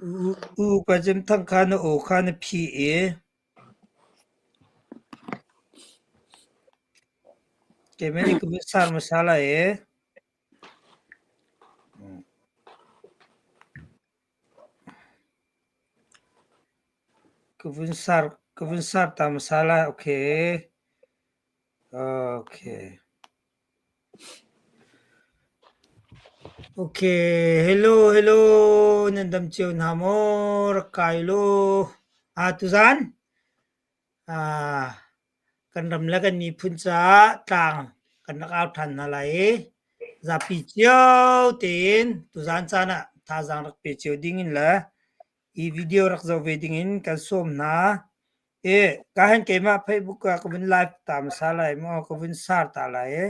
U pa Cem Thang kha na aw kha na phih i keimah nih ka vun sar hmasa lai i. Ka vun sar ka vun sar ta hmasa lai. Okay. Okay. Okay, hello, hello, nan dam cio hna maw? Rak kai law. Ah, tuzan ah kan ram le kan miphun caah tlang kan rak au ṭhan hna lai i zapi cio tein tuzan caan ah thazaang rak pe cio ding in le hi video rak zoh ve ding in kan sawm hna. I ka hen keimah Facebook ah ka vun live ta hmasa lai maw ka vun sar ta lai i.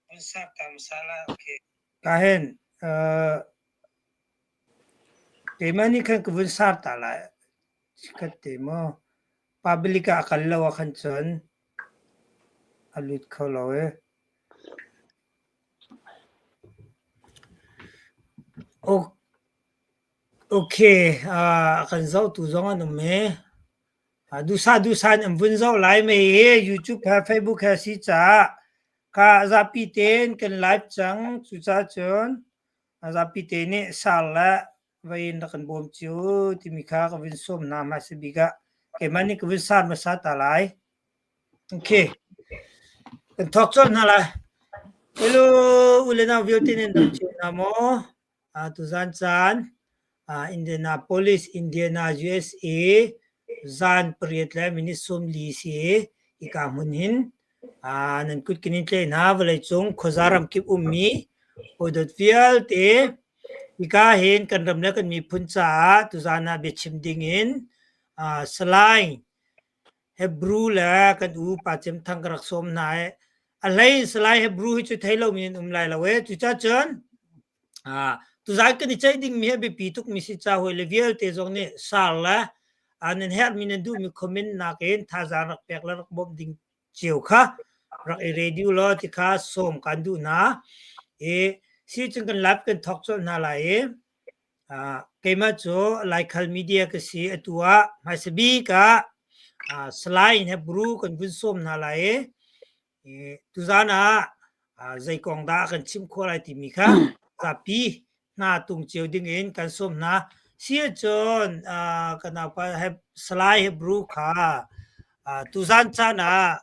Vun sar ta hmasa lai okay. Ka hen uh, keimah nih khan ka vun sar ta lai. Chikkhat te maw public ah a kal lo ah khan cun a lut kho lo i. Okay, uh, kan zohtu zong an um i. Duhsah duhsah in an vun zoh lai mei hi YouTube he Facebook he si caah ka zapi tein kan live cang. Cucaah cun zapi te nih sar le vei in rak kan bawm cio timi kha ka vun sawm hna hmasa bik ah keimah nih ka vun sar hmasa ta lai. Okay. Kan thawk colh hna lai. Hello, u le nau vialte nan dam cio hna maw? Tuzan caan Indianapolis, Indiana, USA zan pariat le minute 40 si hika hmun hin nan kut kin in tleh hna vawleicung khuaza ramkip ummi hawidawt vialte hika hin kan ram le kan miphun caah tuzan ah biachim ding in Salai Hebrew le kan u Pa Cem Thang ka rak sawm hna i a hlei in Salai Hebrew hi cu thei lomi an um lai lo e. Cucacun tuzan kan i ceih dingmi hi a biapi tukmi si ca hawi le vialte zong nih sar le nan herhmi nan duhmi comment nakin thazaang rak pek le rak bawmh ding cio kha rak i ready u law ti kha sawm kan duh hna. I si cun kan live kan thawk colh hna lai i Keimah cu Laikhal media ka si. Atu ah hmaisa bik ah Salai Hebru kan vun sawm hna lai i tuzaan ah zei kong dah kan chim khawh lai timi kha zapi hna tung cio ding in kan sawm hna. Si ahcun ka naupa Salai Hebru kha tuzaan caan ah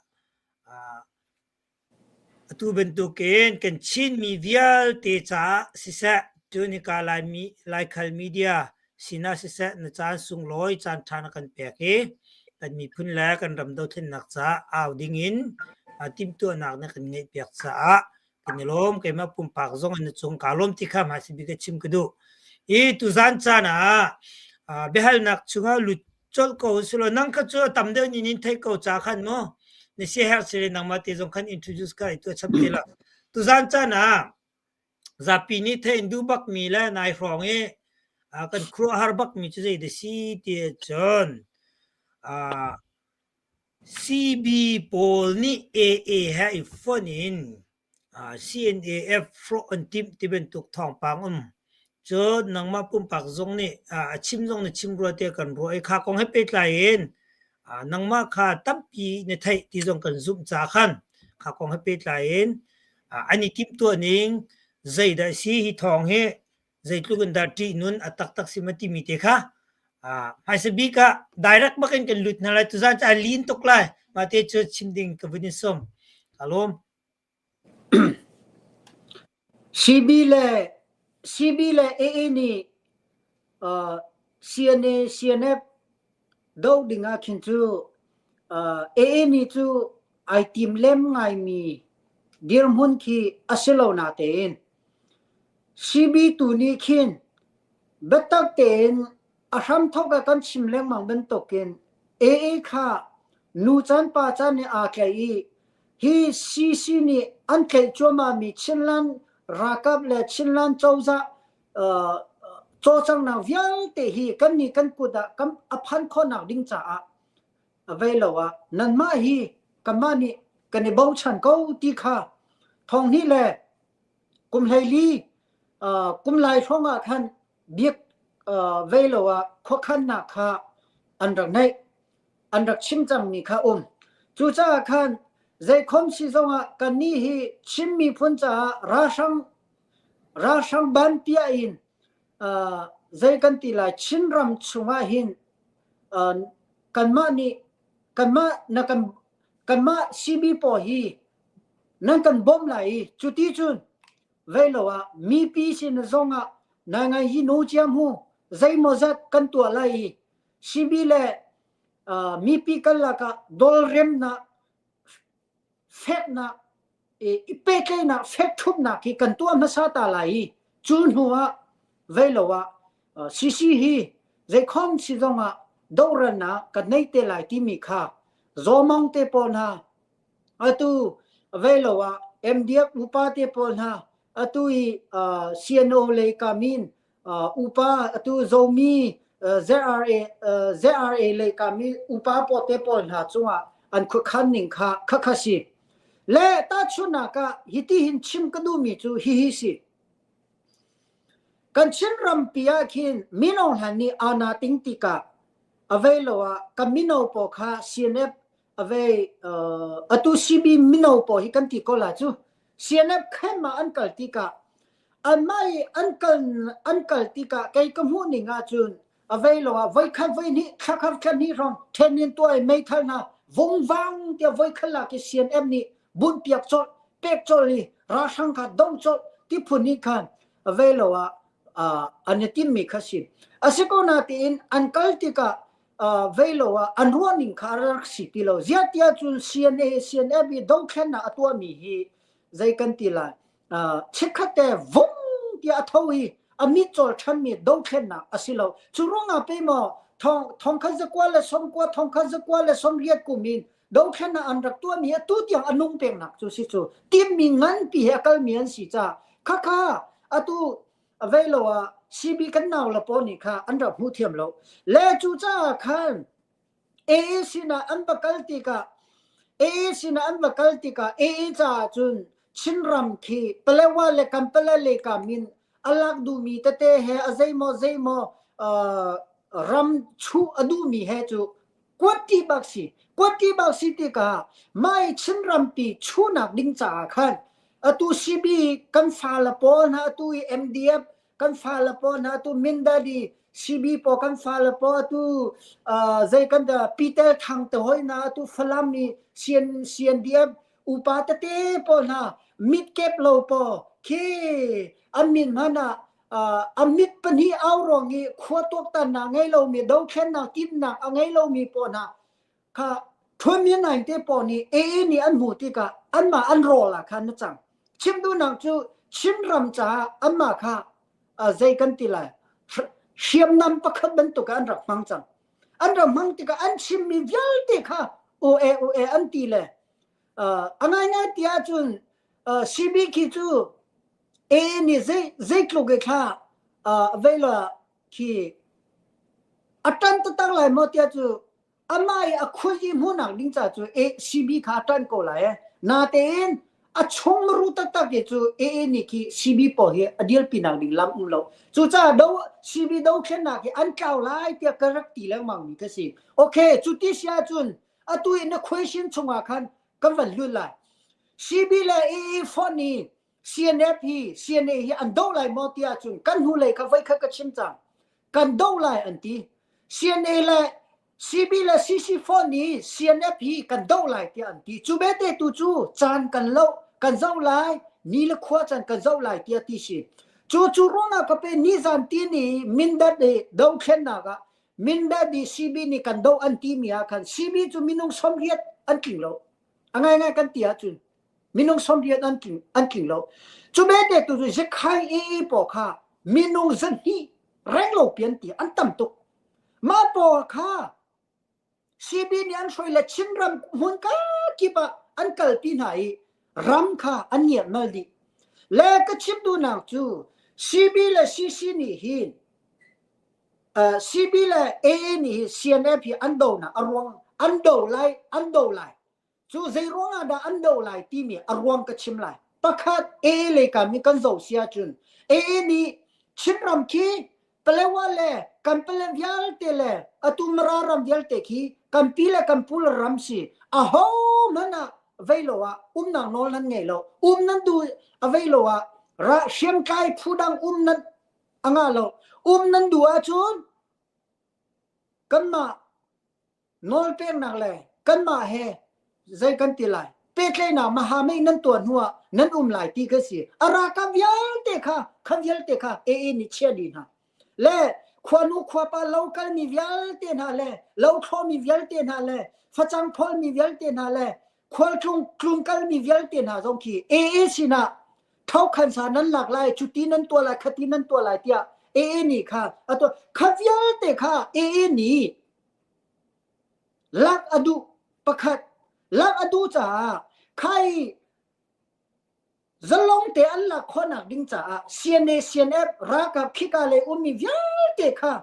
Atu bantukin kan Chinmi vialte caah siseh, cun hika Laimi, Laikhal media sinah siseh na caan sunglawi caanṭha na kan pek i kan miphun le kan ram dothlennak caah au dingin timhtuahnak na kan ngeihpiak caah kan i lawm. Keimah pumpak zong in na cung kaa lawm ti kha hmaisa bik ah chim ka duh. Hi tuzaan caan ah biahalnak chungah lut colh ko sulaw nang kha cu a tam deuh nin in theih ko ca khan mu na siaherh si le nangmah te zong khan introduce ka i tuah chap te la tuzan caan ah zapi nih theih in duh bak mi le nai hrawng i kan khuaruahhar bak mi cu zei dah si ti cun CB pawl nih AA he i fonh in CNAF hrawh an timh ti bantuk thawngpang um. Cun nangmah pumpak zong nih a chim zong na chim rua tiah kan ruah i kha kong he pehtlai in nangmah kha tampi na theih ti zong kan zumh ca khan kha kong he pehtlai in an i timhtuah ning zeidah a si hi thawng hi zeitluk in dah ṭihnun a taktak si ma timi te kha hmaisa bik ah direct bak in kan lut hna lai tuzan cu a lin tuk lai mah te cu chim ding ka vun in sawm ka lawm CB le CB le AA nih uh, CNA CNF do ding ah khin cu uh, AA nih cu ai tim lem ngaimi dirhmun khi a si lo na tein CB tu nih khin biatak tein a hramthawk ah kan chim lengmang bantukin AA kha nu caan pa caan nih aa tlaih i hi CC nih an tlaih cuahmahmi Chinland ralkap le Chinland cozah uh, cawlcanghnak vialte hi kannih kan kut ah kan a phan khawhnak ding caah a vei lo ah nanmah hi kanmah nih kan i bochan ko ti kha thong hnih le kum 14 kum lai hrawng ah khan biak vei lo ah khuakhannak kha an rak neih an rak chim cangmi kha um. Cucaah khan zeikhom si zongah kannih hi Chin miphun caah ralhrang ralhrang ban piah in zei kan ti lai Chinram chungah hin kanmah nih kanmah na kan kanmah CB pawl hi nan kan bawmh lai i cuti cun vei lo ah mipi sin zongah nai ngai hi no ciam hu zeimawzat kan tuah lai i CB le mipi kan lakah dawlremnak feknak i pehtlaihnak fek ṭhupnak hi kan tuah hmasa ta lai i cu hnu ah vei lo ah CC hi zeikhom si zong ah dohrannak kan nei te lai timi kha Zawmong te pawl hna atu vei lo ah MDF upa te pawl hna atu i CNO lei kamin upa atu Zomi ZRA ZRA lei kami upa pawl te pawl hna cungah an khuakhan ning kha khakha si. Le tahchunhnak ah hiti hin chim ka duhmi cu hihi si. Kan Chin rampi ah khin mino hna nih ana ting tikah a vei lo ah kan mino pawl kha CNF a vei atu CB mino pawl hi kan ti ko la cu CNF khen ma an kal tikah anmah i an kal an kal tikah kei ka hmuh ning ahcun a vei lo ah voikhat voihnih thlakhat thla hrawng then in tuah i meithal hna vungvang tiah voikhat lak i CNF nih bunh piak colh pek colh i ralhrang kha doh colh ti phun nih khan a vei lo ah an i timmi kha si a si ko na tiin an kal tikah vei lo ah an ruah ning kha a rak si ti lo ziah tiah cun CNA CNF i dothlennak a tuahmi hi zei kan ti lai chikkhat te vung tiah a tho i a mit cawl ṭhanmi dothlennak a si lo. Cu ruangah pe maw thongkhat zakua le sawmkua thongkhat zakua le sawmriat kum in dothlennak an rak tuahmi atu tiang a nung pengnak cu si cu timmi nganpi he a kalmi an si caah khakha atu a vei lo ah CB kan nau le pawl nih kha an rak hmuh thiam lo. Le cu caah khan AA sinah an va kal tikah AA sinah an va kal tikah AA caah cun Chinram khi Palewa le Kampala le kam in a lak duhmi tete he a zeimaw zeimaw uh, ram chuh a duhmi he cu kuatti bak si kuatti bak si tikah mai Chinrampi chuhnak ding caah khan atu CB kan fale pawl hna atu i MDF kan fale pawl hna tu Mindadi CB pawl kan fale pawl tu zei kan da Peter Thang te hoi na tu Falam i CN CNDF upa tete pawl hna mit kep lo po khi an min hmana a mit pahnih au ruang i khua tuaktan na ngei lomi dothlennak timnak a ngei lomi pawl hna kha Ṭhuanmi nain te pawl nih AA nih an hmuh tikah anmah an rawl ah khan na cang. Chim duhnak cu Chinram caah anmah kha zei kan ti lai hriamnam pakhat bantuk ah an rak hmang cang. An rak hmang tikah an chimmi vialte kha OA OA an ti le a ngaingai ti ahcun CB khi cu AA nih zei zeitluk i thla vei la khi a ṭan taktak lai maw tiah cu amah i a khul i hmuhnak ding ca cu CB kha a ṭanh ko lai. Natein a chung ru taktak i cu AA nih khi CB pawl hi a dirpinak ding lam um lo. Cucaah do CB dothlennak hi an tlau lai tiah ka rak ti lengmang mi ka si. Okay, cu ti si ahcun atu i na question chungah khan kan van lut lai. CB le AA fonh i CNF hi CNA hi an doh lai maw ti ahcun kan hnulei kha voikhat ka chim cang. Kan doh lai an ti. CNA le CB le CC4 nih CNF hi kan doh lai tiah an ti. Cu bete tu cu caan kan lo, kan zoh lai, ni le khua caan kan zoh lai tiah ti si. Cu cu ruangah ka pe nizan ti ni Mindat i dothlennak ah Mindat i CB nih kan doh an timi ah khan CB cu minung 80 an tling lo. A ngaingai kan ti ahcun minung 80 an tling an tling lo. Cu bete tu cu Zekhai AA paw kha minung zahnih reng lo pian ti an tam tuk. Mah pawl kha CB nih an hruai le Chinram hmun kip ah an kalpi hna i ram kha an ngiatmal dih. Le ka chim duhnak cu CB le CC nih hin uh, CB le AA nih hi CNF hi an donak a ruang an do lai an do lai Cu zei ruangah dah an doh lai timi a ruang ka chim lai. Pakhat AA lei kam nih kan zoh si ahcun AA nih Chinram khi Palewa le kan pale vialte le atu Mara ram vialte khi kan pi le kan pu le ram si. Aho hmanh ah vei lo ah umnak nawl nan ngei lo. Um nan duh a vei lo ah ra hriamtlai phu dang um nan a ngah lo. Um nan duh ahcun kanmah nawlpeknak le kanmah he zei kan ti lai pehtlaihnak mahamei nan tuah hnu ah nan um lai ti kha si a ralkap vialte kha kha vialte kha AA nih chia dih hna le khuanu khuapa lo kalmi vialte hna le lo thlawmi vialte hna le facang phawlmi vialte hna le khualtlung tlungkalmi vialte hna zong khi AA sinah thokhan sa nan lak lai cuti nan tuah lai khati nan tuah lai tiah AA nih kha atu kha vialte kha AA nih Lak a duh pakhat lak a duh caah khai zalong te an lak khawhnak ding caah CNA CNF ralkap khika lei ummi vialte kha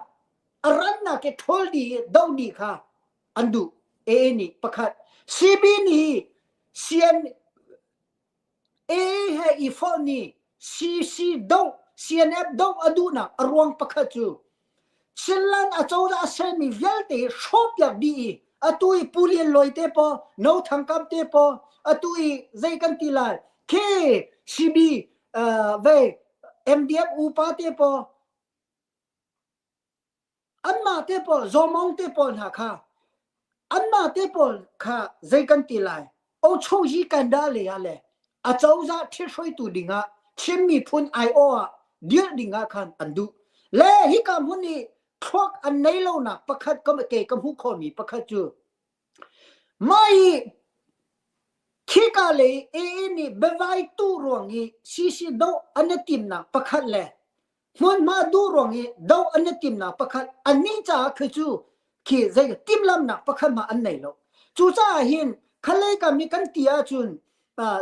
a rannak ke ṭhawl dih do dih kha an duh AA nih pakhat CB nih CN AA he i fonh nih CC doh CNF doh a duhnak a ruang pakhat cu Chinland acozah a sermi vialte hi hrawhpiak dih i atu i Pu Lian Luai te paw No Thang Kam te paw atu i zei kan ti lai khi CB uh, ve MDF upa te paw Anmah te pawl Zawmong te pawl hna kha anmah te pawl kha zei kan ti lai Ochohi Kanda lei ah le acozah ṭhithruaitu dingah Chin miphun aiawh ah dirh dingah khan an duh. Le hika hmun i thluak an nei lonak pakhat ka ke ka hmuh khawhmi pakhat cu mah i khika lei AA nih biavai tu ruang i CC doh an i timnak pakhat le hmunhma duh ruang i do an i timnak pakhat annih caah khi cu khi zei timhlamnak pakhat hmah an nei lo cucaah hin khalei kam i kan ti ahcun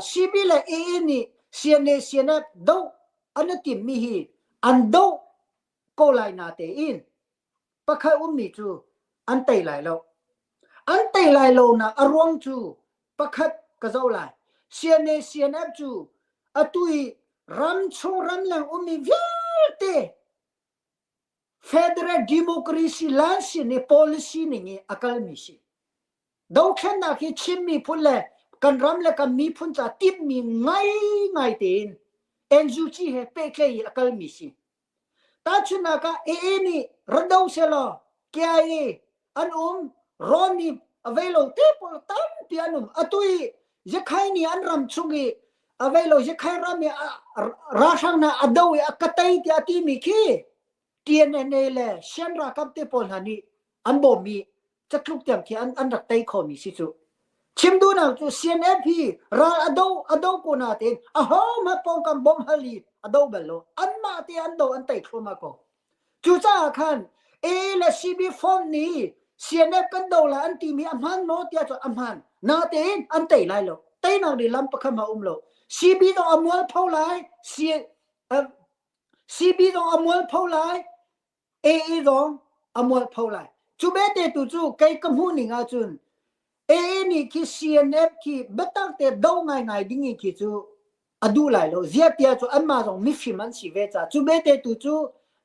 CB le AA nih CNA CNF do an i timmi hi an do ko lai na tein pakhat ummi cu an tei lai lo an tei lai lo nak a ruang cu pakhat ka zoh lai CNA CNF cu atu i ramchung ramleng ummi vialte federal democracy lansin i policy ning i a kalmi si dothlennak hi Chin miphun le kan ram le kan miphun ca timhmi ngai ngai tein NUG he pehtlei i a kalmi si Tahchunhnak ah AA nih ra do selaw KIA an um, Rawn nih a vei lo te pawl tampi an um. Atu i Yakhai nih an ram chung i a vei lo Yakhai ram i ralhrang hna a do i a ka tei tiah a timi khi TNNA le Shan ralkap te pawl hna nih an bawmmi catluk tiang khi an, an rak tei khomi si cu. Chim duhnak cu CNF hi ral a do a do ko na tein a ho hmanh pawngkam bawmh hal i a do bal lo. Anmah te an do an tei thluahmah ko. Cucaah khan A le CB form nih CNF kan do lai an timi a hman maw tiah cun a hman. Natein an tei lai lo. Teinak ding lam pakhat hmanh a um lo. CB zong a mualpho lai. C, uh, CB zong a mualpho lai. AA zong a mualpho lai. Cu bete tu cu kei ka hmuh ning ahcun AA nih khi CNF khi biatak te do ngaingai ding in khi cu a duh lai lo. Ziah tiah cu anmah zong mifim an si ve caah cu bete tu cu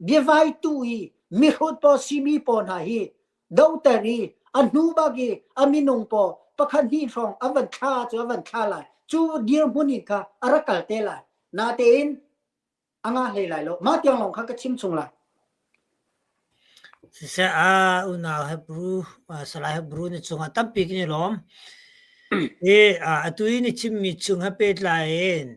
biavai tu i mihrut pawl simi pawl hna hi doter i a hnu bak i a minung pawl pakhat hnih hrawng an van thla cu a van thla lai. Cu dirhmun in kha a rak kal te lai. Natein a ngah hlei lai lo. Mah tiang lawng kha ka chim chung lai. Siseh ah unau Hebrew Salai Hebrew na cungah tampi kan i lawm. I atu i na chimmi chung he pehtlai in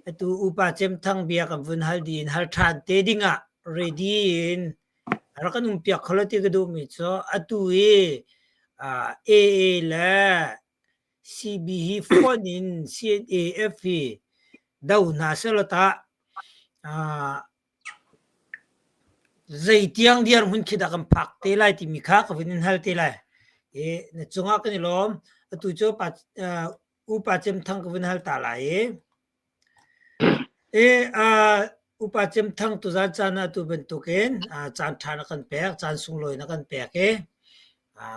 atu upa Cem Thang bia kan vun hal dih in hal ṭhan te dingah ready in rak kan um piak kho lo ti ka duhmi cu atu i AA le CB hi fonh in CNAF hi do hna sehlaw tah zeitiang dirhmun khi dah kan phak te lai timi kha ka vun in hal te lai. I na cungah kan i lawm. Atu cu pa, upa Cem Thang ka vun hal ta lai i. I upa Cem Thang tuzan caan ah tu bantukin caan ṭha na kan pek, caan sunglawi na kan pek i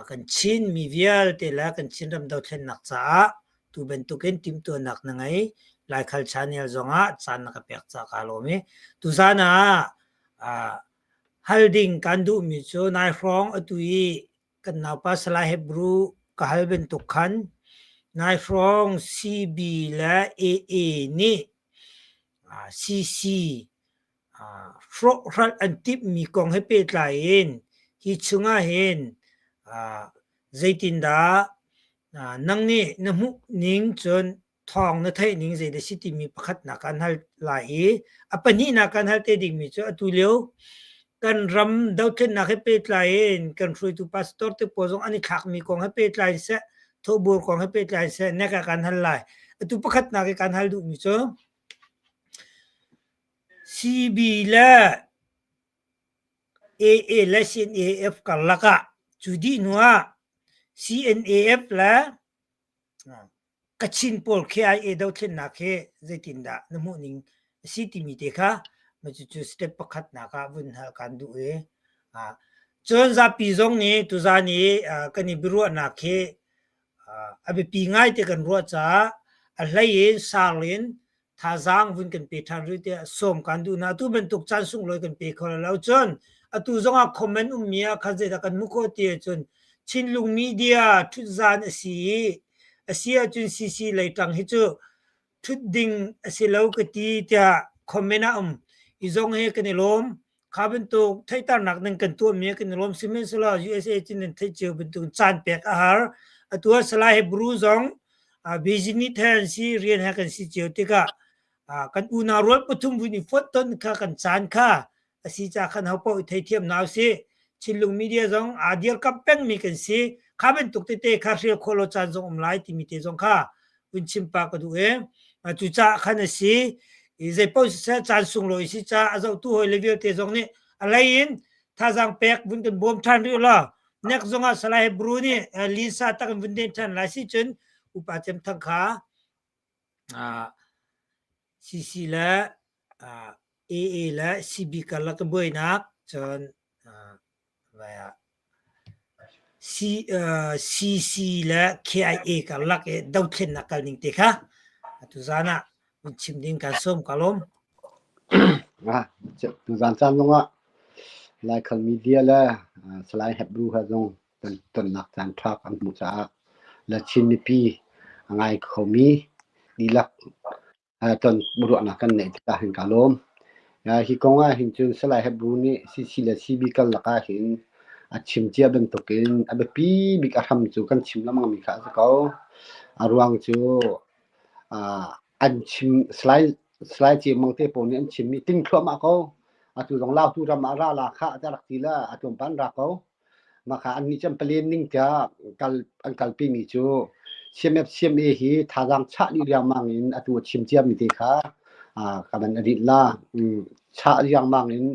kan Chin mi vialte le kan Chinram dothlennak caah tu bantukin timhtuahnak na ngei. Laikhal Channel zongah caan na ka pek caah kaa lawm i tuzan ah. Hal ding kan duhmi cu nai hrawng atu i kan naupa Salai Hebru ka hal bantuk khan nai hrawng CB le AA nih CC hrawhhralh an timhmi kong he pehtlai in hi chungah hin zeitindah nang nih na hmuh ning cun thawng na theih ning zeidah si timi pakhatnak kan hal lai i a pahnihnak kan hal te dingmi cu atu lio kan ram dothlennak he pehtlai in kan hruaitu pastor te pawl zong an i thlakmi kong he pehtlai in seh thawhbur kong he pehtlai in seh nek ah kan hal lai. Atu pakhatnak i kan hal duhmi cu CB le AA le CNAF karlak ah cu dih hnu ah CNAF le Kachin pawl KIA dothlennak hi zeitindah na hmuhning a si timi te kha cucu step pakhatnak ah vun hal kan duh i cun zapi zong nih tuzan i kan i biaruahnak hi a biapi ngai ti kan ruah caah a hlei in sang in thazaang vun kan pe ṭhan rih tiah sawm kan duh hna. Atu bantuk caan sunglawi kan pe kho lo. Cun atu zongah comment ummi ah khan zeidah kan hmuh khawh ti ahcun Chinlung media ṭhutzan a si i a si ahcun CC lei ṭang hi cu ṭhut ding a si lo ka ti tiah comment ah um. Hi zong hi kan i lawm. Kha bantuk theihternak nan kan tuahmi kan i lawm. Sihmanhsehlaw USA cun nan theih cio bantuk caan pek a har. Atu ah Salai Hebrew zong busy ni the an si, rian he kan si cio tikah kan unau rual pathum vun i fonh ton kha kan caan kha a si ca khan ho paoh i theithiam hna usih. Chinlung media zong aa dirkamh pengmi kan si. Kha bantuk tete kha hrial khawh lo caan zong um lai timi te zong kha vun chim pah ka duh i cucaah khan a si. I zeipaoh siseh caan sunglawi si caah a zohtu hawi le vialte zong nih a lei in thazaang pek vun kan bawm ṭhan rih law nek zongah Salai Hebrew nih linsa tak in vun den ṭhan lai si cun upa cem thang kha CC le AA le CB karlak buainak cun CC le KIA karlak i dothlennak kal ning te kha tuzaan ah vun chim ding kan sawm ka lawm. Tuzaan caan zongah Laikhal media le Salai Hebru he zong tonnak caan ṭha kan hmuh caah le Chin mipi a ngai khomi dihlak ton ruahnak kan neih tikah hin kaa lawm. Hi kong ah hin cun Salai Hebru nih CC le CB karlak ah hin a chim cia bantukin a biapi bik a hram cu kan chim lengmang mi kha a si ko. A ruang cu an chim Salai Salai Cemang te pawl nih an chimmi ting thluahmah ko. Atu zong Lautu ram ah ra la khah tiah rak ti le a tlawmpal an ra ko. Mah kha annih cu an palen ning tiah kal an kalpimi cu CMF CMA hi thazaang chah dih riangmang in atu a chim ciami te kha ka van a rinh la. Chah riangmang in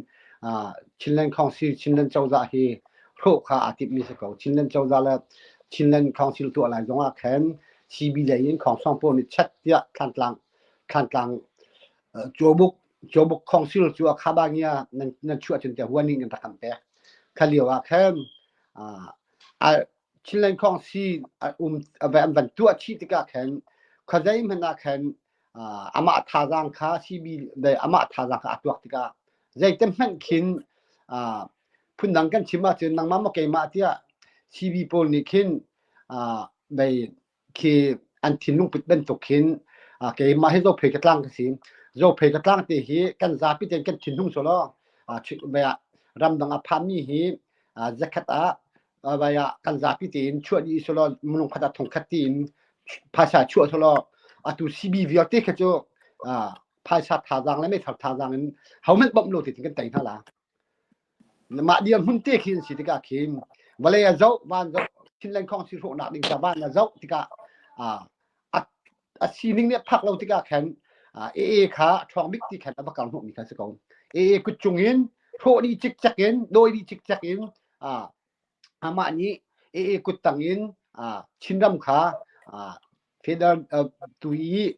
Chinland Council, Chinland cozah hi hrawh kha aa timhmi si ko. Chinland cozah le Chinland Council tuah lai zong ah khan CB lei in Khongsong pawl nih chet tiah Thlantlang Thlantlang Cawbuk Cawbuk Council cu a khabangia nan nan chuah cun tiah huan in kan rak kan pek. Kha lio ah khan Chinland Council um an van tuah chih tikah khan khuazei hmanh ah khan amah thazaang kha CB amah thazaang kha a tuak tikah zeite hmanh khin phundang kan chim ahcun nangmah maw keimah tiah CB pawl nih khin bei khi an thinlung put bantuk khin keimah hi Zophei ka tlang ka si. Zophei ka tlang te hi kan zapi tein kan thinlung solo ramdang a phanmi hi zakhat ah vai ah kan zapi tein chuah dih solo minung khat ah thongkhat tiin phaisa chuah solo atu CB vialte kha cu phaisa thazaang le meithal thazaang in hohmanh bawmh lo te kan tei hna la. Mah dirhmun te khi an si tikah khin vawlei a zoh van zoh Chinland Council hrawhnak ding ca van a zoh tikah a a sining nih a phak lo tikah khan AA kha a ṭhawng bik ti khan a va kal hnawhmi kha a si ko. AA kut cung in hrawh dih cikcek in dawi dih cikcek in amah nih AA kut tang in Chinram kha federal tu i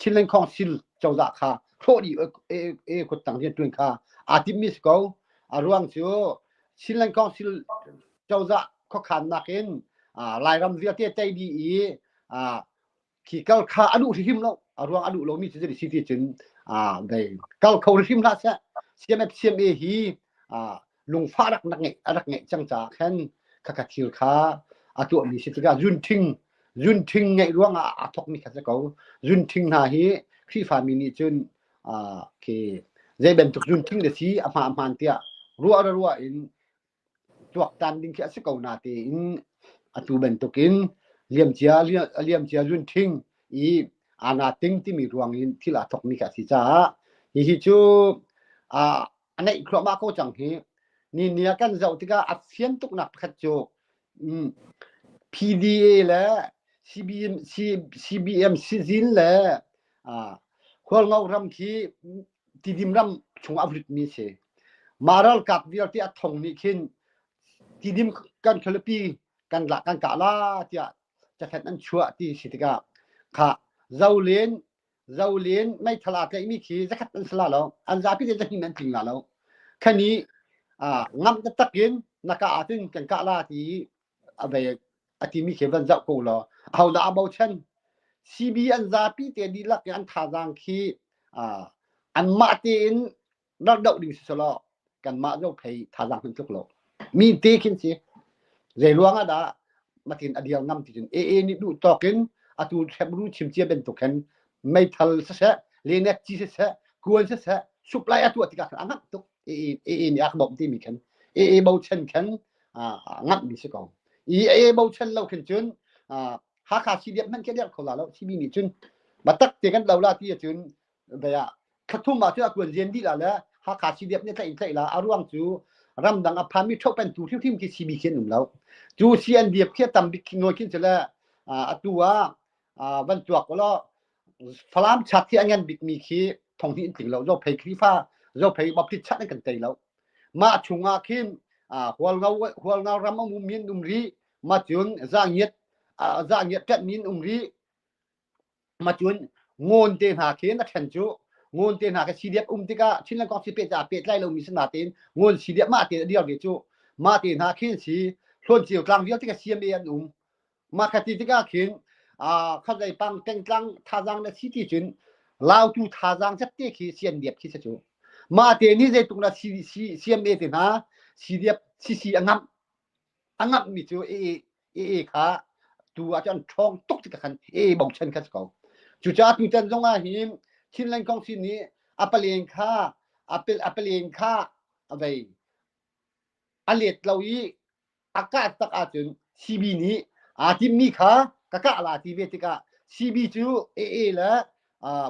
Chinland Council cozah kha hrawh dih AA kut tang rianṭuan kha aa timhmi si ko. A ruang cu Chinland Council cozah khuakhannak in Lairam vialte tei dih i khi kal kha a duh hrimhrim lo. A ruang a duh lomi cu zei si ti cun kal kho hrimhrim hlah seh. CMF CMA hi lungfah rak nak ngeih a rak ngeih cang caah khan khakha thil kha a tuahmi si tikah zunṭhing zunṭhing ngeih ruangah aa thawkmi kha si ko. Zunṭhing hna hi Khrihfami nih cun khi zei bantuk zunṭhing na si a hma a hmaan tiah ruah ra ruah in tuaktan ding khi a si ko na tein atu bantukin liamcia liamcia zunṭhing i ana ting timi ruang in thil aa thawkmi kha a si caah hihi cu a neih thluahmah ko cang hi. Ni ni ah kan zoh tikah a fian tuknak pakhat cu PDA le CBM, CBM sizin le Hualngo ram khi Tidim ram chung a vritmi si. Mah ralkap vialte a thong nih khin Tidim kan khualipi kan la kan kah la tiah cakhet an chuah ti si tikah kha zolen zolen meithal aa tlaihmi khi zakhat an si la lo an zapi te zahnih an tling la lo khani ngam taktak in na kah ahcun kan kah la ti a vei a timi khi van zoh ko law ahodah a bochan CB an zapi te dihlak in an thazaang khi anmah tein rak doh ding si selaw kanmah zo phei thazaang hman tluk lo mi te khin si zei ruang ah dah matin a dial ngam ti cun AA nih duh tawk in atu hremru chim cia bantuk khan meithal siseh lenek ci siseh kuan siseh supply a tuah tikah khan a ngam tuk AA AA nih a ka bawmh timi khan AA bochan khan a ngamh mi si ko i AA bochan lo khin cun Hakha CDF hmanh khi a dirh kho la lo CB nih cun batak te kan lo la ti ahcun vei ah thlathum ah cun a kuan zian dih la le Hakha CDF nih tlaih in tlaih la a ruang cu ramdang a phanmi ṭhohpen tu hrimhrim khi CB khi an um lo cu CNDF khi a tam bik nawi khin cu le atu ah van tuak law Falam chak khi a ngan bikmi khi thong hnih in tling lo Zophei Khrihfa Zophei Baptist chat an kan tei lo mah chungah khin Hualngo Hualngo ram a um mi an um rih ma cun zangiat zangiat ṭanh mi an um rih Ma cun ngawn te hna khi na ṭhen cu ngawn te hna khi CDF um tikah Chinland kong si peh caah pehtlai lomi si natein ngawn CDF mah te a dir ve cu mah te hna khi an si Hlawn tlang vialte kha CMA an um mah kha ti tikah khin khuazei pang tengtlang thazaang na si ti cun Lautu thazaang zet te khi CNDF khi si cu mah te nih zeitluk na CMA te hna CDF CC a ngamh a ngamhmi cu AA kha tu ah cun ṭhawng tuk tikah khan AA bochan kha si ko. Cucaah tutan zong ah hin Chinland Council nih a palen kha a palen kha a vei a let lo i a kah tak ahcun CB nih aa timmi kha ka kah la ti ve tikah CB cu AA le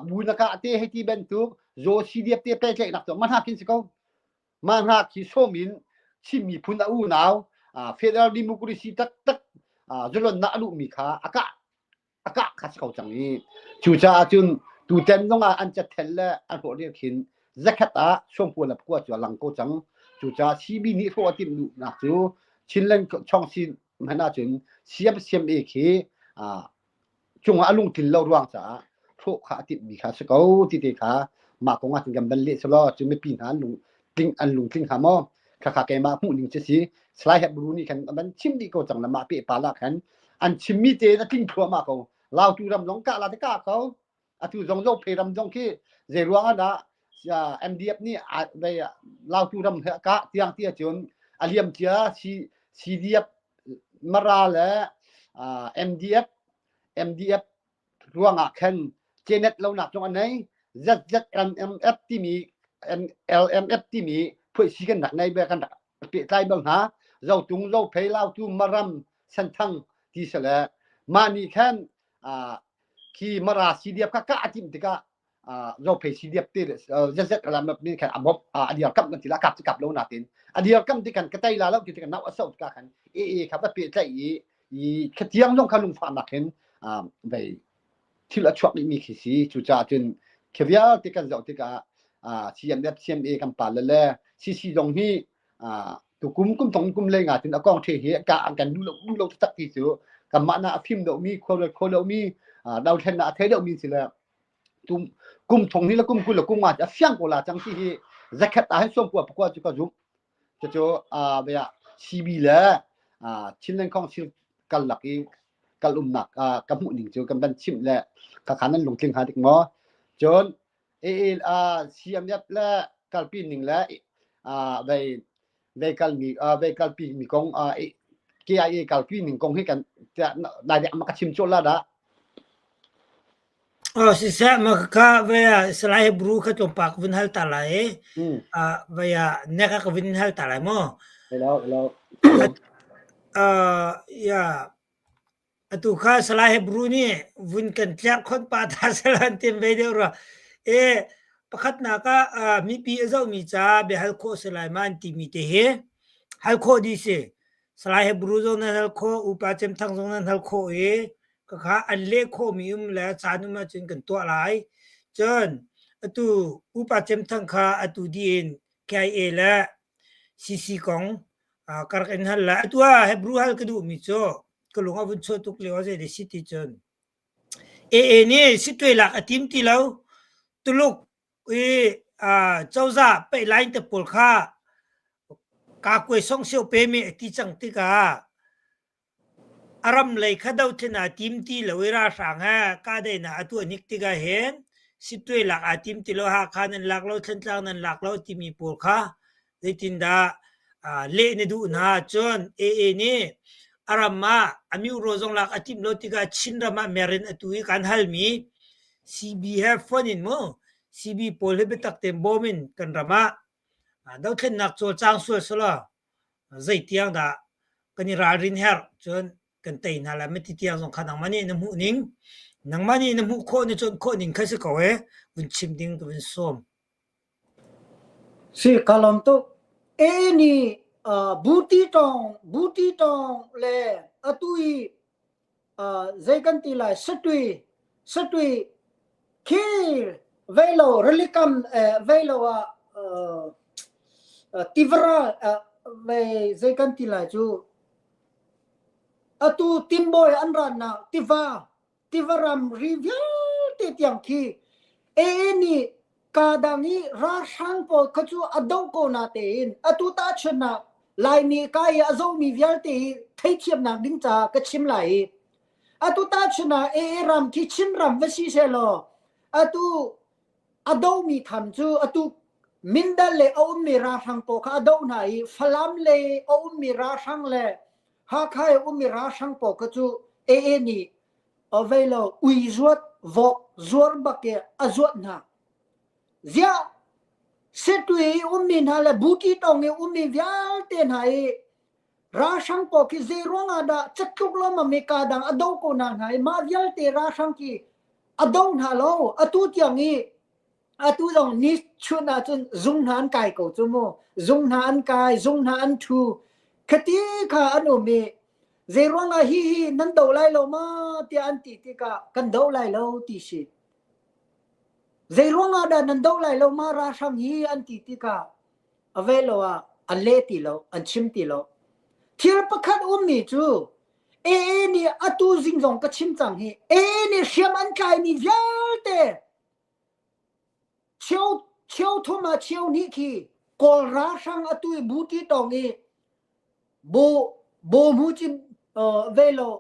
bu na kah te hei ti bantuk zaw CDF te pehtlaihnak cu mah hna khin si ko. Mah hna khi sawm in Chin miphun a unau federal democracy taktak zalonnak a duhmi kha a kah a kah kha si ko cang i cucaah cun tutan zongah an cathel le an hlawh rial khin zakhat ah sawmkua le pakua cu a lang ko cang cucaah CB nih hrawh a timh duhnak cu Chinland Chongsin hmanh ahcun CMCMA khi cungah a lungtlin lo ruang caah hrawh kha a timhmi kha a si ko ti te kha mah kong ah cun kan van leh selaw cu mipi hna an lung tling an lungtling hnga maw khakha keimah hmuh ning cu si Salai Hebru nih khan an chim dih ko cang la mah pe pa la khan an chimmi te na tling thluahmah ko Lautu ram zong kah la te kah ko atu zong zo phe ram zong khi zei ruang ah dah MDF nih Lautu ram he kah tiang ti ahcun a liam cia CDF Mara le MDF MDF ruangah khan Janet lonak zong a nei ZZMMF timi LMF timi phuaisi kan rak nei be kan rak pehtlai bal hna Zotung Zophei Lautu Maram Senthang ti sele mah nih khan khi Mara CDF kha kah a timh tikah Zophei CDF te ZZLMF nih khan a bawmh a dirkamh kan ti la kap cu kap lo natin a dirkamh ti kan ka tei la lo ti kan nau a so tikah khan AA kha va pehtlaih i i khatiang zong kha lungfahnak hin vei thil a chuak dihmi khi si cucaah cun khi vialte kan zoh tikah CMF CMA kan pa le le CC zong hi tukum kum thong kum le nga tin a kong the hi ka an kan duh lo duh lo tak ti cu kanmah na a fim deuh mi khua kho deuh mi dothlen na a thei deuh mi si le tum kum thong ni le kum 20 le kum nga a fiang ko la cang ti hi zakhat ah hin som kua pakua cu ka zum cucu bia CB le Chinland Council kal lak i kal umnak ka hmuh ning cu kan van chimh le ka khan nan lungtling ha dik maw cun AA CMF le. kalpi ning le vei vei kalmi vei kalpi mi kong KIA kalpi ning kong hi kan nai dek ma ka chim chol la dah. Oh siseh ma ka vei Salai Hebrew kha tlawmpak vun hal ta lai. Vei nek ka vun hal ta lai mu. Hello, hello. Ya Atu kha Salai Hebrew nih vun kan tlerhkhonh pah ta sehla an tim ve deuh rua. E, pakhatnak ah mipi a zohmi ca biahal khawh si lai ma an timi te hi hal khawh dih si. Salai Hebrew zong nan hal khawh, Upa Cem Thang zong nan hal khawh i khakha an leh khawhmi um le caan um ahcun kan tuah lai. Cun atu Upa Cem Thang kha atu dih in KIA le CC kong ka rak in hal lai. Atu ah Hebrew hal ka duhmi cu ka lung a vun chuah tuk lio ah zei deh si ti cun AA nih sittuai lak a tim ti lo. Tuluk i cozah pehlain te pawl kha kakuai song sio pe me a ti cang tikah A ram lei kha dothlen aa tim ti lo i ralhrang he kahdaihnak a tuah hnik tikah hin sittuai lak aa tim ti lo, Hakha nan lak lo, Thantlang nan lak lo timi pawl kha zeitindah leh na duh hna ahcun AA nih a ram ah a mihro zong lak a timh lo tikah Chinram ah mer in atu i kan halmi CB he fonh in mu CB pawl hi biatak tein bawm in kan ram ah dothlennak cawlcang sual selaw zeitiang dah kan i ralrin herh cun kan tei hna lai mati tiang zong kha nangmah nih na hmuh ning nangmah nih na hmuh khawh na cawn khawh ning kha si ko e vun chim ding ka vun sawm. Si ka lawm tuk. E nih buti tong buti tong le atu i zei kan ti lai satui satui khi veilo rilikam veilo ah tivara vei zei kan ti lai cu atu timbawi an rannak tiva tiva ramri vialte tiang khi AA nih kadang i ralhrang pawl kha cu a doh ko na tein atu tahchunhnak Laimi ka i a zohmi vialte hi theithiamnak ding caah ka chim lai i atu tahchunhnak AA ram khi Chin ram va si sehlaw atu a dohmi tham cu atu Mindal le a ummi ralhrang pawl kha a doh hna i Falam le a ummi ralhrang le Hakha i ummi ralhrang pawl kha cu AA nih vei lo ui zuat vok zuar bak i a zuat hna. Ziah Setui i ummi hna le Buki tong i ummi vialte hna i ralhrang pawl khi zei ruang ah dah catluk lawmmam i ka dang a do ko na hna i mah vialte ralhrang khi a do hna lo atu tiang i atu zong ni chun ahcun zung hna an kai ko cu mu zung hna an kai zung hna an thu khati kha an um i zei ruangah hi hi nan do lai lo ma tiah an ti tikah kan do lai lo ti si zei ruangah dah nan do lai lo ma ralhrang hi an ti tikah a ve lo ah an le ti lo an chim ti lo thil pakhat ummi cu AA nih atu zing zong ka chim cang hi AA nih hriam an tlaimi vialte Cheu cheu thum ah cheu hnih khi Kawl ralhrang atu i buti tawng i bo bo mu ci ve lo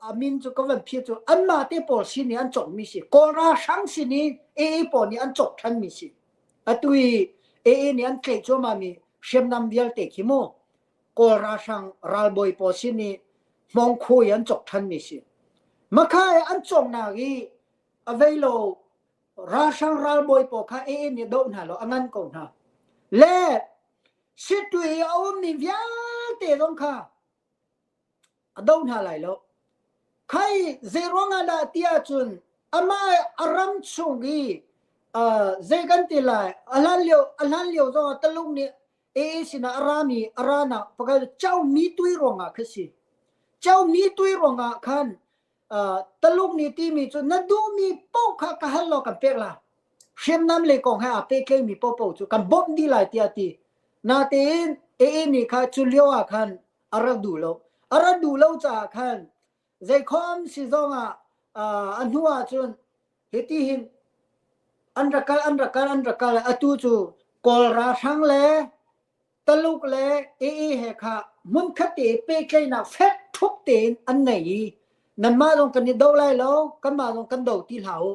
a min cu ka van phia cu anmah te pawl sin i an cawk mi si Kawl ralhrang sin i AA pawl nih an cawk than mi si atu i AA nih an tlaih cuahmah mi hriamnam vialte khi mu Kawl ralhrang ralbawi pawl sin i hmawngkhu i an cawk than mi si makha i an cawknak i a vei lo ralhrang ralbawi pawl kha AA nih doh hna lo a ngan ko hna le Sittwe i a ummi vialte zong kha a do hna lai lo khai zei ruangah dah ti ahcun amah a ram chung i zei kan ti lai a hlan lio a hlan lio zong ah Taluk nih AA sinah a rami a ranak pakhat Chomi tui ruangah kha si Chomi tui ruangah khan Taluk nih timi cu na duhmi paoh kha ka hal law kan pek la. Hriamnam le kong he aa pehtlaimi paohpaoh cu kan bawmh dih lai tiah a ti. Natein AA nih kha cu lio ah khan a rak duh lo. A rak duh lo caah khan zeikhom si zong ah a hnu ah cun hiti hin an rak kal an rak kal an rak kal atu cu Kawl ralhrang le Taluk le AA he kha hmunkhat te pehtlaihnak fek ṭhup tein an ngei i nanmah zong kan i do lai lo, kanmah zong kan do ti hlah u.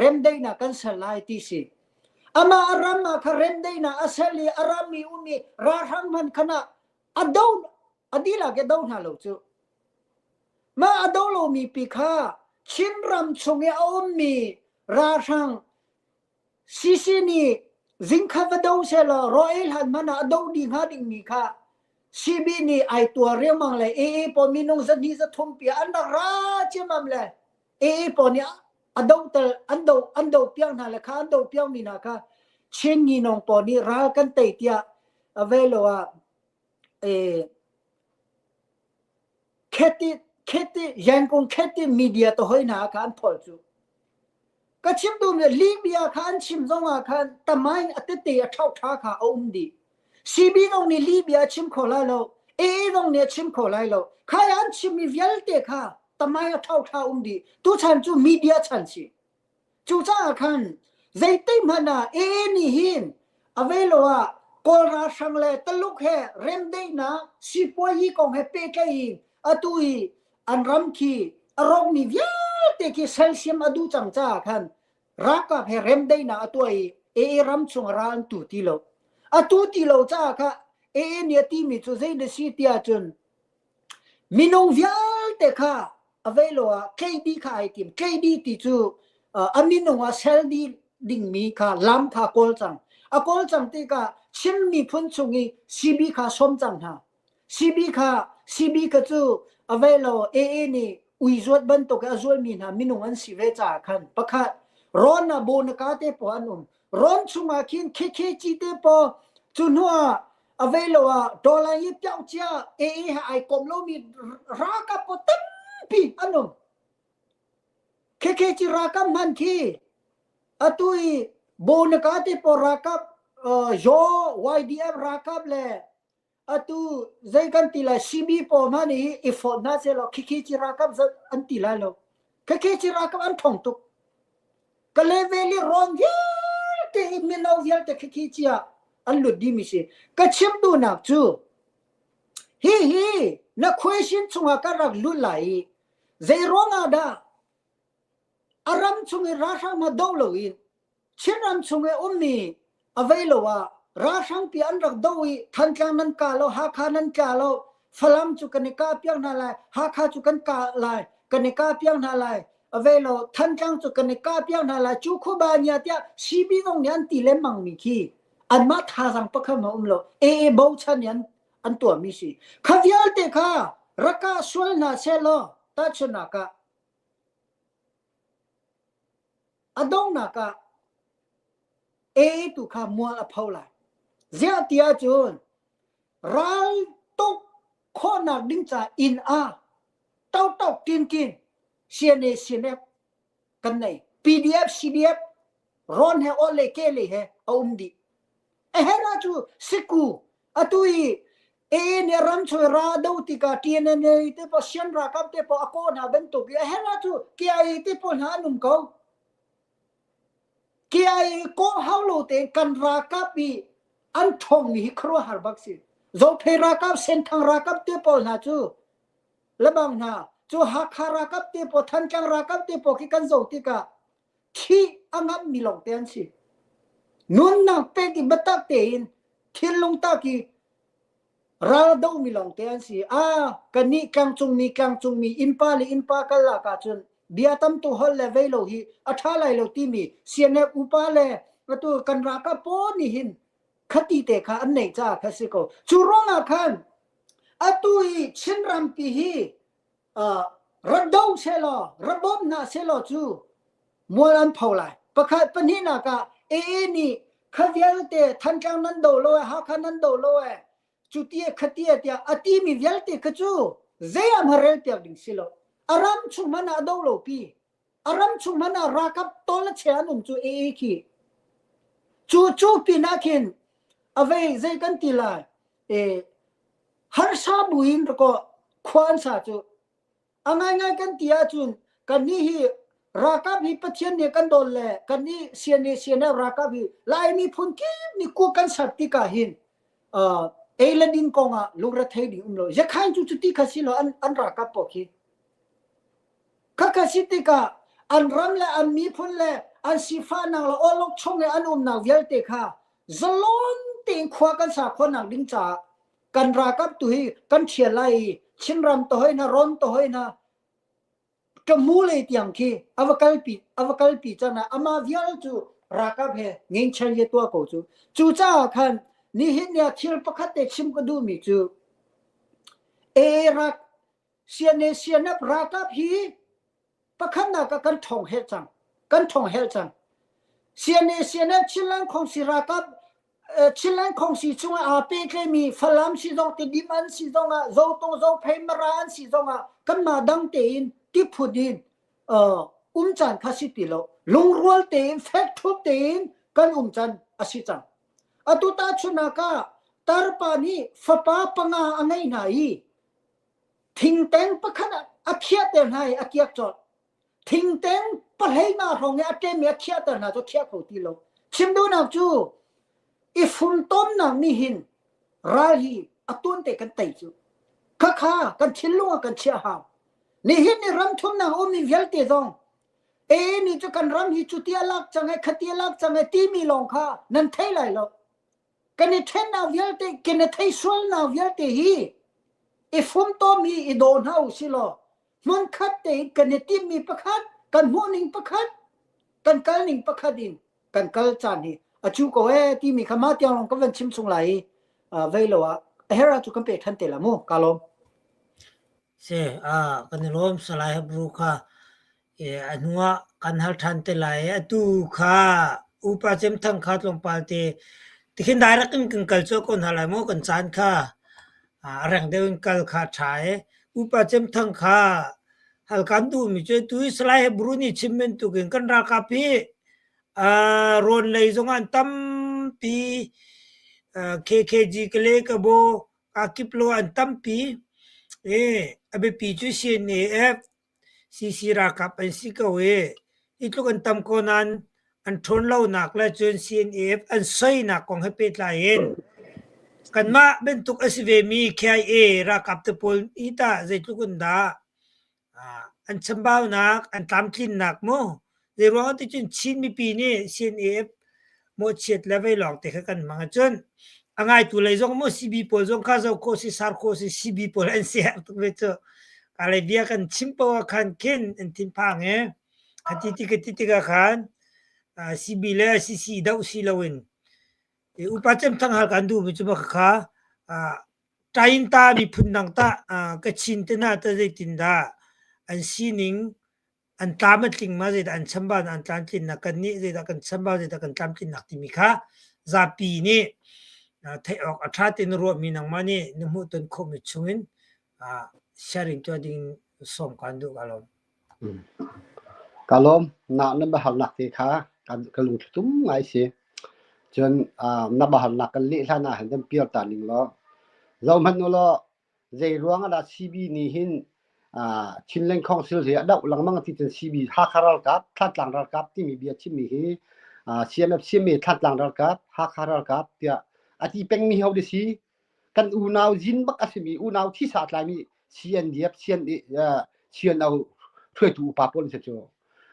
Remdaihnak kan ser lai ti si. Amah a ram ah kha remdaihnak a sel i a ram i um i ralhrang hmanh khan ah a do a dihlak i a do hna lo cu. Mah a do lomi pi kha Chinram chung i a ummi ralhrang CC nih zingkha va do sehlaw raw ei hlan hmanh ah a do dih hnga dingmi kha CB nih ai tuar riangmang le AA pawl minung zahnih zathum pi an rak ra ciammam le AA pawl nih a do tel an do an do piak hna le kha an do piak mi hna kha Chin nginawng pawl nih ral kan tei tiah a ve lo ah eh kheti kheti Yangon kheti media to hoi hna kha an phol cu Ka chim duhmi Libya kha an chim zongah khan tamain a tete a ṭhauṭha kha a um dih. CB zong nih Libya a chim kho lai lo, AA zong nih a chim kho lai lo. Kha an chimmi vialte kha tamain a ṭhauṭha um dih. Tuchan cu media chan si. Cucaah khan zeitik hmanh ah AA nih hin a vei lo ah Kawl ralhrang le Taluk he remdaihnak sipuayi kong he pehtlaih in atu i an ram khi a rawkmi vialte khi sersiam a duh cang caah khan ralkap he remdaihnak a tuah i AA ram chung ral an tu ti lo. A tu ti lo caah kha AA nih a timi cu zei na si tiah cun minung vialte kha a vei lo ah KD kha ai tim. KD ti cu a minung ah sel dih dingmi kha lam kha kawl cang. A kawl cang tikah Chin miphun chung i CB kha sawm cang hna. CB kha CB kha cu a vei lo AA nih ui zuat bantuk a zualmi hna minung an si ve caah khan pakhat rawn ah bonaka te paw an um rawn chungah khin KKG te paw cu hnu ah a vei lo ah dollar hi piau cia AA he ai kom lomi ralkap paw tampi an um KKG ralkap hman khi atu i bonaka te paw ralkap Yaw YDF ralkap le Atu zei kan ti lai CB pawl hna nih i fawt hna seh law khikhi ci ralkap an ti lai lo. Khikhi ci ralkap an ṭhawng tuk. Ka level i rawn vialte i mino vialte khikhi ci ah an lut dihmi si. Ka chim duhnak cu hi hi na question chungah ka rak lut lai i zei ruangah dah a ram chung i ralhrang hna do loin Chinram chung i ummi a vei lo ah ralhrangpi an rak doh i Thantlang nan kah lo, Hakha nan tla lo, Falam cu kan i kah piak hna lai, Hakha cu kan kah lai, kan i kah piak hna lai, a vei lo, Thantlang cu kan i kah piak hna lai, cu khuba nia tiah CB zong nih an ti lengmang mi khi anmah thazaang pakhat hmanh um lo, AA bochan i an an tuahmi si. Kha vialte kha rak kah sual hna sehlaw tahchunhnak ah A donghnak ah AA tu kha mual a pho lai. Ziah ti ahcun ral tuk khawhnak ding ca inn ah totok tinkin CNA CNF kan nei. PDF CDF rawn he aw le ke le he a um dih. A her ah cu siku atu i AA nih ram chung ra do tikah TNNA te pawl Sian ralkap te pawl a kawh hna bantuk i a her ah cu KIA te pawl hna an um ko. KIA kawh hau lo tein kan ralkap i an ṭhawngmi hi khuaruahhar bak si. Zophei ralkap, Senthang ralkap te pawl hna cu lebang hna cu Hakha ralkap te pawl, Thantlang ralkap te pawl khi kan zoh tikah thih a ngamhmi lawngte an si. Nunnak pek i biatak tein thinlung tak i ral domi lawngte an si. Ah, kannih tlangcungmi tlangcungmi innpa le innpa kal lak ahcun bia tam tu holh le vei lo hi a ṭha lai lo timi CNF upa le atu kan ralkap pawl nih hin khati te kha an neih caah kha si ko. Cu ruangah khan atu i Chin rampi hi rak do sehlaw rak bawm hna sehlaw cu mual an pho lai. Pakhat pahnihnak ah AA nih kha vialte Thantlang nan do lo e Hakha nan do lo e cu ti e khati e tiah a timi vialte kha cu zei ah hmanh rel piak ding si lo. A ram chung hmanh ah a do lo pi. A ram chung hmanh ah ralkap tawl a che an um cu AA khi. Cu cu pinah khin a vei zei kan ti lai e harsa buin rakaw khua an sa cu a ngaingai kan ti ahcun kannih hi ralkap hi Pathian nih kan dawl le kannih CNA CNF ralkap hi Lai miphun kip nih ku kan ser tikah hin uh, ei le ding kong ah lungrethei ding um lo Yakhain cu cuti kha si lo an an ralkap pawl khi Khakha si tikah an ram le an miphun le an sifahnak le awlokchong i an umnak vialte kha zalon tein khua kan sa khawhnak ding caah kan ralkap tu hi kan ṭhial lai i Chinram to hoi hna Rawn to hoi hna Ṭamu lei tiang khi a va kalpi a va kalpi can ah amah vial cu ralkap he ngengchel ye tuah ko cu. Cucaah khan nihin ni ah thil pakhat te chim ka duhmi cu AA rak CNA CNF ralkap hi pakhatnak ah kan ṭhawng hel cang. Kan ṭhawng hel cang. CNA CNF Chinland Khongsi ralkap Chinland Khongsi chungah aa pehtlaimi Falam si zong Tidim an si zongah Zotung Zophei Mara an si zongah kanmah dang tein tiphut in um caan kha si ti lo. Lungrual tein fek ṭhup tein kan um can a si cang. Atu tahchunhnak ah tarpa nih fapa panga a ngei hna i thingteng pakhat a khiahter hna i a kiak colh. Thingteng pahlei nga hrawng i a ṭem i a khiahter hna cu khiah kho ti lo. Chim duhnak cu i fumtomnak nih hin ral hi a tuan te kan tei cu. Khakha kan thinlung ah kan chiah hau. Nihin ni ram thumnak ummi vialte zong ee ni cu kan ram hi cuti a lak cang e khati a lak cang e timi lawng kha nan thei lai lo. Kan i ṭhennak vialte kan i thei sualnak vialte hi i fumtom hi i daw hna u si law hmunkhat tein kan i timmi pakhat kan hmuhning pakhat kan kalning pakhat in kan kal caan hi a cu ko ee timi kha mah tiang lawng ka van chim chung lai i vei lo ah a herh ah cu kan pe than te la mu ka lawm. Se a kan i lawm Salai Hebru kha A hnuah kan hal ṭhan te lai. Atu kha upa cem thang kha tlawmpal te tikhin direct in kan kal colh ko hna lai maw kan caan kha a reng deuh in kal kha a ṭha i upa cem thang kha hal kan duhmi cu tu hi Salai Hebru nih chim bantukin kan ralkap hi rawn lei zongah an tampi KKG Kale Kabo kakip lo an tampi i a biapi cu CNAF CC ralkap an si ko i hi tluk an tam ko nain an ṭhawn lonak le cun CNF an soinak kong he pehtlai in kanmah bantuk a si vemi KIA ralkap te pawl hi tah zeitluk in dah an chambaunak, an tlamtlinnak mu Zeiruang ah ticun Chin mipi nih CNAF mawhchiat le vei lawng te kha kan hmang ahcun a ngaitu lei zong maw CB pawl zong kha zoh khawh si sar khawh si CB pawl an si herh tuk ve cu. Ka lei bia kan chim paoh ah khan khin an thinphang i khati ti ka ti tikah khan CB le CC doh si loin upa cem thang hal kan duhmi cu kha Ṭainta miphun dang tah Kachin te hna tah zeitindah an sining an tlam a tling ma zeidah an chambau an tlamtlinnak kannih zeidah kan chambau zeidah kan tlamtlinnak timi kha zapi nih theih awk a ṭha tein na ruahmi nangmah nih na hmuhton khawhmi chungin sharing tuah ding sawm kaan duh ka lawm. Ka lawm. Na na biahalnak te kha ka lungthli ngai si. Cun na biahalnak kan leh hlan ah hin kan piar ta ning law zohhmanh u law Zeiruang ah dah CB nih hin Chinland Council hi a doh lengmang ti cun CB Hakha ralkap, Thantlang ralkap timi bia chimmi hi CNF CMA Thantlang ralkap, Hakha ralkap tiah a ti pengmi ho de si? Kan unau zin bak a simi unau thisa tlaimi CNDF, CNA, CNO hruaitu upa pawl an si cu.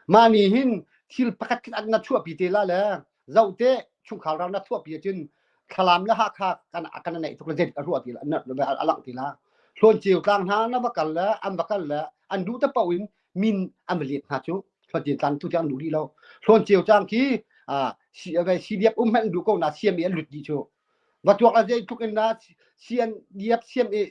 Mah nih hin thil pakhat khat an na chuahpi te la le zoh te chungkhar ral na chuahpi ahcun Thlarau le Hakha kan kan neih tuk le zei a ruah ti la a langh ti la Hlawn Ceu tlang hna na va kal le an va kal le an duh te paoh in min an va let hna cu Hlawn Ceu tlang tu tiang an duh rih lo Hlawn Ceu tlang khi CDF um hmanh duh ko na CMA an lut dih cu va tuak la zei tluk in na CNDF CMA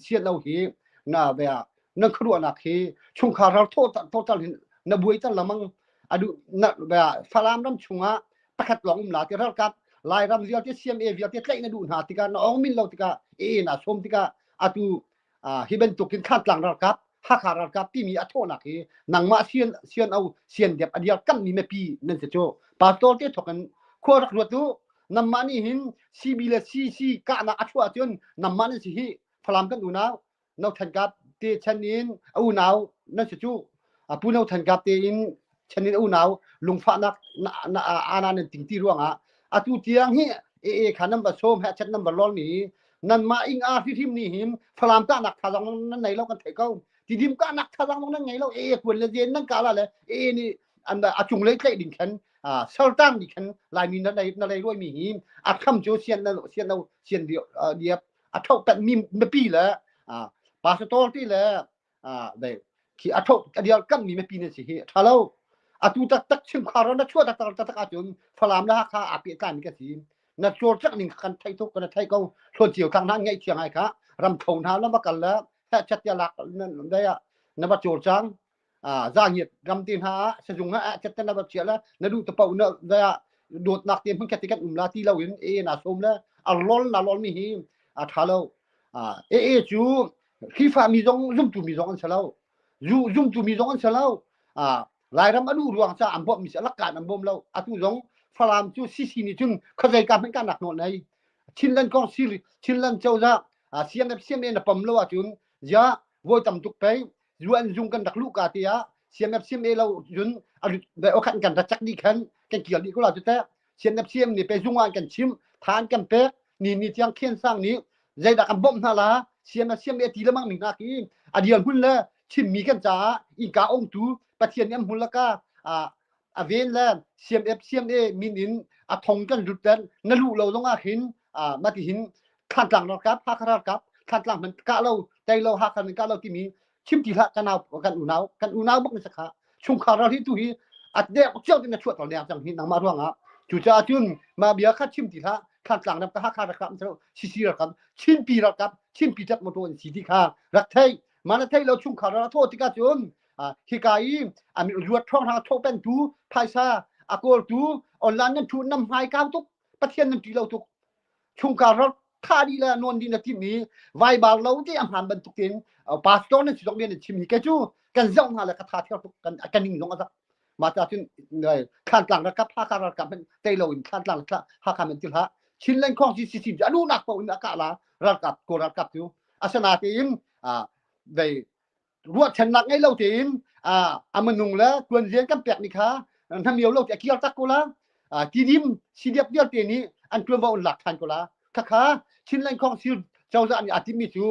CNO hi na bia na khuaruahnak hi chungkhar ral total hin na buai ter lamang adu na Falam ram chungah pakhat lawng um la ti ralkap Lairam vialte CMA vialte tlaih na duh hna tikah na ong min lo tikah e na som tikah atu hi bantukin Thantlang ralkap Hakha ralkap timi a thawhnak hi nangmah sian sian au sian dep a diar kammi mipi nan si cu pastor te thokin khua rak ruat u namah nih hin CB le CC kahnak a chuah ahcun namah nan si hi Falam kan unau No Than Kap te chan in a unau nan si cu Pu No Than Kap te in chan in a unau lungfahnak na na ana nan ting ti ruangah atu tiang hi ee kha nan va som he chat nan va lol ni nan ma ing a hrim ni him falam ta nak tha zong nan nei lo kan thei ko tidim ka nak tha zong nan ngei lo ee kuan le zen nan ka la le ee ni An a cunglei tlaih ding khan saltang nih khan Laimi na lei na lei ruaimi hi a kham cu sian na sian lo sian diap a tho tat mi mipi le pastor ti le dei khi a tho a dial kam mi mipi ne si hi tha lo atu tak tak chim khar na chua tak tak tak ahcun Falam le Hakha aa pehtlai mi ka si na cawr cak ning kan thei tuk kan thei ko hlawn cio thang hna ngeih thiang ai kha ram tho hna na va kal le he chat tia lak dei ah na va cawr cang zangiat ram te hna ah sazung ah chat na va chia la na duh te pau na dei ah dawtnak te hmun khat te kan um la ti lo in e na som le a lol na lol mi hi a tha lo e e cu Khrihfa mi zong zumtu mi zong an si lo zumtu mi zong an si lo Lairam a duh ruang ca an bawmh mi si lakkaan an bawm lo. Atu zong Falam cu CC nih cun khuazei ka hmanh ka nak nawl nei. Chinland kong sir Chinland cozah CNF CMA na pom lo ahcun zia voi tam tuk pei UN zung kan rak luh ka ti ah CNF CMA lo cun a okhan kan rak cak dih khan kan kir dih ko la cu teh CNF CM nih pe zung ah kan chim than kan pek ni ni tiang khen sang nih zeidah kan bawmh hna la CNF CMA ti lemang mi hna khi a dial hun le chimmi kan caah innka ongtu Pathian nih an hmul laka a ven le CMF CMA min in a thong kan lut ten na luh lo zong ah hin mati hin Thantlang ralkap Hakha ralkap Thantlang hman kah lo tei lo Hakha min kah lo timi chim ti hlah kan kan unau kan unau bak ni sakha chungkhar ral hi tu hi at dek cio tin na chuah tol deng cang hi nangmah ruangah cucaah cun mah bia kha chim ti hlah Thantlang ram ka Hakha ralkap CC ralkap Chinpi ralkap Chinpi tat motor an si ti kha rak thei Mana thei lo chungkhar ral a thawh tikah cun hika i a ruat ṭhawng hrang a thawh pengtu phaisa a kawltu online nan ṭhu nam hmai kau tuk Pathian nan ṭih lo tuk chungkhar ral tha dih le nawn dih na timh i vaibar lo te a hmaan bantuk tein pastor nan si zong nan chim hi kei cu kan zoh hna le ka tha thiar tuk kan kan ning zong a zak mah ta cun Thlantlang ralkap Hakha ralkap hmanh tei lo in Thlantlang Hakha hmanh ti hlah Chinland Khong CCC cu a duhnak paoh in a kah la ralkap Kawl ralkap cu asinatein dei ruahchannak ngei lo tein a minung le tuanrian kan pek ni kha hnamio lo te a kir tak ko la tidim CDF vialte nih an tuanvo an lak than ko la khakha Chinland Council cozah nih a timmi cu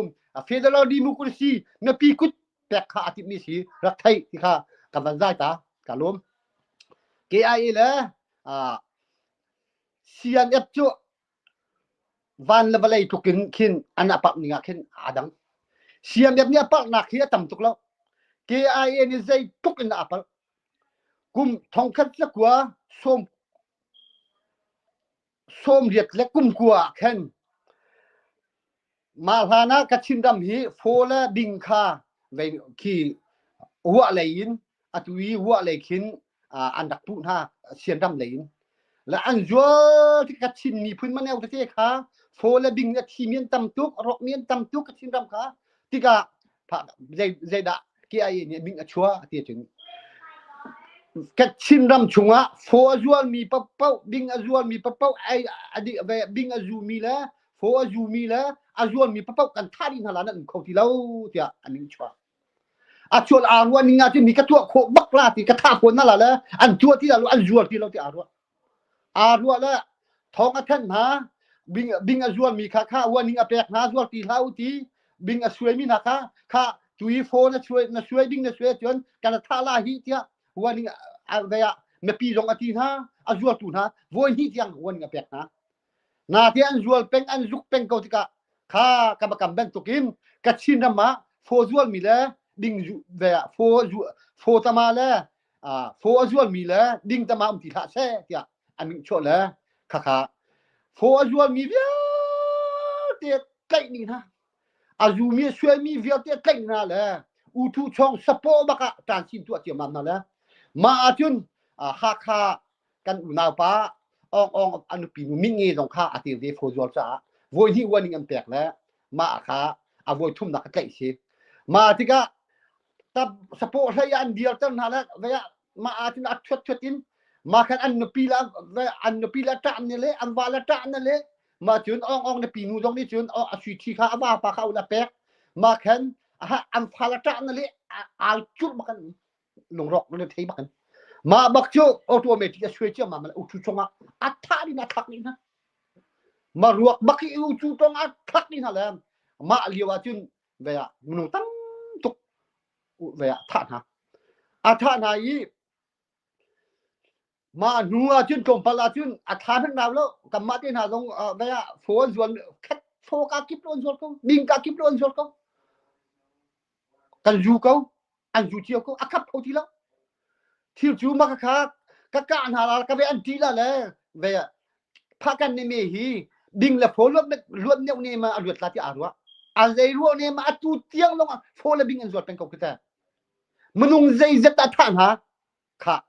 federal democracy mipi kut pek kha a timmi si rak thei ti kha ka van zai ta ka lawm KIA le CNF cu Van le vawlei tluk in khin an a parh ning ah khin aa dang. Siamep nih a parhnak hi a tam tuk lo. KIA nih zeitluk in dah a palh. Kum thongkhat le kua sawm sawmriat le kum kua ah khan mah hlan ah Kachin ram hi phaw le bing kha vei khi ruah lei in atu i ruah lei khin an rak puh hna Sianram lei in le an zual tik Kachin miphun maneu tete kha phaw le bing le thi mi an tam tuk rawk mi an tam tuk Kachin ram kha tikah zei zeidah KIA nih ming a chuah ti cun Kachin ram chungah phaw a zual mi paoh bing a zual mi paoh ai bing a zu mi le phaw a zu mi le a zual mi paoh kan thah dih hna la nan um kho ti lo tiah an ming chuah A chual aa ruah ning ahcun mi ka tuah khawh bak la ti ka thah fawn na la le an tuah ti lo an zuar ti lo ti aa ruah. Aa ruah le thawng a thanh hna bing bing a zuar mi kha kha warning a pek hna zuar ti hlah u ti bing a suai mi hna kha kha tui phone na suai na suai ding na suai cun kan thah la hi tiah warning a ve ah mipi zong a ti hna a zuartu hna voi hnih tiang warning a pek hna Nate an zual peng an zuk peng ko tikah kha ka kam bantukin Kachin ram ah phaw zualmi le ding zu ve ah phaw zu phaw tama le phaw a zualmi le ding tama um ti hlah seh tiah an min chuah le khakha phaw a zualmi vialte tlaih ding hna a zumi a suaimi vialte tlaih hna le uthu chong sapaw bak ah ṭan sin tuah ciammam hna le mah ahcun Hakha kan unau pa Awng Awng a nupi nu Min Nge zong kha a tel ve phaw zual caah voi hnih warning an pek le mah kha a voi thumnak a tlaih si mah tikah tab sapawh hlei ah an dirter hna le vei ah mah ah cun a thuat thuat in mah khan an nupi la an nupi la ṭah ne le an va la ṭah ne le mah cun Awng Awng nupi nu zong nih cun a sui thi kha a va pa kha a pek mah khan an fa la ṭah ne le ai curh bak an lungrawk na thei bak in mah bak cu automatic a suai cia ma ma u chu chungah a tha din a thak ni hna ma ruak bak i u chu tong a thak ni hna le mah lio ah cun ve ah minung tam tuk ve ah thah hna a thah hna i. Mah hnu ah cun tlawmpal ah cun a thla hmanh rau lo. Kanmah te hna zong vai ah phaw an zual khat phaw ka kip lo an zual ko. Bing ka kip lo an zual ko. Kan zu ko. An zu cio ko. A khap kho ti lo. Thil cu mah kha ka kah hna la ka ve an ti la le ve phakan ni me hi ding le phaw luat luat neuh ne ma a luat la ti aa ruah. A zei ruah ne ma atu tiang long phaw le bing an zuat peng ko kita. Minung zeizat dah thah hna? Khah.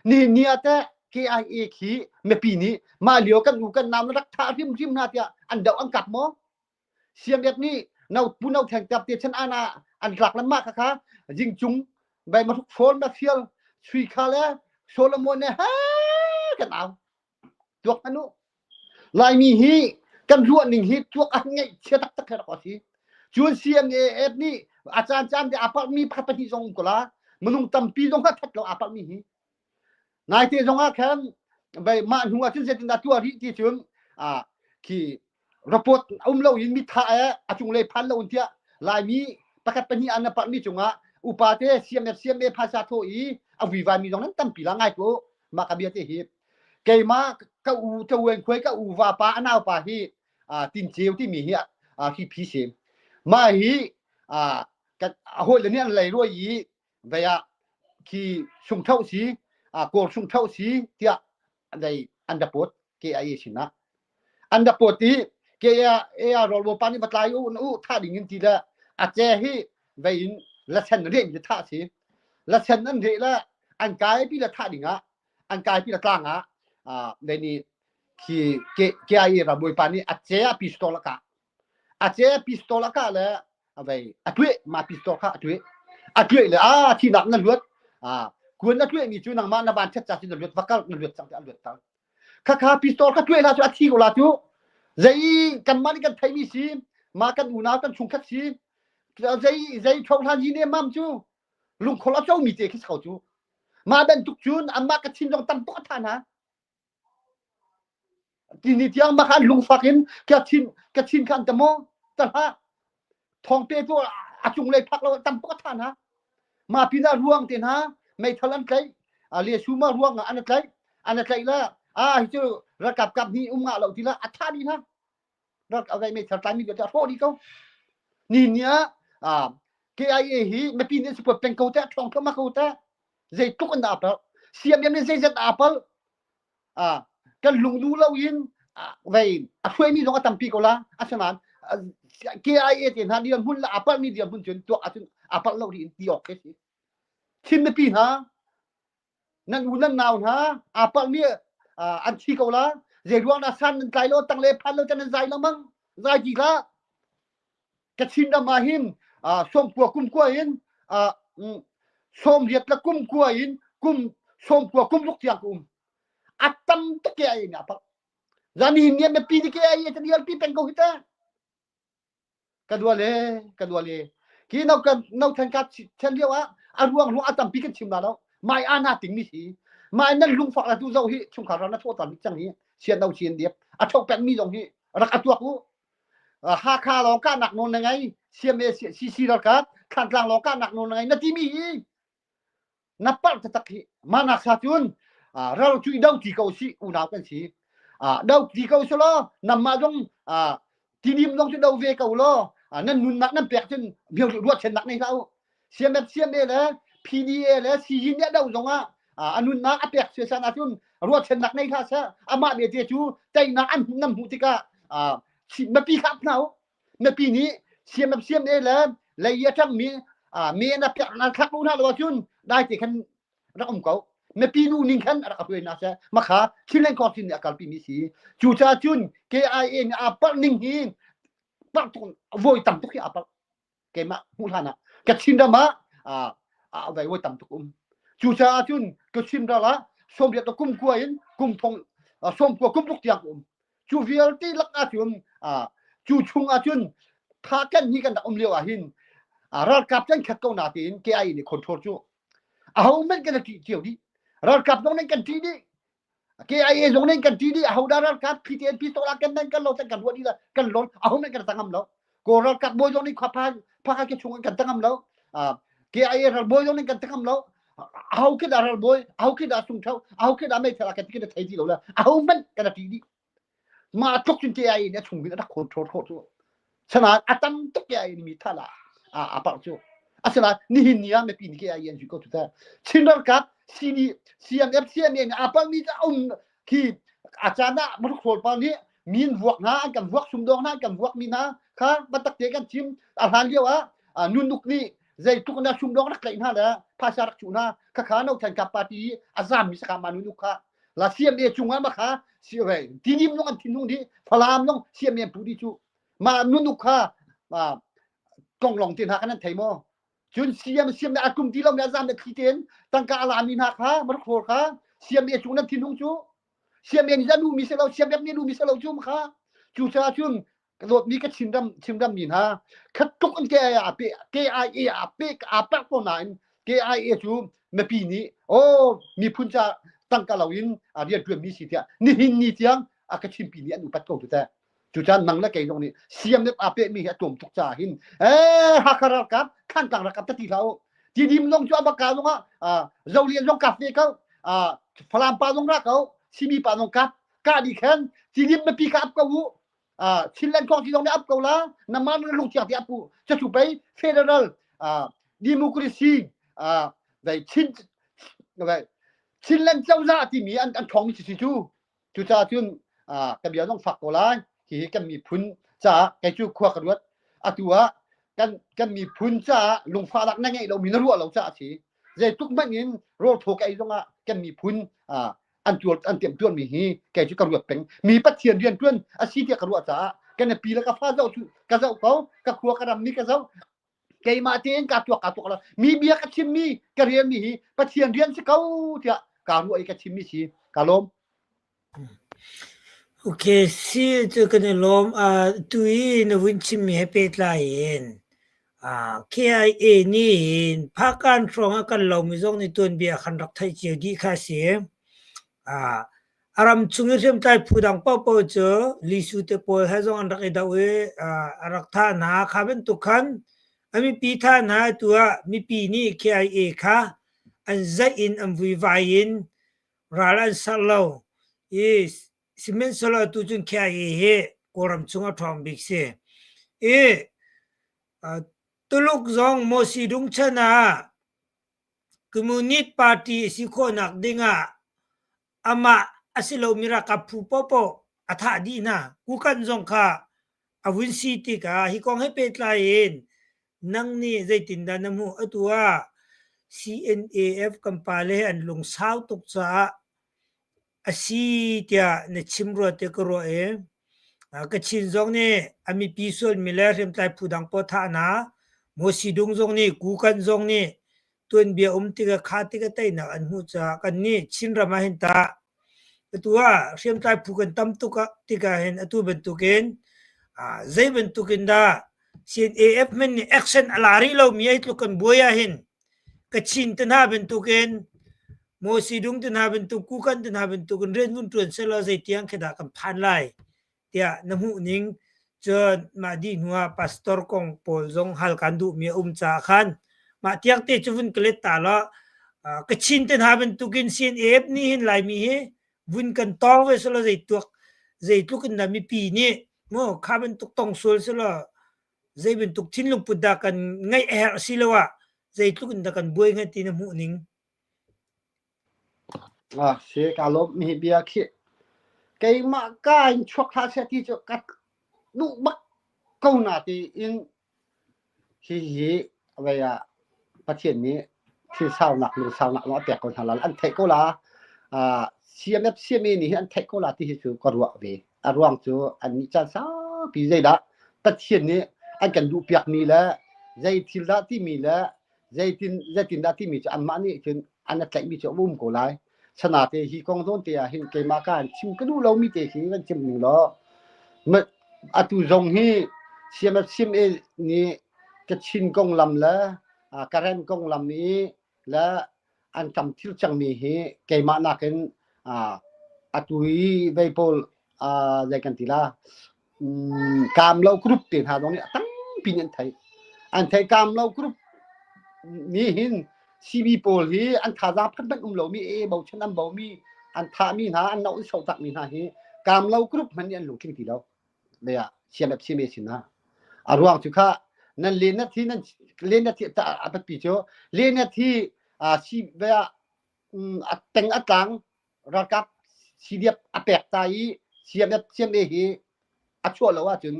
Nihin ni ah teh KIA khi mipi nih mah lio kan u kan nau na rak thah hrimhrim hna tiah an doh an kap maw? Siam ep nih no pu no theng tap te chan ana an tlak lam mah kha kha jingcung bai ma hruk phone ma fial sui kha le Solomon ne ha kan au tuak anu Laimi hi kan ruah ning hi tuak ah ngeih chia taktak he rak si. Cun CNAF nih a caan caan te aa palhmi pakhat pahnih zong um ko la. Minung tampi zong kha that lo aa palhmi hi. Naite zong ah khan bai mah hnu ah cun zeitindah tuah rih ti cun ah khi report um lo in mitha e a cunglei phan lo in tiah Laimi pakhat pahnih an na palhmi cungah upa te CMF CMA phaisa thaw i a vuivai mi zong nan tampi la ngai ko mah ka bia te hi keimah ka u ka uen khuai ka u va pa a nau pa hi tin ceu timi hi hi phi sim mah hi a hawi le nih an lei ruai i vei ah khi sung tho si kawl sung tho si tiah dei an report KIA sinah an report i KIA rawlbo pa nih va tlai u u thah ding in ti le a che hi vei in lasen re mi thah si lasen an re le an kai pi le thah ding ah an kai pi le tlang ah dei ni khi KIA rambawipa nih a che a pistol a kah a che pistol a kah le a vei a tueh ma pistol kha a tueh a tueh le a thinak na luat a kuan na tueh mi cu nangmah na van thet cha sin na luat vakal na luat cang te a luat cang kha kha pistol kha tueh la cu a thi ko la cu zei kan mah nih kan theimi si ma kan unau kan chungkhat si zei zei tho hlan yi ne mam cu lungkhol a co mi te khi ko cu mah bantuk cun anmah ka chin zong tam tuk a tha hna Tini tiang mah khan lungfak in ka thin ka thin khan ta maw ta hlah thong pe tu a cunglei phak lo tam tuk a tha hna ma pinah ruang te hna meithal an tlaih le su ma ruang ah an tlaih an tlaih la a hi cu ralkap kap ni um nga lo ti la a tha dih hna rak a meithal tlai mi te hrawh dih ko ni ni ah KIA hi mipi nih support peng ko te thong thoma ko te zeitluk in aa palh siam nih zeizat aa palh kan lungdu lo in vei a hruaimi zong a tampi ko la asinain KIA te hna dirhmun le aa palhmi dirhmun cun tuak ahcun aa palh lo dih in ti awk khi si Chin mipi hna nan u nan nau hna aa palhmi an thi ko la zei ruang dah san nan tlai lo tang le phan lo can nan zai lengmang zai ti hlah Kachin ram ah hin sawmkua kum kua in sawmriat le kum kua in kum sawmkua kum ruk tiang ka um. A tam tuk ke ai na pak. Zani hin nian pi ni ke ai ta dial pi peng ko hi ta. Ka dua le ka dua le ki no kan no than ka chen lio ah a ruang ruang a tampi kan chim la lo. Mai ana ting mi si. Mai nan lungfak la tu zo hi chungkhar ran na tho tan cang hi sian no sian diep a tho pek mi zong hi rak atuak u Hakha lawng kahnak nawl na ngei CMA CC ralkap Thantlang lawng kahnak nawl na ngei na timi hi na palh taktak hi manak sa cun ral cu i do ti ko si unau kan si do ti ko si law namah zong tidim zong cu do ve ko law nan nunnak nan pek cun ruahchannak nei hlah u CMF CMA le PDA le CG nih a do zong ah a nunnak a pek siasan ahcun ruahchannak nei hlah seh amah bia te cu teinak an nan hmuh tikah mipi kha hna u mipi nih CMF CMA le lei a ṭangmi me na pek na thlak lu hna lo ahcun dai te khan rak um ko mipi nu ning khan rak hruai na seh makha Chinland Council nih a kalpi mi si cucaah cun KIA nih aa palh ning hi palh tuk voi tam tuk hi aa palh keimah hmuh hlan ah Kachin ram ah ah vai tam tuk um cucaah cun Kachin ral ah sawmriat le kum kua in kum thong sawm kua kum ruk tiang um cu vialte lak ah cun cu chung ah cun tha kan hi kan rak um lio ah hin ralkap kan khat ko na tiin KIA nih control cu aho hmanh kan ṭih cio dih ralkap zong nih kan ṭih dih KIA zong nih kan ṭih dih ahodah ralkap PTN pistol ah kan nan kan lo kan ruah dih la kan lon aho hmanh kan tangam lo Kawl ralkap bawi zong nih khua pha phaka ke chung kan tangam lo KIA ral bawi zong nih kan tangam lo. Aho khi dah ralbawi, aho khi dah sungtho, aho khi dah meithal a kan ti kan thei ti lo le aho hmanh kan ṭih dih. Mah tluk cun KIA nih a chung in a rak control khawh cu. Sanain a tam tuk KIA nih mi thah lah a parh cu. Asinain nihin ni ah mipi nih KIA an zui ko cu teh. Chin ralkap CD, CNF, CNA nih aa palhmi cu a um khi a caan ah Muruk pa nih min vuak hna an kan vuak sumdawng hna an kan vuak mi hna kha biatak te kan chim a hlan lio ah nunuk nih zeitluk na sumdawng rak tlaih hna le phaisa rak chuh hna khakha no than kap party a zam mi saka ma nunuk kha la CMA cungah ma kha si ve tidim nong an thinlung di falam nong CMA pu di chu ma nunuk kha kong long te hna kan an thei mo cun CM siam le a tum ti lo mi a zam le thli tein tangka a lami hna kha markhor kha CMA cung nan thinlung cu CMA nih a mi si lo CMF nih mi si lo cu kha cu caah cun ka dawtmi ka Chinram Chinram mi hna khat tuk in KIA a pe KIA a pe a pak ko nain KIA cu mipi nih oh miphun ca tangka lo in rian tuan mi si tiah nihin ni tiang a ka chimpi nih an upat ko tu teh Cucaan nang le kei zong nih siam nih aa pehmi hi a tlawm tuk caah hin ee Hakha ralkap Thantlang ralkap ta ti hlah u. Tidim zong cu a baka zong ah Zolian zong kap ve ko. Falam pa zong ra ko. Simi pa zong kap. Ka di khan Tidim mipi kha ap ko u. Chinland kong ti zong nih ap ko la. Nama na lung chiang ti ap u. Cucu pei federal democracy dai Chin Chinland cozah timi an an ṭhawng si cu. Cucaah cun ka bia zong fak ko lai. Hihi kan miphun caah kei cu khua ka ruat. Atu ah kan kan miphun caah lungfahnak na ngeih lomi na ruah lo caah a si. Zeitluk hmanh in rawl thaw ka ei zongah kan miphun an tuar an temtuarmi hi kei cu ka ruat peng. Mi Pathian rian ṭuan a si tiah ka ruah caah ka nupi le ka fa zoh cu ka zoh ko, ka khua ka ram mi ka zoh. Keimah tein kaa tuak kaa tuak lo. Mi bia ka chimmi ka relmi hi Pathian rian si ko tiah kaa ruah i ka chimmi si. Ka lawm. Okay, si cu kan i lawm. Uh, tu i na vun chimmi he pehtlai in uh, KIA nih hin Phakan hrawng ah kan lomi zong nih tuanbia khan rak theih cio dih kha a si. Uh, a ram chung i hriamtlai phu dang paohpaoh cu Lisu te pawl he zong an rak i doh i uh, a rak thah hna. Kha bantuk khan a mipi thah hna tu ah mipi nih KIA kha an zaih in an vuivai in ral an serh lo i sihmanhsehlaw atu cun KIA hi Kawlram chung a ṭhawng bik si. I Tuluk zong Mosi Dung chan ah Communist Party a si khawhnak ding ah amah a si lomi ralkap phu paohpaoh a thah dih hna. Kukan zong kha a vun si tikah hi kong he pehtlai in nang nih zeitindah na hmuh? Atu ah CNAF kan pale he an lungsau tuk caah a si tiah na chim rua tiah ka ruah i Kachin zong nih a mipi sualmi le hriamtlai phu dang pawl thah hna, Mawsidung zong nih, Kukan zong nih tuanbia um tikah kha tikah teinak an hmuh caah kannih Chinram ah hin tah atu ah hriamtlai phu kan tam tuk tikah hin atu bantukin zei bantukin dah CNAF hmanh nih action a la rih lomi ai tluk kan buai ah hin Kachin te hna bantukin Mawsidung te hna bantuk Kukan te hna bantukin rian vun ṭuan sehlaw zeitiang khi dah kan phan lai tiah na hmuh ning cun mah dih hnu ah pastor kong pawl zong hal kan duhmi a um caah khan mah tiang te cu vun ka let ta law Kachin te hna bantukin CNAF nih hin Laimi hi vun kan tawng ve selaw zeituak zeitluk in dah mipi nih mu kha bantuk tong sual selaw zei bantuk thinlung put dah kan ngeih a herh asiloah zeitluk in dah kan buai hnga ti na hmuh ning Ah, si ka lawm mi bia khi keimah ka in chuak hlah seh ti cu ka duh bak ko na ti in hihi vei ah Pathian nih thil saunak lungsaunak lawng a pek ko hna la an theih ko la. Ah, CMF CMA nih hin an theih ko la ti hi cu ka ruah ve. A ruang cu an nih caan saupi zeidah Pathian nih an kan duhpiak mi le zei thil dah timi le zeitin zeitin dah timi cu anmah nih cun an a tlaihmi cu a um ko lai. Sanate hi kong zawn te ah hin keimah ka han chim ka duh lomi te khi van chim ning law atu zong hi CMF CMA nih Kachin konglam le Karen konglam i le an kam thil cangmi hi keimah nakin atu i vei pawl zei kan ti la Kamlo group te hna zong nih a tampi in an theih. An theih Kamlo group nih hin CB pawl hi an thazaang phat hmanh um lomi e bochan an bomi an thahmi hna an no so takmi hna hi kaam lo group hmanh nih an lungtling ti lo le ah siam siam sin na a ruang cu kha nan len na thi nan len na thi a patpi cu len na thi a si ve a teng a tlang ralkap CDF a pek ta i CMF CMA hi a chuah lo ahcun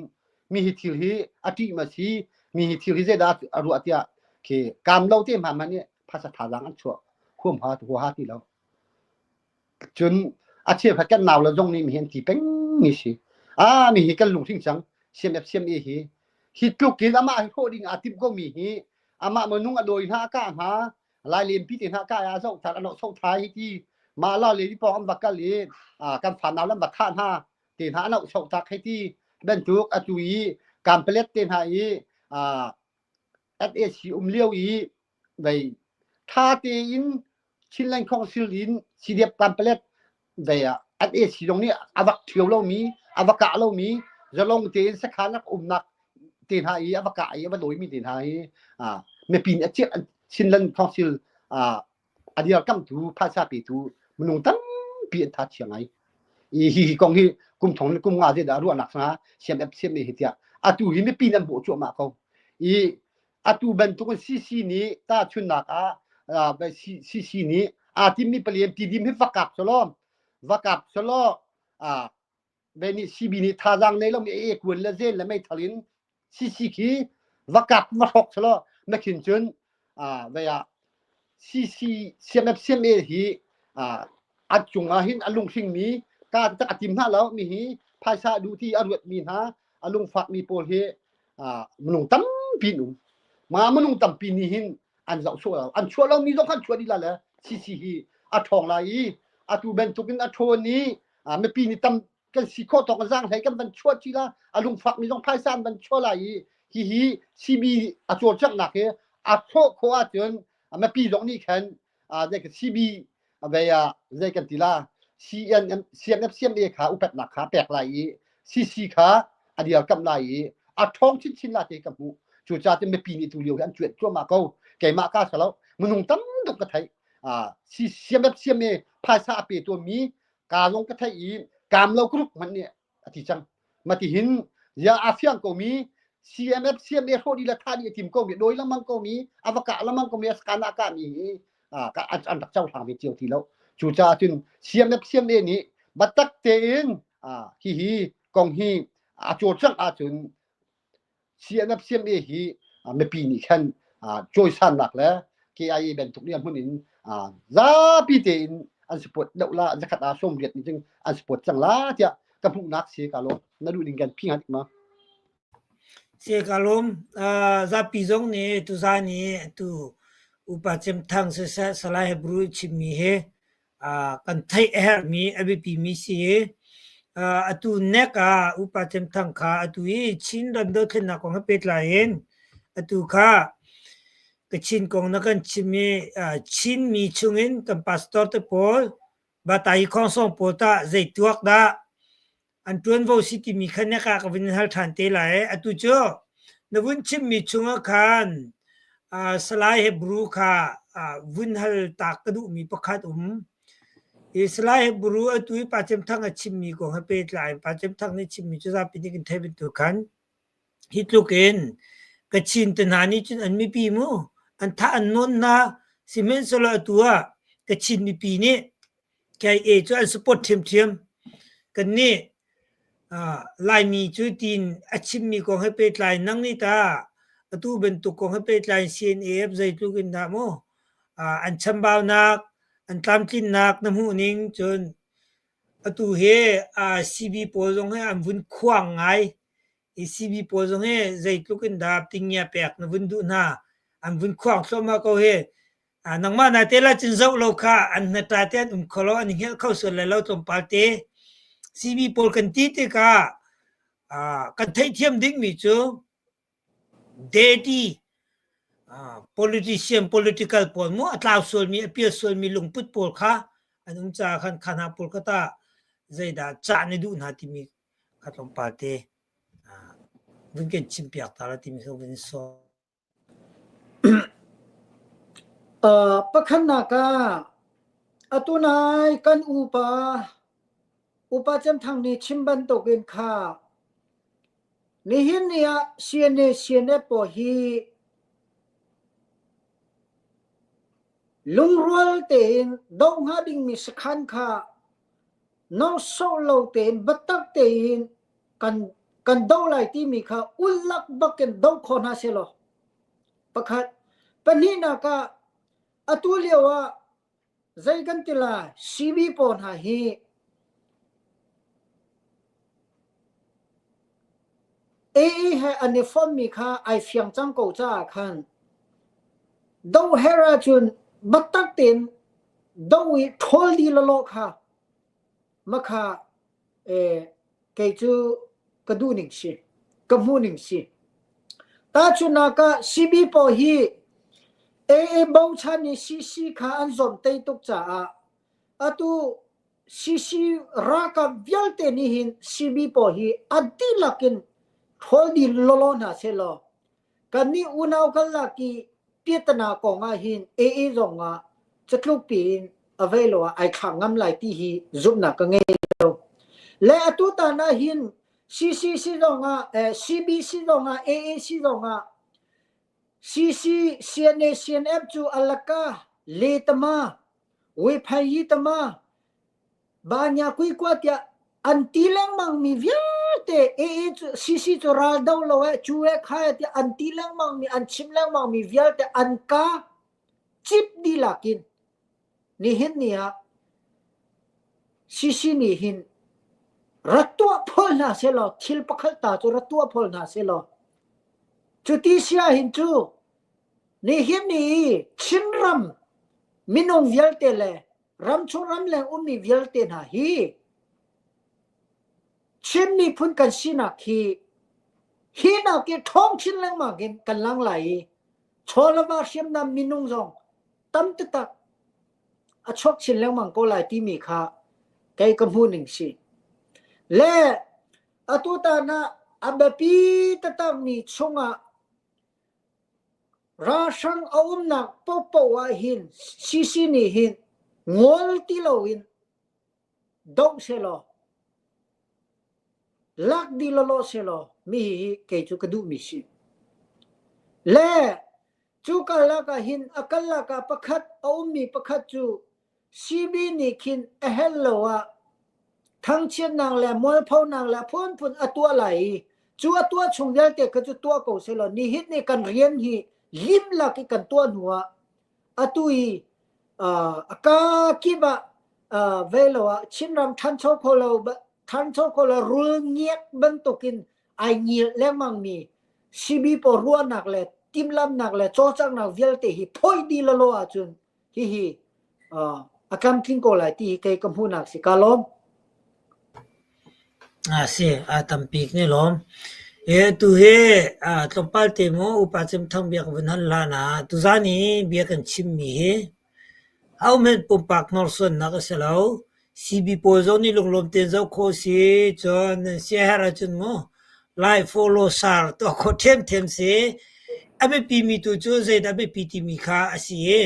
mi hi thil hi a ṭih ma si mi hi thil hi zeidah a ruah tiah khi kaam lo te hma hmanh nih phasa thazaang an chuah huam ha huaha ti lo cun a cheukhat kan nau le zong nih mi hi an ti peng mi si a mi hi kan lunghring cang CMF CMA hi hi tluk in amah hi hrawh ding aa timh ko mi hi amah minung a dawi hna a kah hna lai lempi te hna ka ya zoh thar ano so thai hi ti ma la le pong an va kal i kan fa nau lam va thah hna te hna ano so tak hei ti bantuk atu i kampelet te hna i FAC um lio i vei tha te in Chinland Council in CDF kampelet vei ah FAC zong nih a vak ṭhio lomi a va kah lomi zalong tein sakhan rak umnak te hna i a va kah i a va dawimi te hna hi mipi nih a ciah Chinland Council a dirkamtu phaisa petu minung tampi an tha chia ngai i hi hi kong hi kum thong le kum nga te dah ruahnak sanga CMF CMA hi tiah atu hi mipi nan bawh cuahmah ko i atu bantuk in CC nih tahchunnak ah CC nih aa timmi palian tidim hi vakap selaw vakap selaw ve nih CB nih thazaang nei lomi e kuan le zen le meithal in CC khi vakap va hrok selaw na khin cun ve ah CC CMF CMA hi a cung ah hin a lunghring mi ka tak a tim hna lo mi hi phaisa duh ti a ruat mi hna a lungfak mi pawl hi minung tampi an um ma minung tampi nih hin an zoh sawh lo an chuah lo mi zong kan chuah dih la le CC hi a ṭhawng lai i atu bantukin a ṭhawn i mipi nih tam kan si khawh tawk zang hlei kan van chuah ci la a lungfak mi zong phaisa an van chuah lai i hihi CB a cawlcanghnak hi a thlawh khawh ahcun mipi zong nih khan CB vei ah zei kan ti la CNM CNF CMA kha upatnak kha pek lai i CC kha a dirkamh lai i a ṭhawng chinchin la te ka hmuh cucaah cun mipi nih tu lio hi an cuanh cuahmah ko keimah ka salo minung tam tuk ka theih CMF CMA phaisa a pe tuanmi ka zong ka theih i kaam lo group hmanh nih a ti cang mati hin ya a fiang ko mi CMF CMA hrawh dih le thah dih a tim ko mi doi lengmang ko mi a va kah lengmang ko mi a skan a kah mi hi an rak cohlang ve cio ti lo cucaah cun CMF CMA nih batak tein hihi kong hi a cawlcangh ahcun CNF CMA hi mipi nih khan cawisannak le KIA bantuk nih hmun in zapi tein an support deuh la zakhat ah 80 nih cun an support cang la tiah ka hmuhnak si ka lawm na duh ning kan phi ngat ma Si ka lawm. Zapi zong nih tuzan i tu upa Cem Thang siseh Salai Hebrew chimmi hi kan theih a herhmi a biapimi si i atu nek ah upa Cem Thang kha atu i Chin ram dothlennak kong he pehtlai in atu kha Kachin kong na kan chim i Chinmi chungin kan pastor te pawl Batayi Khongsong pawl tah zei tuak dah an ṭuanvo si timi kha nek ah ka vun in hal ṭhan te lai. Atu cu na vun chimmi chungah khan Salai Hebrew kha vun hal tak ka duhmi pakhat um. Hi Salai Hebrew atu i Pa Cem Thang a chimmi kong he pehtlai in Pa Cem Thang nih chimmi cu zapi nih kan theih bantuk khan hi tluk in Kachin te hna nih cun an mipi mu an thah an nawn hna sihmanhsehlaw atu ah Kachin mipi nih KIA cu an support ṭhiamṭhiam. Kannih Laimi cu tiin a chimmi kong he pehtlai nang nih tah atu bantuk kong he pehtlai CNAF zeitluk in dah maw an chambaunak, an tlamtlinnak na hmuh ning cun atu hi CB pawl zong hi an vun khuang ngai. I CB pawl zong hi zeitluk in dah tingia pek na vun duh hna. An vun khuang thluahmah ko hi. Nangmah na te la cun zoh lo kha an hnata te an um kho lo an i hngelh kho sual lai lo tlawmpal te. CB pawl kan ti tikah kan theihthiam dingmi cu deity politician political pawl mu a tlau sualmi a pial sualmi lungput pawl kha an um caah khan kha hna pawl kha tah zeidah cah na duh hna timi kha tlawmpal te vun kan chimpiak ta la timi kha vun sawm. Pakhatnak ah atu nai kan upa upa Cem Thang nih chim bantukin kha nihin ni ah CNA CNF pawl hi lungrual tein doh hnga dingmi sakhan kha nawrsawh lo tein biatak tein kan kan doh lai timi kha ullak bakin doh kho hna sehlaw pakhat pahnihnak ah atu lio ah zei kan ti lai CB pawl hna hi AA he an i fonhmi kha ai fiang cang ko caah khan doh herh ahcun biatak tein doh i ṭhawl dih lawlaw kha makha kei cu ka duh ning si ka hmuh ning si. Tahchunhnak ah CB pawl hi AA bochan i CC kha an zawmhtei tuk caah atu CC ralkap vialte nih hin CB pawl hi a dihlak in ṭhawl dih lawlaw hna sehlaw kannih unau kan lak i piatana kong ah hin AA zong ah catluk piin a vei lo ah ai thlak ngam lai ti hi zumhnak ka ngei lo. Le atu tan ah hin CCC zong ah CBC zong ah AAC zong ah CC CNA CNF cu alaka letama Wephayi tama banya kuikua tiah an ti lengmang mi vialte AA cu CC cu ral do lo eh cu eh kha eh tiah an ti lengmang mi an chim lengmang mi vialte an ka cip dihlak in nihin ni ah CC nih hin rak tuah phol hna sehlaw thil pakhat ta cu rak tuah phol hna sehlaw cuti sia hin cu Nihin ni i Chinram minung vialte le ramchung ramleng ummi vialte hna hi Chin miphun kan sinak hi hi nak i ṭhawng chin lengmang in kan lang lai i chaw le va hriamnam minung zong tam taktak a chuak chin lengmang ko lai timi kha kei ka hmuh ning si. Le atu tan ah a biapi taktakmi chungah Ralhrang a umnak paohpaoh ah hin CC nih hin ngol ti loin doh sehlaw lak dih lawlaw sehlaw mi hi kei cu ka duhmi si. Le cu karlak ah hin a karlak ah pakhat a ummi pakhat cu CB nih khin a helh lo ah thangchiatnak le mualphonak le a phunphun a tuah lai i cu a tuah chung vialte kha cu tuah ko sehlaw nihin ni kan rian hi lim lak i kan tuah hnu ah atu i a ka kip ah vei lo ah Chinram ṭhancho kho lo ṭhancho kho lo rul ngiak bantukin ai ngil lengmang mi CB pawl ruahnak le timhlamnak le cawlcanghnak vialte hi phoi dih lawlaw ahcun hihi a tlamtling ko lai ti hi kei ka hmuhnak si ka lawm. A si, a tampi kan i lawm. E tu hi tlawmpal te mu upa cem thang bia ka vun hal hlan ah tuzan i bia kan chimmi hi ahohmanh pumpak hnorsuannak a si lo. CB pawl zong nih lunglawm tein zoh khawh si. Cun nan siaherh ahcun mu lai follow sar tuah khawh ṭhiamṭhiam si. A biapimi tu cu zeidah biapi timi kha a si i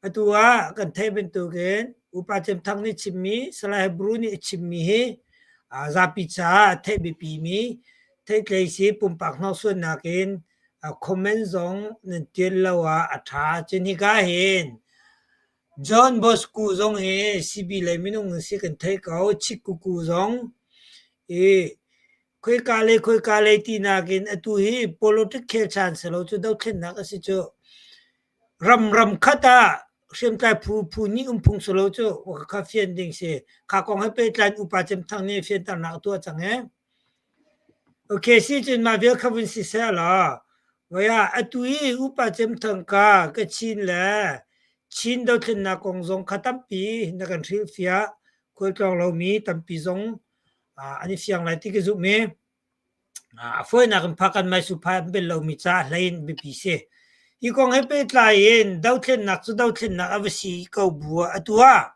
atu ah kan theih bantukin Upa Cem Thang nih chimmi, Salai Hebru nih a chimmi hi zapi caah theih biapimi theihtlei si pumpak hnorsuannak in comment zong nan ṭial lo ah a ṭha. Cun hika hin John Bosco zong hi CB lei minung an si kan theih ko. Chikkuku zong i khoika lei khoika lei tinak in atu hi politic khel chan si lo cu dothlennak a si cu. Ram ram khat ah hriamtlai phu phu nih um phung si lo cu kha fian ding si. Kha kong he pehtlai in upa Cem Thang nih fianternak a tuah cang he. Okay, si cun mah vial kha vun si seh law voi ah atu i upa Cem Thang ka Kachin le Chin dothlennak kong zong kha tampi na kan hrilhfiah. Khualtlawng lomi tampi zong an i fiang lai ti ka zumh i a fawinak in phakan maisu phai an bel lomi caah hlei in biapi si. Hi kong he pehtlai in dothlennak cu dothlennak a va si ko bu ah atu ah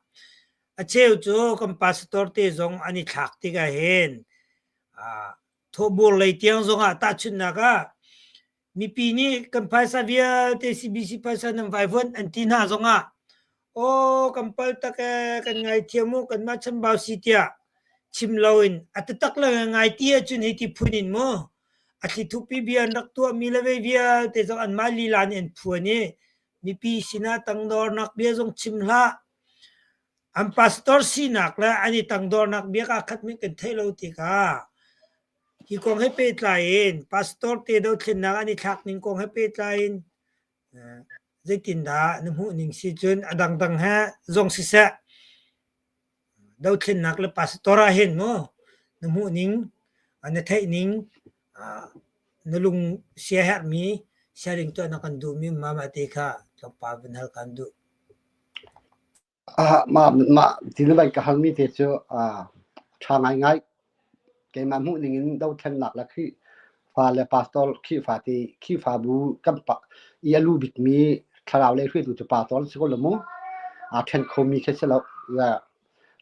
a cheu cu kan pastor te zong an i thlak tikah hin thawhbur lei tiang zongah tahchunhnak ah. Mipi nih kan phaisa vialte CBC phaisa nan vaivuanh an ti hna zongah aw kan pal tak ee kan ngaithiam u kanmah chambau si tiah chim loin a taktak le ngai ti ahcun hi ti phun in mu a thlithupi bia an rak tuahmi le vei vialte zong anmah lila nih an phuan i mipi sinah tangdornak bia zong chim hlah. An pastor sinak le an i tangdornak bia kaa khat men kan theih lo tikah hi kong he pehtlai in pastor te dothlennak an i thlak ning kong he pehtlai in zeitindah na hmuh ning si cun a dangdang he zong siseh dothlennak le pastor ah hin mu na hmuh ning na theih ning na lung siaherhmi sharing tuah na kan duhmi mah te kha tlawmpal van hal kan duh. Mah mah ti na van ka halmi te cu ṭha ngaingai. Keimah hmuh ning in dothlennak le Khrihfa le pastor Khrihfa ti Khrihfabu kan pa i a lu bikmi thlarau lei hruaitu cu pastor an si ko lo mu. Aa ṭhen khomi khi si lo.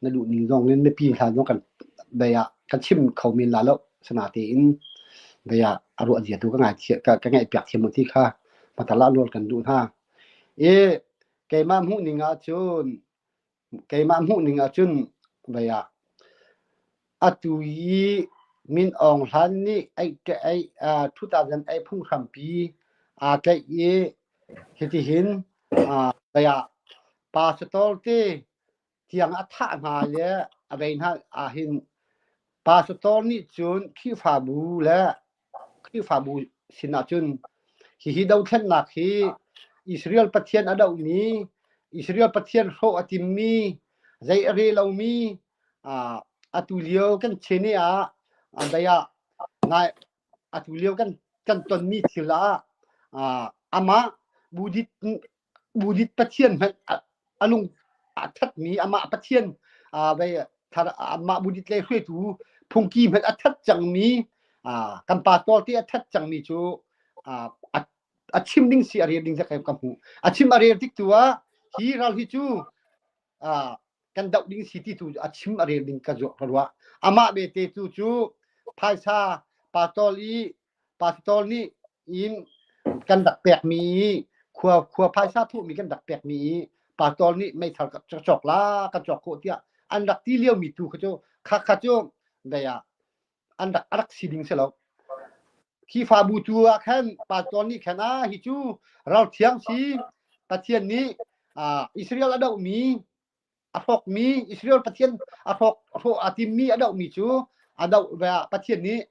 Na duh ning zong in mipi hna zong kan bei ah kan chim kho men la lo. Sinatein bei ah a ruah zia tu ka ngai ka ka ngaihpiak thiam u ti kha patala nawl kan duh hna. I Keimah hmuhning ahcun keimah hmuhning ahcun vei ah atu i Min Aung Hlaing nih 2008 phunghrampi aa tlaih i hitihin vei ah pastor te tiang a thah hna le a vei hna ahhin pastor nih cun Khrihfabu le Khrihfabu sinah cun hihi dothlennak hi Israel Pathian a dohmi, Israel Pathian hrawh a timmi, zei a re lomi, atu lio kan chin ah dei ah nai atu lio kan kan tonmi thil ah amah Buddhist Buddhist Pathian hmanh a lung a thatmi amah Pathian amah Buddhist lei hruaitu phungki hmanh a that cangmi kan pastor te a that cangmi cu a chim ding si a rel ding ka hmuh a chim a rel tik tu ah hi ral hi cu kan doh ding si ti tu a chim a rel ding ka ruah amah bete tu cu phaisa pastor i pastor nih in kan rak pekmi khua khua phaisa thuhmi kan rak pekmi i pastor nih meithal ka cawk la ka cawk khawh tiah an rak ti liomi tu kha cu kha kha cu dei ah an rak a rak si ding si lo Khrihfabu tu ah khan pastor nih khan ah hi cu ral thiang si Pathian nih Israel a dohmi a hrawkmi Israel Pathian a hrawk hrawh a timmi a dohmi cu a doh Pathian nih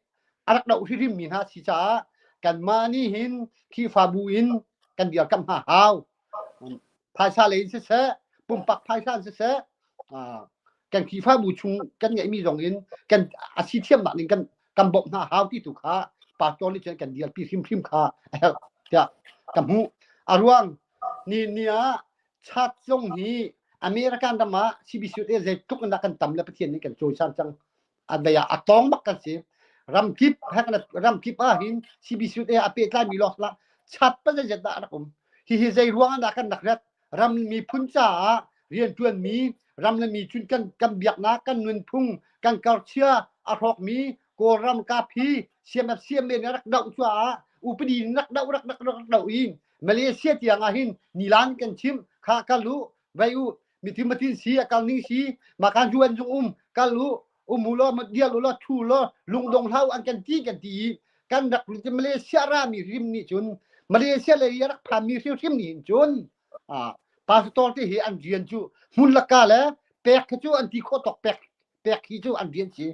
a rak doh hrimhrimmi hna si caah kanmah nih hin Khrihfabu in kan dirkamh hna hau phaisa lei in siseh pumpak phaisa in siseh kan Khrihfabu chung kan ngeihmi zong in kan a si thiamnak ning kan kan bawmh hna hau ti tu kha pastor nih cun kan dirpi hrimhrim kha a herh tiah ka hmuh a ruang ni ni ah Chat zong hi American ram ah CBC te zeitluk in dah kan tam le Pathian nih kan cawisan cang. A dei ah a tawng bak kan si. Ramkip ramkip ah hin CBC te a pehtlai mi lawng la chat pa zeizat dah rak um. Hihi zei ruang ah dah kan rak rat ram miphun caah riantuan mi ram le mi cun kan kan biaknak kan nunphung kan karchia a hrawk mi Kawlram kaphi CMF CMA nih rak doh cuaah upadi rak doh rak rak rak doh in Malaysia tiang ah hin nilan kan chim kha kal u vai u mithi matin si a kal ning si makan juan zung um kal u um u law dial u law thu law lungdong hlau an kan ti kan ti i kan rak Malaysia ra mi hrim nih cun Malaysia lei rak phan mi hrimhrim nih hin cun pastor te hi an rian cu hmun laka le pek kha cu an ti khawh tawk pek pek hi cu an rian si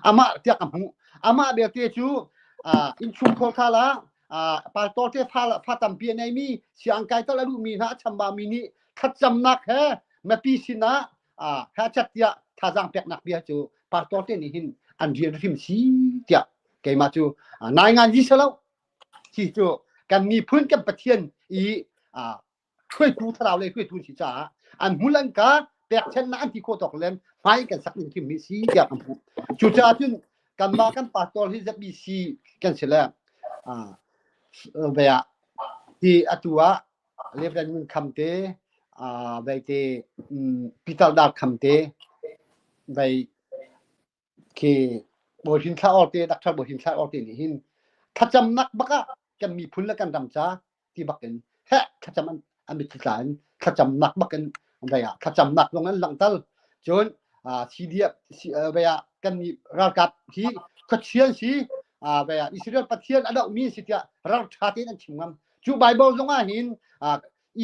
amah tiah ka hmuh amah belte cu innchungkhar kha la pastor te fa fa tampi a neimi siang kai tal a duhmi hna a chamba mi nih thlacamnak he mipi sinah ha chat tiah thazaang peknak bia cu pastor te nih hin an rian hrim si tiah keimah cu nai ngan ji selo hi cu kan miphun kan pathian i hruaitu thlarau lei hruaitu si caah an hmul an ka pekchannak an ti khawh tawk len hmai kan sak ning hrim mi si tiah kan hmuh cucaah cun kanmah kan pastor hi ZBC kan si le ve ah ti atu ah Reverend Ngun Kham te vei te Peter Dar Kham te vei khi Bawi Hin Thla Or te Dr. Bawi Hin Thla Or te nih hin thlacamnak bak ah. Kan miphun le kan ram ca ti bak in heh thlacam an an mitthli tla in thlacamnak bak in vei ah thlacamnak zong an langhter. Cun CDF vei ah kan mi ralkap hi khuachian si vei ah Israel Pathian a dohmi si tiah ral ṭha tein an chim ngam. Cu Bible zong ah hin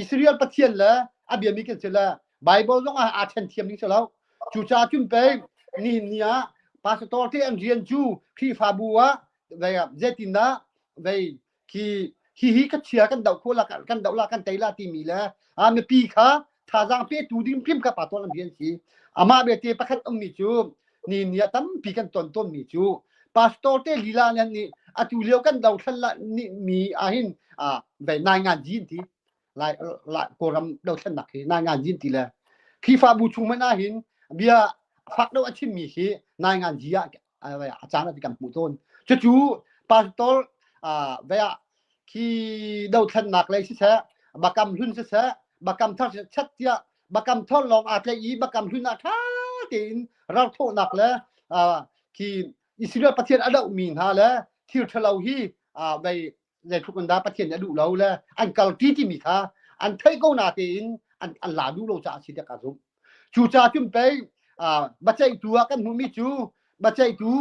Israel Pathian le a biami kan si le Bible zong ah aa ṭhen thiam ding si lo. Cucaah cun pei nihin ni ah pastor te an rian cu Khrihfabu ah vei ah zeitindah vei khi hihi ka chia kan doh kho la kan doh la kan tei la timi le a mipi kha thazaang petu ding hrim kha pa tuan an rian si. Amah belte pakhat ummi cu ni ni ah tampi kan ton tawnmi cu pastor te lila nan nih atu lio kan dothlan la ni mi ahhin a ve nai ngan jin ti lai lai kawlram dothlannak hi nai ngan jin ti le Khrihfabu chung man ahhin bia fak do a chimmi hi nai ngan ji ah a caan ah kan hmuh tawn. Cucu pastor ve ah khi dothlannak lei siseh bakam hlun siseh bakam thar siseh chat tiah bakam thar lawng aa tlaih i bakam hlun ah ṭha tein ralthawhnak le khi Israel Pathian a dohmi hna le thil ṭhalo hi vei zeitluk in dah Pathian nih a duh lo le an kalṭi timi kha an theih ko na tein an an la duh lo caah a si tiah ka zumh. Cucaah cun pei biaceihtu ah kan hmuhmi cu biaceihtu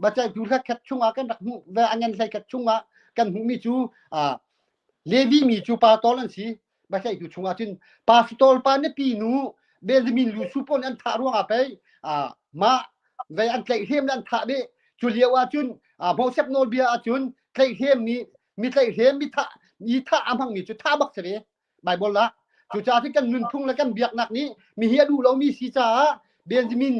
biaceihtu hlekhet chungah kan rak hmuh ve a ngan hleikhat chungah kan hmuhmi cu Levi mi cu pa tawl an si. Biaceihtu chungah cun pastor pa nupi nu Benjamin lu su pawl an thah ruangah pei mah vei an tlaihhrem le an thah dih. Cu lio ah cun Moses nawlbia ah cun tlaihhrem mi mi tlaihhrem mi thah mi thah a hmangmi cu thah bak si ve. Bible ah cucaah cun kan nunphung le kan biaknak nih mi hi a duh lomi si caah Benjamin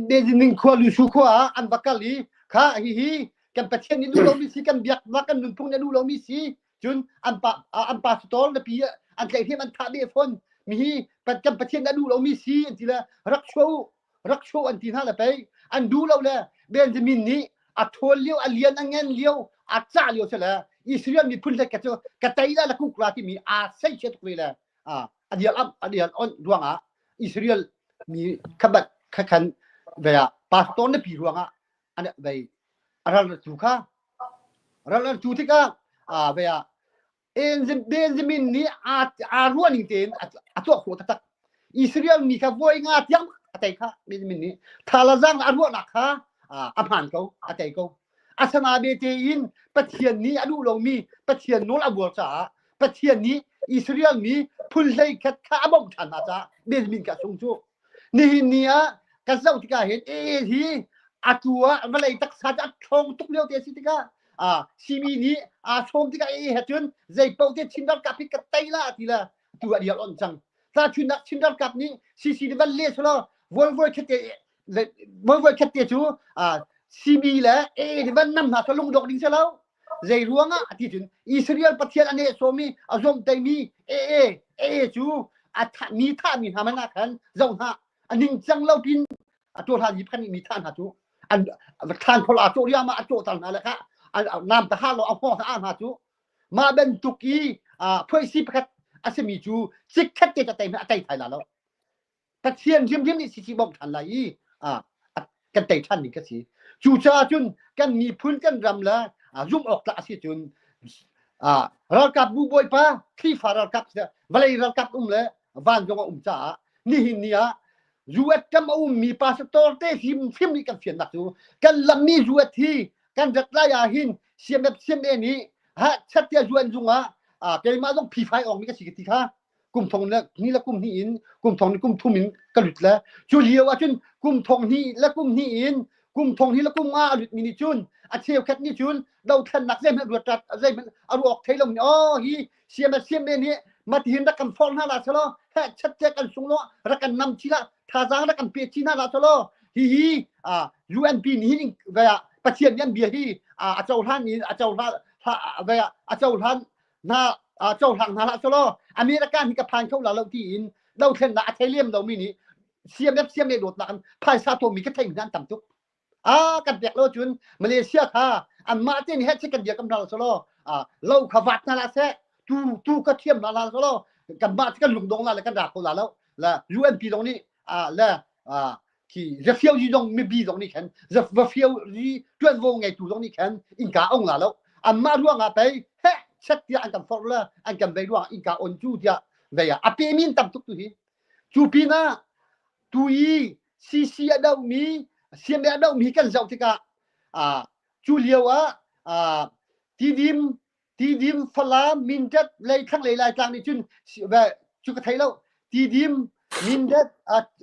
Benjamin khua Lusu khua ah an va kal i kha hihi kan Pathian nih duh lomi si kan biaknak kan nunphung nih a duh lomi si cun an pa an pastor le pi an tlaihhrem an thah beh fawn mi hi kan Pathian nih a duh lomi si an ti le rak chuah u rak chuah an ti hna le pei an duh lo le Benjamin nih a ṭhawl lio a lian a ngen lio a cah lio si le Israel miphun hlei ka cu ka tei la la kuk la timi aa seihchiat tuk ve le a dial am a dial on ruangah Israel mi khabat khakhan ve ah pastor na pi ruangah an vei a ral tu kha ral tu tikah a ve ah Benjamin nih aa ruah ning tein a tuah khawh taktak. Israel mi kha voi nga tiang a tei kha Benjamin nih thalazang a ruahnak kha a hmaan ko, a tei ko. Asana bete in Pathian nih a duh lomi Pathian nawl a buar caah Pathian nih Israel mi phun hlei khat kha a bawmh ṭhan hna caah Benjamin kha a sung cu. Nihin ni ah ka zoh tikah hin ee hi atu ah vawlei taksa cu a ṭhawng tuk lio te a si tikah CB nih aa sawm tikah ee he cun zei paoh te Chin ralkap hi ka tei la ti la tu a dial on cang. Tahchunnak Chin ralkap nih CC nih van le selaw voi voi khat te voi voi khat te cu CB le AA nih van nam hna sa lungdok ding selaw zei ruangah ti cun Israel Pathian a nehsawmi a zawmhteimi AA AA cu a mi thahmi hna man ah khan zoh hna a ningcang lo pin a tuah hlan hi phan mi thah hna cu an thlan khol a cawh riama a cawh cang hna le kha nam ta ha lo a hawng ha hna cu mah bantuk i phuaisi pakhat a simi cu chikkhat te ta tei a tei thai la lo Pathian hrimhrim nih sisi bawmh ṭhan lai i kan tei ṭhan ding ka si. Cucaah cun kan miphun kan ram le zumh awk tlak a si cun ralkap bu bawipa Khrihfa ralkap vawlei ralkap um le vanzung a um caah nihin ni ah US kam a ummi pastor te hrimhrim nih kan fiannak cu kan lammi US hi kan rat lai ah hin CMF CMA nih ha chat tia UN zung ah keimah zong P5 ong mi ka si ka ti kha kum thong le ni le kum hnih in kum thong ni kum thum in ka lut le cu lio ah cun kum thong hnih le kum hnih in kum thong hnih le kum nga a lut mi nih cun a cheukhat nih cun dothlennak zeihmanh ruat rat zeihmanh a ruak thei lo mi oh hi CMS CMA nih matihin rak kan forh hna la selaw he chat te kan sung lo rak kan nam chi la thazaang rak kan pe chi hna la selaw hi hi UNP nih hin ve ah Pathian nih an bia hi a cohlan in a cohlan ve ah a cohlan hna cohlang hna hlah selaw America hi ka phan kho la lo tiin dothlennak a thei lem lomi nih CMF CMA dawtnak in phaisa tuahmi ka theimi hna an tam tuk. Ah kan pek lo cun Malaysia kha anmah te nih heh kan dia kam hna lo selaw lo kha vat hna la seh tu tu ka thiam hna la selaw kanmah kan lungdong la le kan ra kho la lo la UNP zong nih le. Khi zafio zong mibi zong nih khan zafio ri tuanvo ngeitu zong nih khan innka ong la lo. Anmah ruangah pei heh chet tiah an kan forh le an kan vei ruangah innka on cu tiah vei ah a pe min tam tuk tu hi. Cu pinah tu i CC a dohmi CMA a dohmi kan zoh tikah cu lio ah Tidim Tidim Falam Mindat lei thlanglei Laitlang nih cun cu ka thei lo Tidim Mindat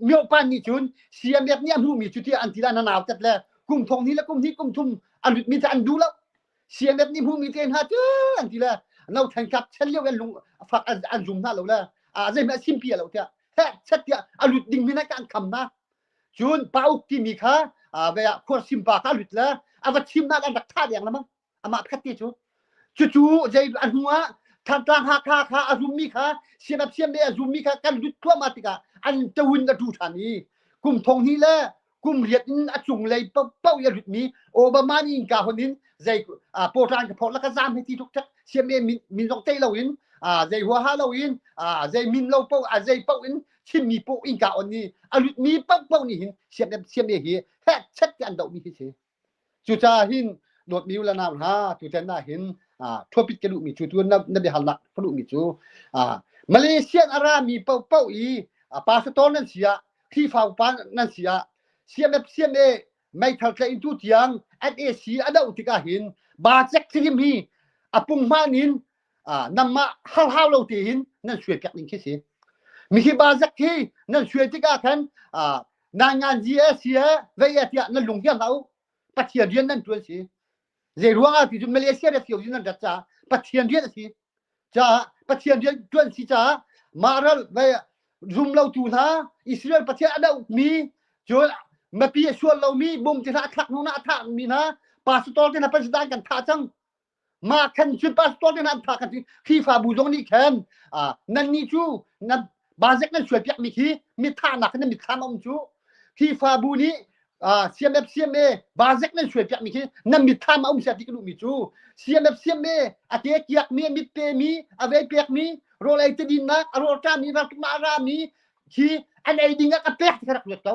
Myopan nih cun CMF nih a hmuhmi cu tiah an ti la na nau tet le kum thong hnih le kum hnih kum thum an ritmi cu an duh lo CMF nih hmuhmi te hna cu an ti le no then kap chen lio an lung fak an zum hna lo le a zeihmanh a simpi lo tiah heh chet tiah a lut ding mi na kan kham na cun pauk timi kha ve ah khuarsim pa kha a lut le a va chimnak an rak thah deng lamang amah pakhat te cu cucu zei a hnu ah Thantlang Hakha kha a zummi kha sianap siam a zummi kha kan lut thluahmah tikah an tawin a tu ṭhan i kum thong hnih le kum riat in a cunglei paoh i a lutmi Obama nih innka hon in zei pawṭan ka phawt la ka zaam hei ti tuk ṭhek siam min min zong tei loin zei huaha loin zei min lo paoh zei paoh in chimmi paoh innka on i a lutmi paohpaoh nih hin siam siam hi heh chet ti an dohmi hi si. Cucaah hin dawtmi u le nau hna tutan ah hin thuapit ka duhmi cu tu na, na biahalnak ka duhmi cu Malaysian a rami paohpaoh i pastor nan si ah Khrihfa upa nan si ah CMF CMA meithal tlaih in tu tiang NAC a doh tikah hin ba cek thlim hi a punghman in namah harhau lo te hin nan suai piak ding khi si. Mihi ba zek hi nan suai tikah khan Naingan zi e si e vei e tiah nan lung hiar hlah u. Pathian rian nan ṭuan si. Zei ruangah ti cu Malaysia le sio nan rat caah Pathian rian a si. Caah Pathian rian ṭuan si caah mah ral vei zum lo tu hna Israel Pathian a dohmi cun mipi a sual lomi bum ti hna a thlak hnu na a thah mi hna pastor te hna president kan thah cang mah khan cun pastor te an tha khan Khrihfabu zong nih khan nan nih cu nan bazek nan sual piak mi khi mi thahnak nan mitthlam a um cu Khrihfabu nih CMF CMA bazek nan sual piak mi khi nan mitthlam a um sia ti ka duh mi cu CMF CMA a te kiak mi a mit pe mi a vei pek mi rawl ei te dinnak a rawl ṭa mi raltuknak a ra mi khi an ei ding ah ka pek ti kha rak ruat ko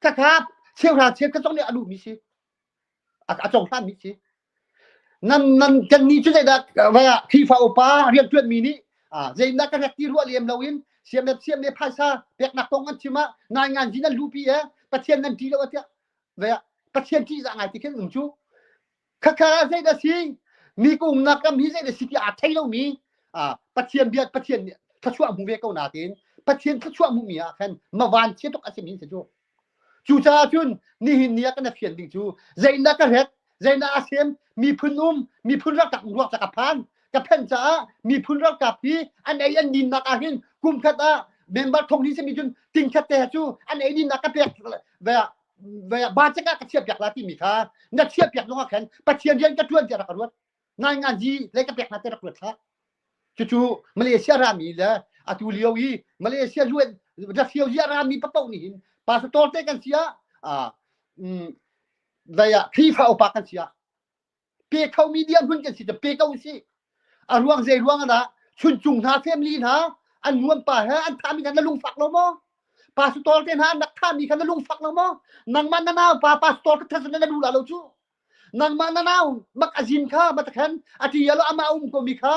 khakha cheuhra cheu ka zong nih a duh mi si a cohlan mi si nan nan kan ni cu zeidah vaya Khrihfa upa riantuan mi nih zeidah kan rak ti ruah lem loin siam le siam le phaisa peknak kong an chim ah ngai ngan ji nan lupi e Pathian nan ti lo atiah vaya Pathian ti za ngai ti khin um cu khakha zeidah si mi ko umnak kam hi zeidah si ti a thei lo mi Pathian bia Pathian thluachuah hmu ve ko na tin Pathian thluachuah hmu mi ah khan mavan chia tuk a si min se cu Cucaah cun nihin ni ah kan fian ding cu zeidah ka ret, zeidah a sem, miphun um, miphun ralkap ruak ca ka phan. Ka phen caah miphun ralkap hi an ei an dinnak ah hin kum khat ah member thong ni simi cun ting khat te cu an ei dinnak ka pek ve ve ba cek ah ka chiah piak la timi kha na chiah piak zong ah khan Pathian rian ka tuan tiah rak ka ruat. Ngai ngan ji le ka pek hna te rak ruat hlah. Cucu Malaysia rami le atu lio i Malaysia UN refugee rami papoh nih hin pastor te kan si ah dai ah Khrihfa upa kan si ah pe kho mi dirhmun kan si pe ko si a ruang zei ruang ah chuncung hna family hna an nuam pa he an thami hna na lungfak lo maw pastor te hna an rak thami kha na lungfak lo maw nangmah na nau pa pastor ka thas na duh la lo cu nangmah na nau mak azin kha matakhan ati alo ama um ko mi kha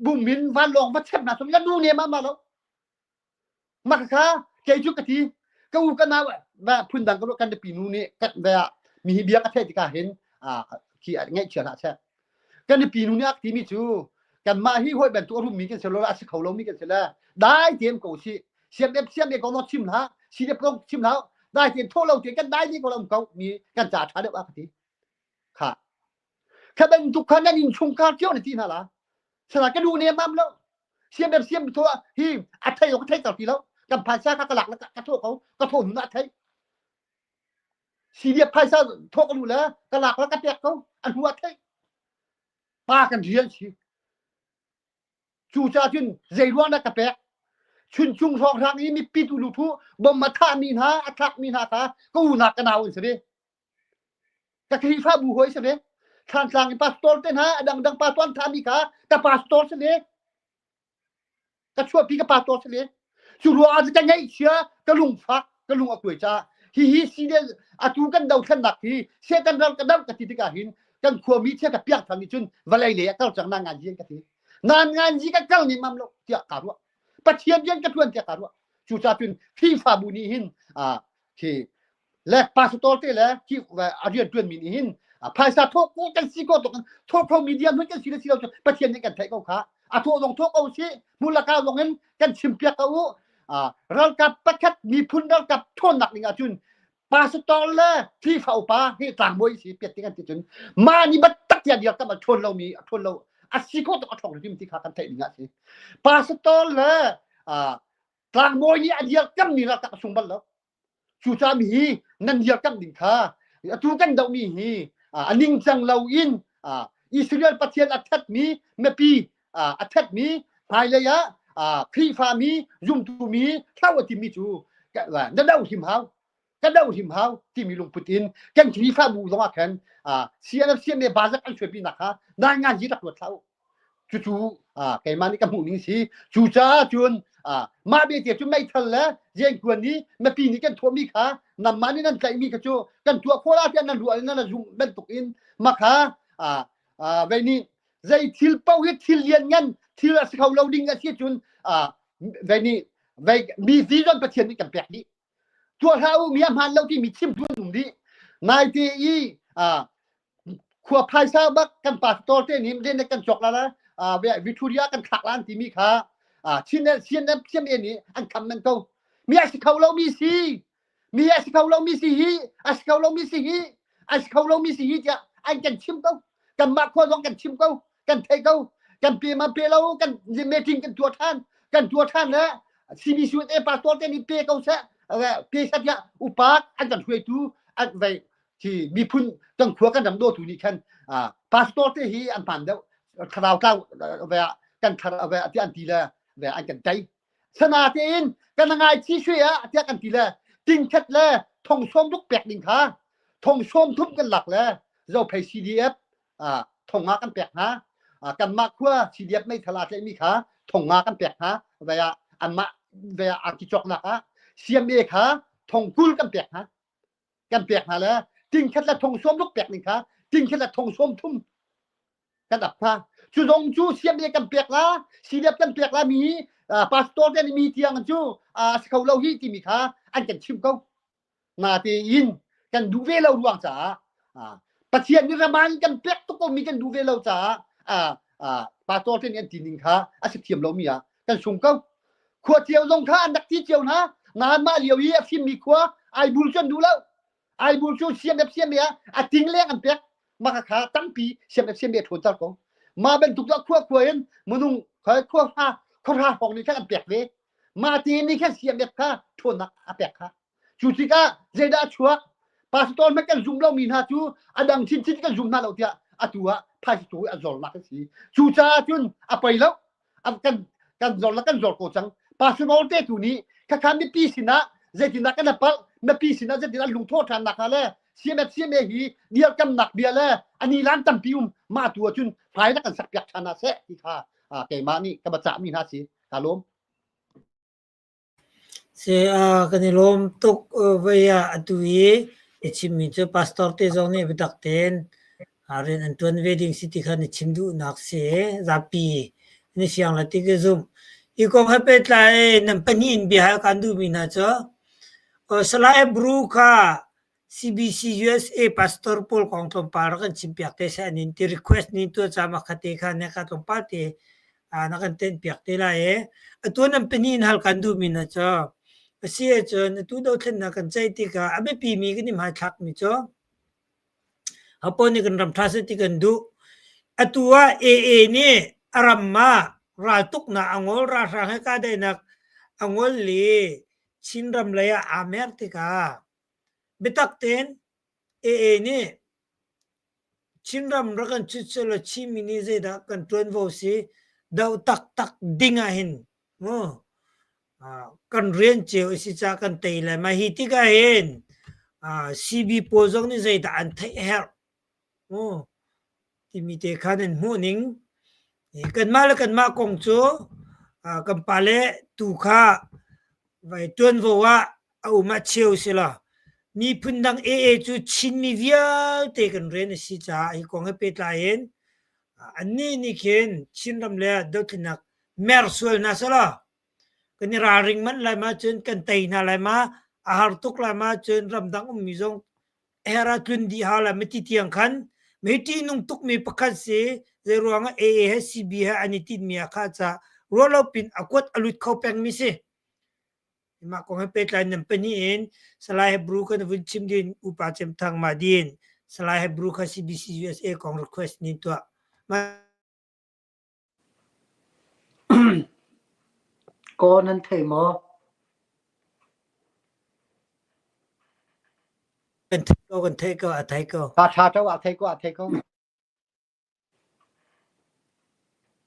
bum min van long va chep na sum la nu ne ma ma lo mak kha kei chu ka ti ka u ka nau va phun dang ka kan pi nu nih kat ve mi hi bia ka the tika hin a khi ngai chia hlah che kan pi nu nih ak ti mi cu kan mah hi hoi ban tu rum mi kan se lo a si kho lo mi kan se la dai tem ko si siam em siam e ko no chim hlah si de prong chim hlah dai ten tho lo te kan dai ni ko lo ko mi kan ca tha deuh a ka ti kha kha ban tu kha nan in chung kar cio na ti hna la sala ka du ne mam lo siam em siam tho hi a thei ko thei tar ti lo kan phaisa kha ka lak ka tho ko ka tho nu na thei si dia phaisa tho ka lu la ka lak la ka pek ko an hu a thei pa kan rian si Cucaah cun zeiruang dah ka pek? Chuncung hrawnghrang i mipi tu lu phu bom a thahmi hna, a thlakmi hna kha ka unau ka nau an si ve. Ka Khrihfabu hawi si ve. Thlantlang i pastor te hna, a dangdang pastor an thahmi kha ka pastor si ve. Ka chuahpi ka pastor si ve. Cu ruangah ka ngaihchia, ka lungfak, ka lung a kuai caah. Hihi si le atu kan dothlennak hi Satan ral ka doh ka ti tikah hin kan khuami chia ka piak thang nih cun vawlei lei ah kal cang na ngan ji ka ti. Nan ngan ji ka kal ni mam lo tiah ka ruah. Pathian rian ka tuan tiah ka ruah. Cucaah cun Khrihfabu nih hin khi le pastor te le khi a rian tuan mi nih hin phaisa thawk ko kan si ko tok thawk kho mi diam kan si le si lo Pathian nih kan theih ko kha a thawh zong thawk ko si mulaka zong in kan chim piak ko u ralkap pakhat miphun ralkap thawnnak ding ahcun pastor le Khrihfa upa hi tlangbawi si piat ti kan ti cun ma ni bat tak tiah diar kam a thawn lo mi a thawn lo a si ko tok a thawng rim ti kha kan theih ding ah si pastor le tlangbawi nih a dirkamh mi ralkap a sung bal lo cucaah mi hi nan dirkamh ding kha atu kan dohmi hi a ningcang lo in Israel Pathian a thatmi mipi a thatmi hmailei ah Khrihfami zumtu mi hlau a timi cu na do hrim hau ka do hrim hau timi lungput in kan Khrihfabu zong ah khan CNF CMA bazak an suaipi nak kha nai ngan hi rak ruat hlah u cucu keimah nih ka hmuh ning si cucaah cun mah bete cu meithal le riantuan nih mipi nih kan thuahmi kha nanmah nih nan tlaihmi kha cu kan tuah khawh la tiah nan ruah in nan zumh bantuk in mah kha vei nih zei thil paoh hi thil lian ngan thil a si kho lo ding a si cun vei nih vei mi vision Pathian nih kan pek dih tuah hlah u mi a hmaan lo timi chim tu an um dih naite i khua phaisa bak kan pastor te nih len kan cawk la la Victoria kan thlak lan timi kha Chin CNF CMA nih an kham men ko mi a si kho lo mi si mi a si kho lo mi si hi a si kho lo mi si hi a si kho lo mi si hi tiah an kan chim ko kanmah khua zong kan chim ko kan thei ko kan pe ma pe lo kan meeting kan tuah than kan tuah than le CBCUSA pastor te nih pe ko seh pe seh tiah upa an kan hruaitu an vei khi miphun kan khua kan ram dawtu nih khan pastor te hi an hman deuh thlarau tlau ve kan thlarau ve ti an ti le ve an kan tei sana tein kan ngai chi shui ah tiah kan ti le tingkhat le thong som ruk pek ding kha thong som thum kan lak le zophei CDF thong nga kan pek hna kanmah khua CDF meithala tlaihmi kha thong nga kan pek hna ve ah anmah ve ah arti cawknak ah CMA kha thong kul kan pek hna kan pek hna le tingkhat le thong som ruk pek ning kha tingkhat le thong som thum kan ap hna cu zong cu CMA kan pek la CDF kan pek la mi pastor te mi tiang cu a si kho lo hi timi kha an kan chim ko na tein kan duh ve lo ruang caah Pathian nih raman kan pek tuk ko mi kan duh ve lo caah pastor te nih an ti ning kha a si thiam lo mi ah kan sung ko khua cio zong kha an rak ti cio hna ngan mah lio i a fimmi khua aibul cu an duh lo aibul cu siam siam ah a ting leng an pek maka kha tampi siam siam ṭhawn tar ko mah bantuk cu khua khua in minung khua khua khua hrawng nih khan an pek ve mah te nih khan siam kha ṭhawnnak a pek kha Cu tikah zeidah a chuak? Pastor hmanh kan zum lomi hna cu a dang chinchin kan zum hna lo tiah atu ah phaisa tu a zornak a si. Cucaah cun a poi lo. Kan kan zor la kan zor ko cang. Pastor te tu nih khakha mipi sinah zeitindah kan palh mipi sinah zeitindah lungthawh ṭhan nak hnga le CMF CMA hi dirkamnak bia le ani lan tampi um mah tu ahcun hmai na kan sak piak ṭhan ah seh ti kha keimah nih ka ba cahmi hna si. Ka lawm. Kan i lawm tuk voi ah atu i i chimmi cu pastor te zong nih biatak tein rian an ṭuan ve ding si ti kha na chim duhnak si. Zapi na siang la ti ka zumh. Hi kong he pehtlai nan pahnih in biahal kaan duhmi hna cu Salai Bru kha CBC USA pastor pawl kong tlawmpal rak kan chimpiak te seh an in ti request nih tuah ca makhat te kha ne ka tlawmpal te na kan tenh piak te lai e. Atu nan pahnih in hal kan duhmi hna cu a si ahcun atu dothlennak kan ceih tikah a biapimi kan i hmaithlakmi cu Apo nih kan ram ṭha seh ti kan duh. Atu ah AA nih a ram ah raltuknak a ngol, ralhrang he kahdaihnak a ngol i Chinram lei ah aa mer tikah Biatak tein AA nih Chinram rak kan chut sehlaw Chinmi nih zeidah kan ṭuanvo si doh taktak ding ahhin mu kan rian cio a si caah kan tei lai. Mah hi tikah hin CB pawl zong nih zeidah an theih a herh mu timi te kha nan hmuh ning. Kanmah le kanmah kong cu kan pale tu kha vai ṭuanvo ah a um ah cheu si law. Miphun dang AA cu Chinmi vialte kan rian a si caah hi kong he pehtlai in annih nih khin Chinram le dothlennak mer sual hna selaw kan i ralring manh lai ma cun kan tei hna lai ma a har tuk lai ma cun ramdang ummi zong her ah tlun dih hau lai ma ti tiang khan mei ṭihnung tukmi pakhat si zei ruangah AA he CB he an i tinhmi ah kha ca ruahlo pin a kuat a lut kho pengmi si. Mah kong he pehtlai nan pahnih in Salai Hebrew kan vun chim din upa cem thang ma din Salai Hebrew kha CBC USA kong request nin tuah. Ko nan thei maw? Kan thei ko kan thei ko a thei ko. Tha tha to a thei ko a thei ko.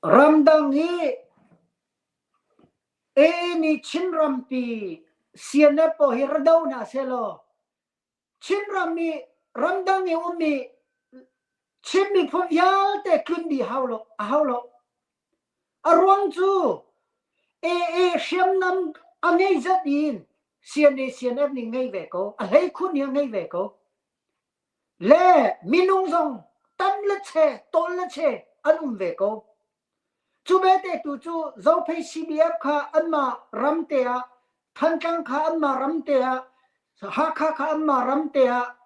Ramdang hi AA nih Chinrampi CNF pawl hi ra do hna sehlaw Chinram i ramdang i ummi Chin miphun vialte tlun dih hau lo, a hau lo. A ruang cu AA hriamnam a ngei zat in CNA CNF nih ngei ve ko, a hleikhun hi a ngei ve ko. Le minung zong tam le che, tawl le che an um ve ko. Cu belte tu cu Zophei CDF kha anmah ram te ah, Thantlang kha anmah ram te ah, Hakha kha anmah ram te ah,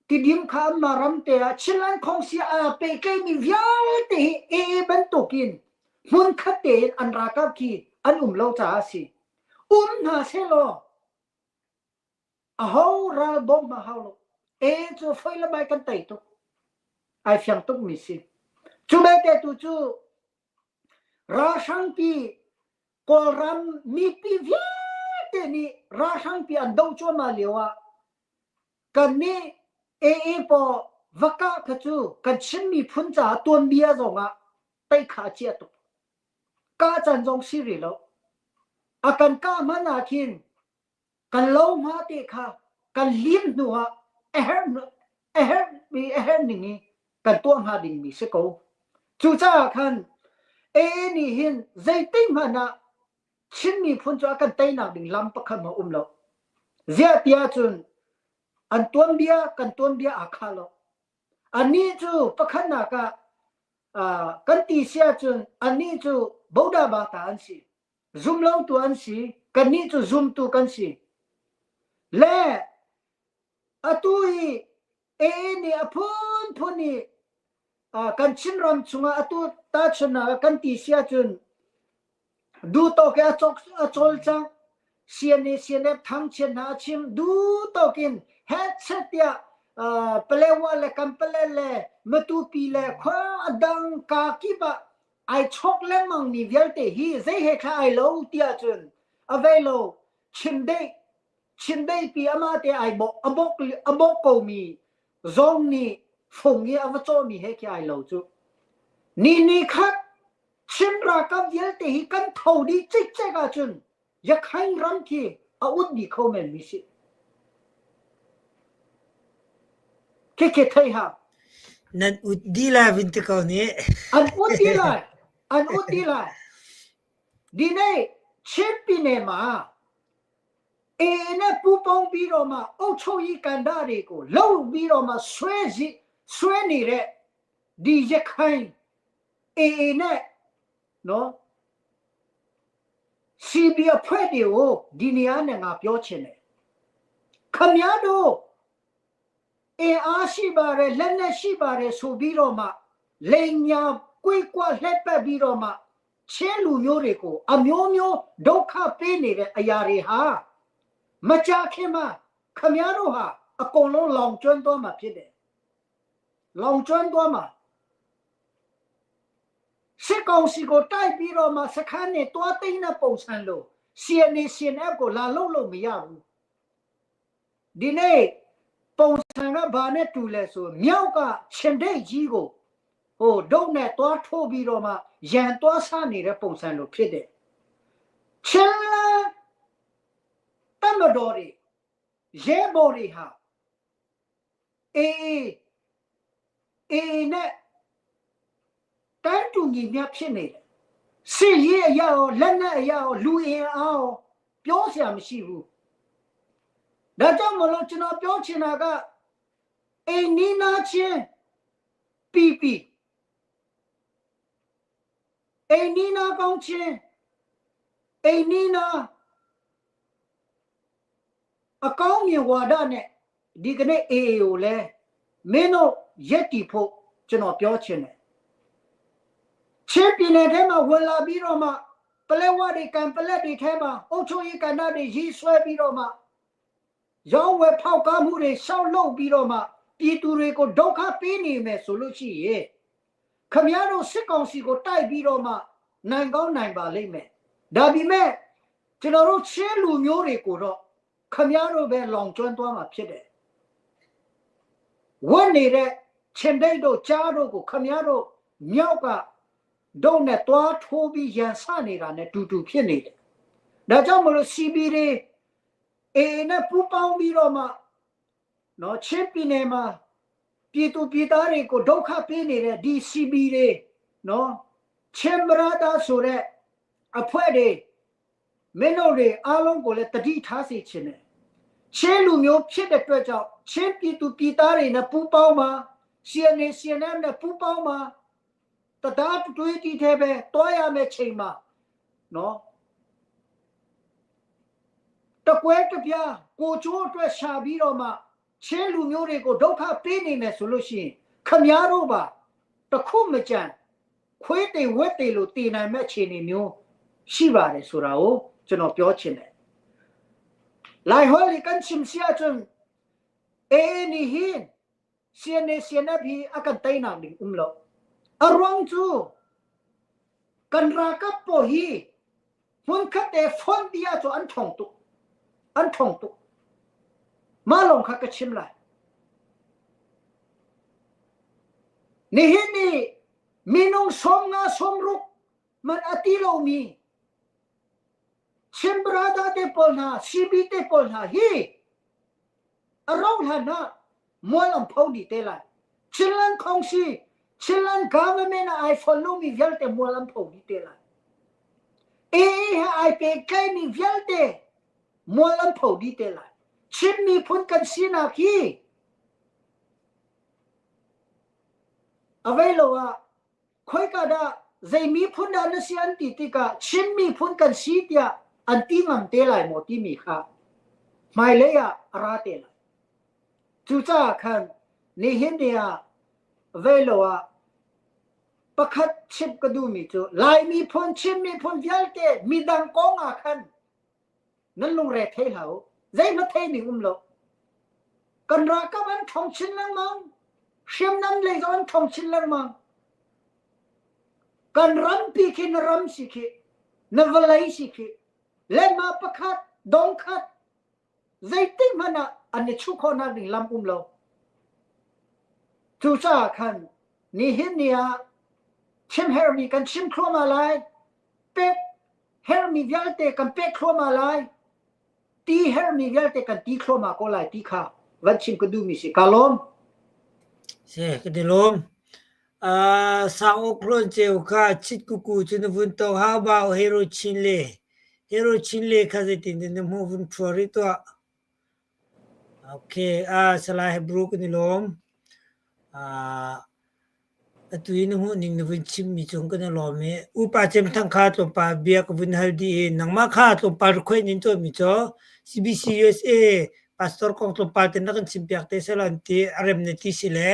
Tidim kha anmah ram te ah, Chinland Khongsi aa pehtlaimi vialte hi AA bantukin hmunkhat tein an ralkap khi an um lo caah a si. Um hna sehlaw Aho ral bawmh a hau lo. E cu foi le bai kan tei tuk. Ai fiang tuk mi si. Cu belte tu cu ralhrangpi Kawlram mipi vialte nih ralhrangpi an doh cuahmah lio ah kannih AA paw va kah kha cu kan Chin miphun caah tuanbia zong ah tei kha a chia tuk. Kah can zong si rih lo. A kan kah hmanh ah khin kan lo hma te kha kan lim hnu ah a herh a herh mi a herh ning i kan tuah hnga ding mi si ko. Cucaah khan AA nih hin zeitik hmanh ah Chin miphun cu a kan teinak ding lam pakhat hmanh um lo. Ziah ti ahcun an tuanbia kan tuanbia aa khah lo. Annih cu pakhatnak ah uh, kan ti si ahcun annih cu Boda Bata an si. Zumlotu an si. Kannih cu zumtu kan si. Le atu i AA nih a phunphun i kan Chinram chungah atu tahchunhnak ah kan ti si ahcun duhtawk i a cawk a cawlcang CNA CNF thangchiat hna a chim duhtawk in hetchet tiah Palewa le Kampale le Matupi le khua a dang ka kip ah ai chawk lengmang mi vialte hi zei he thla ai lo tiah cun a vei lo chimdeih chimdeih pi ama te ai bok a bok a bok ko mi zong nih fung i a va cawh mi he khi ai lo cu ni ni khat Chin ralkap vialte hi kan tho dih cikcek ahcun Yakhain ram khi a ut dih kho men mi si. Khikhi thei ha. Nan ut di lai vin te ko nih. An ut di lai. An ut di lai. Di nei Chin pine ma e ne pu pong bi ro ma o cho yi kan da re ko lo bi ro ma swe zi swe ni re di Yakhain e ne no CB အဖွဲ့တွေကိုဒီနေရာနဲ့ငါပြောချင်တယ်ခမည်းတော်အင်အားရှိပါတယ်လက်နက်ရှိပါတယ်ဆိုပြီးတော့မှလိန်ညာကွေးကွာလှက်ပတ်ပြီးတော့မှချင်းလူမျိုးတွေကိုအမျိုးမျိုးဒုက္ခပေးနေတဲ့အရာတွေဟာမကြခင်မှာခမည်းတော်ဟာအကုန်လုံးလောင်ကျွမ်းသွားမှာဖြစ်တယ်လောင်ကျွမ်းသွားမှာ စစ်ကောင်စီကိုတိုက်ပြီးတော့မှစခန်းနဲ့တွားသိမ်းတဲ့ပုံစံလို့ CNA CNF ကိုလာလုံလို့မရဘူးဒီနေ့ပုံစံကဘာနဲ့တူလဲဆိုမြောက်ကခြင်ဒိတ်ကြီးကိုဟိုဒုတ်နဲ့တွားထိုးပြီးတော့မှရန်တွားဆနေတဲ့ပုံစံလိုဖြစ်တယ်ချင်းလန်းတမတော်တွေရဲဘော်တွေဟာအေးအေးအေးနဲ့တန်းတူညီမျှဖြစ်နေတယ်စစ်ရေးအရာရောလက်နက်အရာရောလူအင်အားရောပြောစရာမရှိဘူး။ ဒါကြောင့်မလို့ကျွန်တော်ပြောချင်တာကအိမ်နီးနားချင်းပီပီအိမ်နီးနားကောင်းချင်းအိမ်နီးနားအကောင်းမြင်ဝါဒနဲ့ဒီကနေ့ AA ကိုလည်းမင်းတို့ရက်တီဖို့ကျွန်တော်ပြောချင်တယ်ချင်းပြည်နယ်ထဲမှာဝင်လာပြီးတော့မှပလက်ဝတွေကံပလက်တွေထဲမှာအုတ်ချုပ်ရေးကဏ္ဍတွေရီးဆွဲပြီးတော့မှရောင်းဝယ်ဖောက်ကားမှုတွေရှောက်လုပ်ပြီးတော့မှပြည်သူတွေကိုဒုက္ခပေးနေမယ်ဆိုလို့ရှိရင်ခမည်းတော်စစ်ကောင်စီကိုတိုက်ပြီးတော့မှနိုင်ကောင်းနိုင်ပါလိမ့်မယ်ဒါပေမဲ့ကျွန်တော်တို့ချင်းလူမျိုးတွေကိုတော့ခမည်းတော်ပဲလောင်ကျွမ်းသွားမှာဖြစ်တယ်ဝတ်နေတဲ့ခြင်တိတ်တို့ကြားတို့ကိုခမည်းတော်မြောက်ကဒုံနဲ့တွားထိုးပြီးရန်ဆနေတာနဲ့တူတူဖြစ်နေတယ်။ဒါကြောင့်မလို့ CB တွေ AA နဲ့ပူးပေါင်းပြီးတော့မှနော်ချင်းပြည်နယ်မှာပြည်သူပြည်သားတွေကိုဒုက္ခပေးနေတဲ့ဒီ CB တွေနော်ချင်းမရာတာဆိုတဲ့အဖွဲ့တွေမင်းတို့တွေအားလုံးကိုလည်းတတိထားစေချင်တယ်ချင်းလူမျိုးဖြစ်တဲ့အတွက်ကြောင့်ချင်းပြည်သူပြည်သားတွေနဲ့ပူးပေါင်းပါ CNA CNN နဲ့ပူးပေါင်းပါတဒါတွေးတီးတဲ့ပဲတွားရမယ့်ချိန်မှာနော်တကွဲတပြားကိုချိုးအတွက်ရှာပြီးတော့မှချင်းလူမျိုးတွေကိုဒုက္ခပေးနေမယ်ဆိုလို့ရှိရင်ခမားတို့ပါတခုမကြံခွေးတေဝက်တေလို့တည်နိုင်မဲ့အခြေအနေမျိုးရှိပါတယ်ဆိုတာကိုကျွန်တော်ပြောချင်တယ်။လိုက်ဟောလီကန်ချင်စီအချွန်အေနီဟင် CNA CNF hi akan tai nak ding um lo arwang chu kan rakap po hi hmun khat te phone bia chu an thong tu an thong tu ma long kha ka chim lai nihin ni minung som nga som ruk man ati lo mi Chin brother te pawl hna CB te pawl hna hi a rauh hlan ah mual an pho dih te lai. Chinland Khongsi, Chinland government ah ai fonh lomi vialte mual an pho dih te lai. AA he ai pehtlaimi vialte mual an pho dih te lai. Chin miphun kan sinak hi a vei lo ah khoika dah zei miphun dah na si an ti tikah Chin miphun kan si tiah an ti ngam te lai maw timi kha hmailei ah a ra te lai. Cucaah khan nihin ni ah velo ah pakhat chimh ka duhmi cu Lai miphun Chin miphun vialte midang kong ah khan nan lungre thei hlah u zeihmanh thei ning um lo kan ralkap an ṭhawng chin lengmang hriamnam lei zong an ṭhawng chin lengmang kan rampi khi na ram si khi na vawlei si khi lehmah pakhat dong khat zeitik hmanh ah an i chuh khawhnak ding lam um lo cucaah khan nihin ni ah chim herhmi kan chim thluahmah lai pek herhmi vialte kan pek thluahmah lai ti herhmi vialte kan ti thluahmah ko lai ti kha van chim ka duhmi si ka lawm Si ka ti lawm. Uh, sang uk hlawn ceu kha chit kuku cu na vun tong how about hero chin le hero chin le kha zeitin na hmu vun thua rih tuah Okay, ah Salai Hebrew kan i lawm. Ah Atu i na hmuhning na vun chimmi cung kan i lawm i upa cem thang kha tlawmpal bia ka vun hal dih i nangmah kha tlawmpal request in tuahmi cu CBC USA pastor kong tlawmpal te na kan chimpiak te selaw an ti a rem na ti si le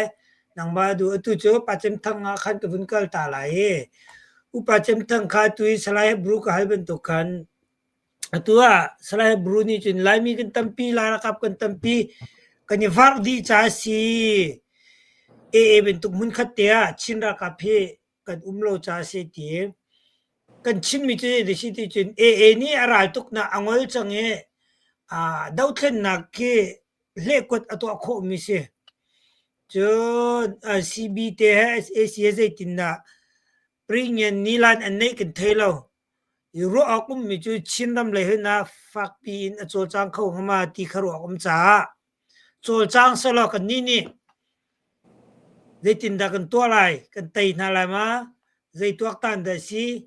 nangmah du atu cu pa cem thang ah khan ka vun kal ta lai i upa cem thang kha tu i Salai Hebrew ka hal bantuk khan Atu ah Salai Bru nih cun Laimi kan tampi, Lai ralkap kan tampi, kan i varh dih caah a si. AA bantuk hmunkhat te ah Chin ralkap hi kan um lo caah a si ti. Kan chimmi cu zei si ti cun AA nih a raltuknak a ngol cang i aa dothlennak khi hlehkuat a tuah khawhmi si. Cun CB te he SAC he zeitindah Pringian nilan an neih kan thei lo. I ruah awk ummi cu Chinram lei hin ah fakpi in a cawlcang kho hnga ma ti kha ruah um caah cawlcang sehlaw kannih nih zeitindah kan tuah lai, kan tei hna lai ma, zei tuaktan dah a si,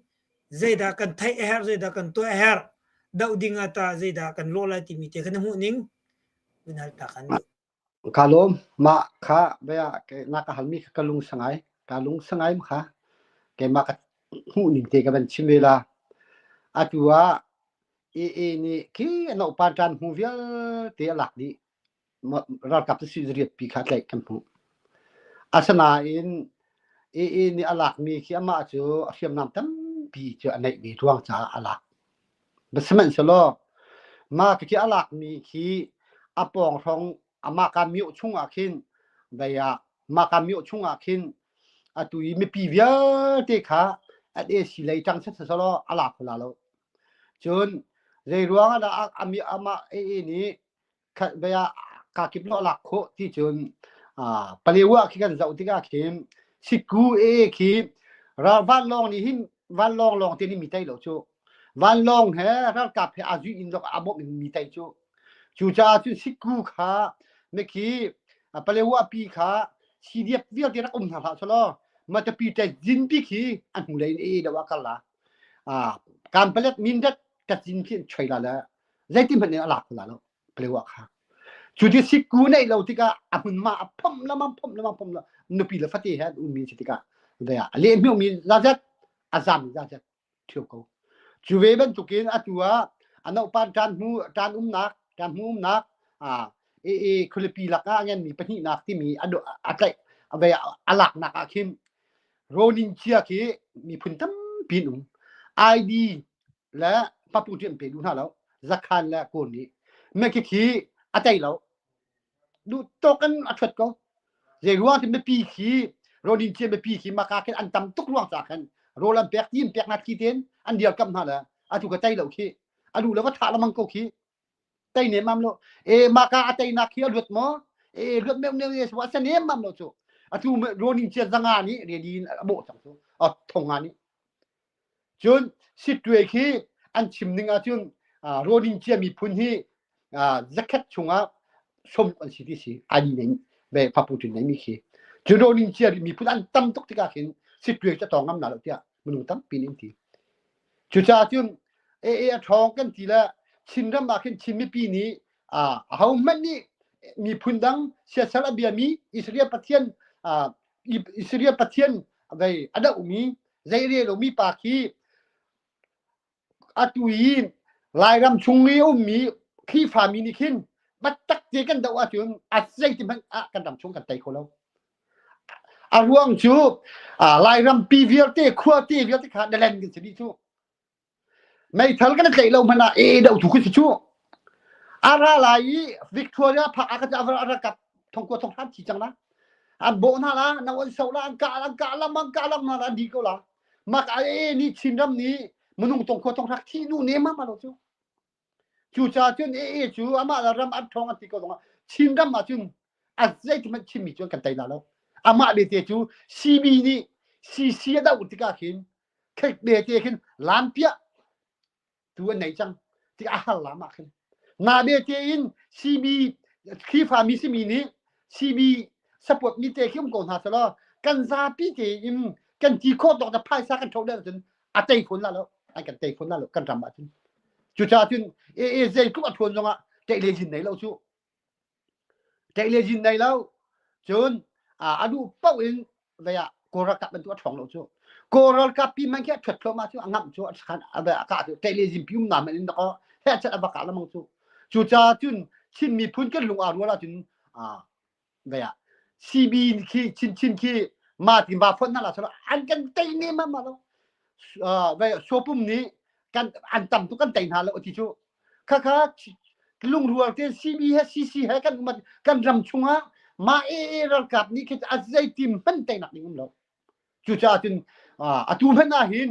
zeidah kan theih a herh, zeidah kan tuah a herh, doh ding ah tah zeidah kan lawh lai timi te kha na hmuh ning. Vun hal ta kan duh. Ka lawm. Mah kha bia na ka halmi kha ka lung sangai. Ka lung sangai kha. Keimah ka hmuh ning te ka van chim ve la. Atu ah AA nih khi naupa ṭan hmu vialte a lak dih. Ralkap cu riat pi kha tlaih kan hmuh. Asinain AA nih a lakmi khi amah cu a hriamnam tampi cu a neih ve ruang caah a lak. Sihmanhsehlaw mah khi a lakmi khi a pawng hrawng amah ka mioh chungah khin vei ah mah ka mioh chungah khin atu i mipi vialte kha an AC lei ṭang sat selaw a lak kho la lo. Cun zei ruang ah dah amah AA nih khat ve ah kakip lo lak khawh ti cun Palewa khi kan zoh tikah khin Sikku e khi ral vanlawng nih hin vanlawng lawng te nih mi tei lo cu vanlawng he ralkap he a zui in lok a bawmh in mi tei cu cucaah cun Sikku kha mikhi Palewa pi kha CDF vialte rak um hna hlah selaw Matapi te zin pi khi an hmu lei in e do ah kal la Kanpalet Mindat kacin khi an choi la le zeitin hmanh in a lak la lo Palewa kha cu ti sikku neih lo tikah a hmunhma a phomh lamang phomh lamang phomh nupi le fate he an ummi si tikah ve ah a leh hmiumi zazat a zam zazat thio ko cu ve bantukin atu ah anopan tan hmu tan umnak tan hmu umnak a e e khualipi lakah a ngenmi pahnihnak timi a a tlaih ve a laknak ah khin ronin chia khi miphun tampi an um ID le papu ṭi an pe duh hna lo zakhan le kawl nih me khi khi a tei lo duh tawk in a ṭhuat ko zei ruang ti mipi khi ronin cia mipi khi maka khin an tam tuk ruang ca khan rawl an pek ti an pek na thi ten an dirkamh hna le atu ka tei lo khi a duh lo va thah lamang ko khi tei nem am lo e maka a tei nak khi a luat maw e luat meu neu e wa sa nem mam lo chu atu ronin cia zanga nih ready in a bawh cang cu a thonga nih Cun Sittwe khi an chim ning ahcun Ronin cia miphun hi zakhat chungah sawm an si ti si ani nei ve papu tin nei mi khi. Cu Ronin cia miphun an tam tuk tikah khin Sittwe cu tawng ngam na lo tiah minung tampi nih an ti. Cucaah cun AA a ṭhawng kan ti le Chinram ah khin Chin mipi nih ahohmanh nih miphun dang siasal a biami Israel Pathian Israel Pathian vei a dohmi zei re lomi pa khi atu i Lairam chung i ummi Khrihfami nih khin biatak te kan doh ahcun a zeiti hmanh ah kan ram chung kan tei kho lo. A ruang cu Lairam pi vialte khuate vialte kha dalen kan si dih cu. Meithal kan tlaih lo hmanh ah e do tu khi si cu. A ra lai i Victoria phak ah ka a rakap thongkua thong hlan thi cang la. An bawh hna la, no an so la, an kah an kah lam an kah lam hna la an di ko la. Mak a e ni Chinram nih minung tongkhua thong hrak thi nu ne ma ma lo cu. Cucaah cun AA cu amah le ram an ṭhawng an ti ko zongah Chinram ah cun a zeitik hmanh Chinmi cu an kan tei la lo. Amah bete cu CB nih CC a doh tikah khin khek bete khin lampiah tu an nei cang tik a har lam ah khin. Na bete in CB Khrihfami simi nih CB support mi te khi um ko hna selaw kan zapi te in kan ti khawh tawk na phaisa kan ṭho deuh cun a tei fawn la lo an kan tei fawn la lo kan ram ah cun cucaah cun e zei tluk a ṭhawn zongah ṭeih le zin nei lo cu ṭeih le zin nei lo cun a duh paoh in vei ah kawl ralkap bantuk a ṭhawng lo cu kawl ralkap pi man khi a ṭhuat thluahmah cu a ngamh cu a khan a kah cu ṭeih le zin pi um na man in dakaw he chat a va kah lamang cu cucaah cun Chin miphun kan lung aa rual ahcun Ve ah CB khi chinchin khi ma ti ma phon na la solo an kan tei ne ma ma lo ve sopum nih kan an tam tu kan tei hna lo ti cu kha kha lungrual te CB he CC he kan kan ram chungah ma AA ralkap nih khi a zei tim hman tei nak ding um lo Cucaah cun atu hmanh ah hin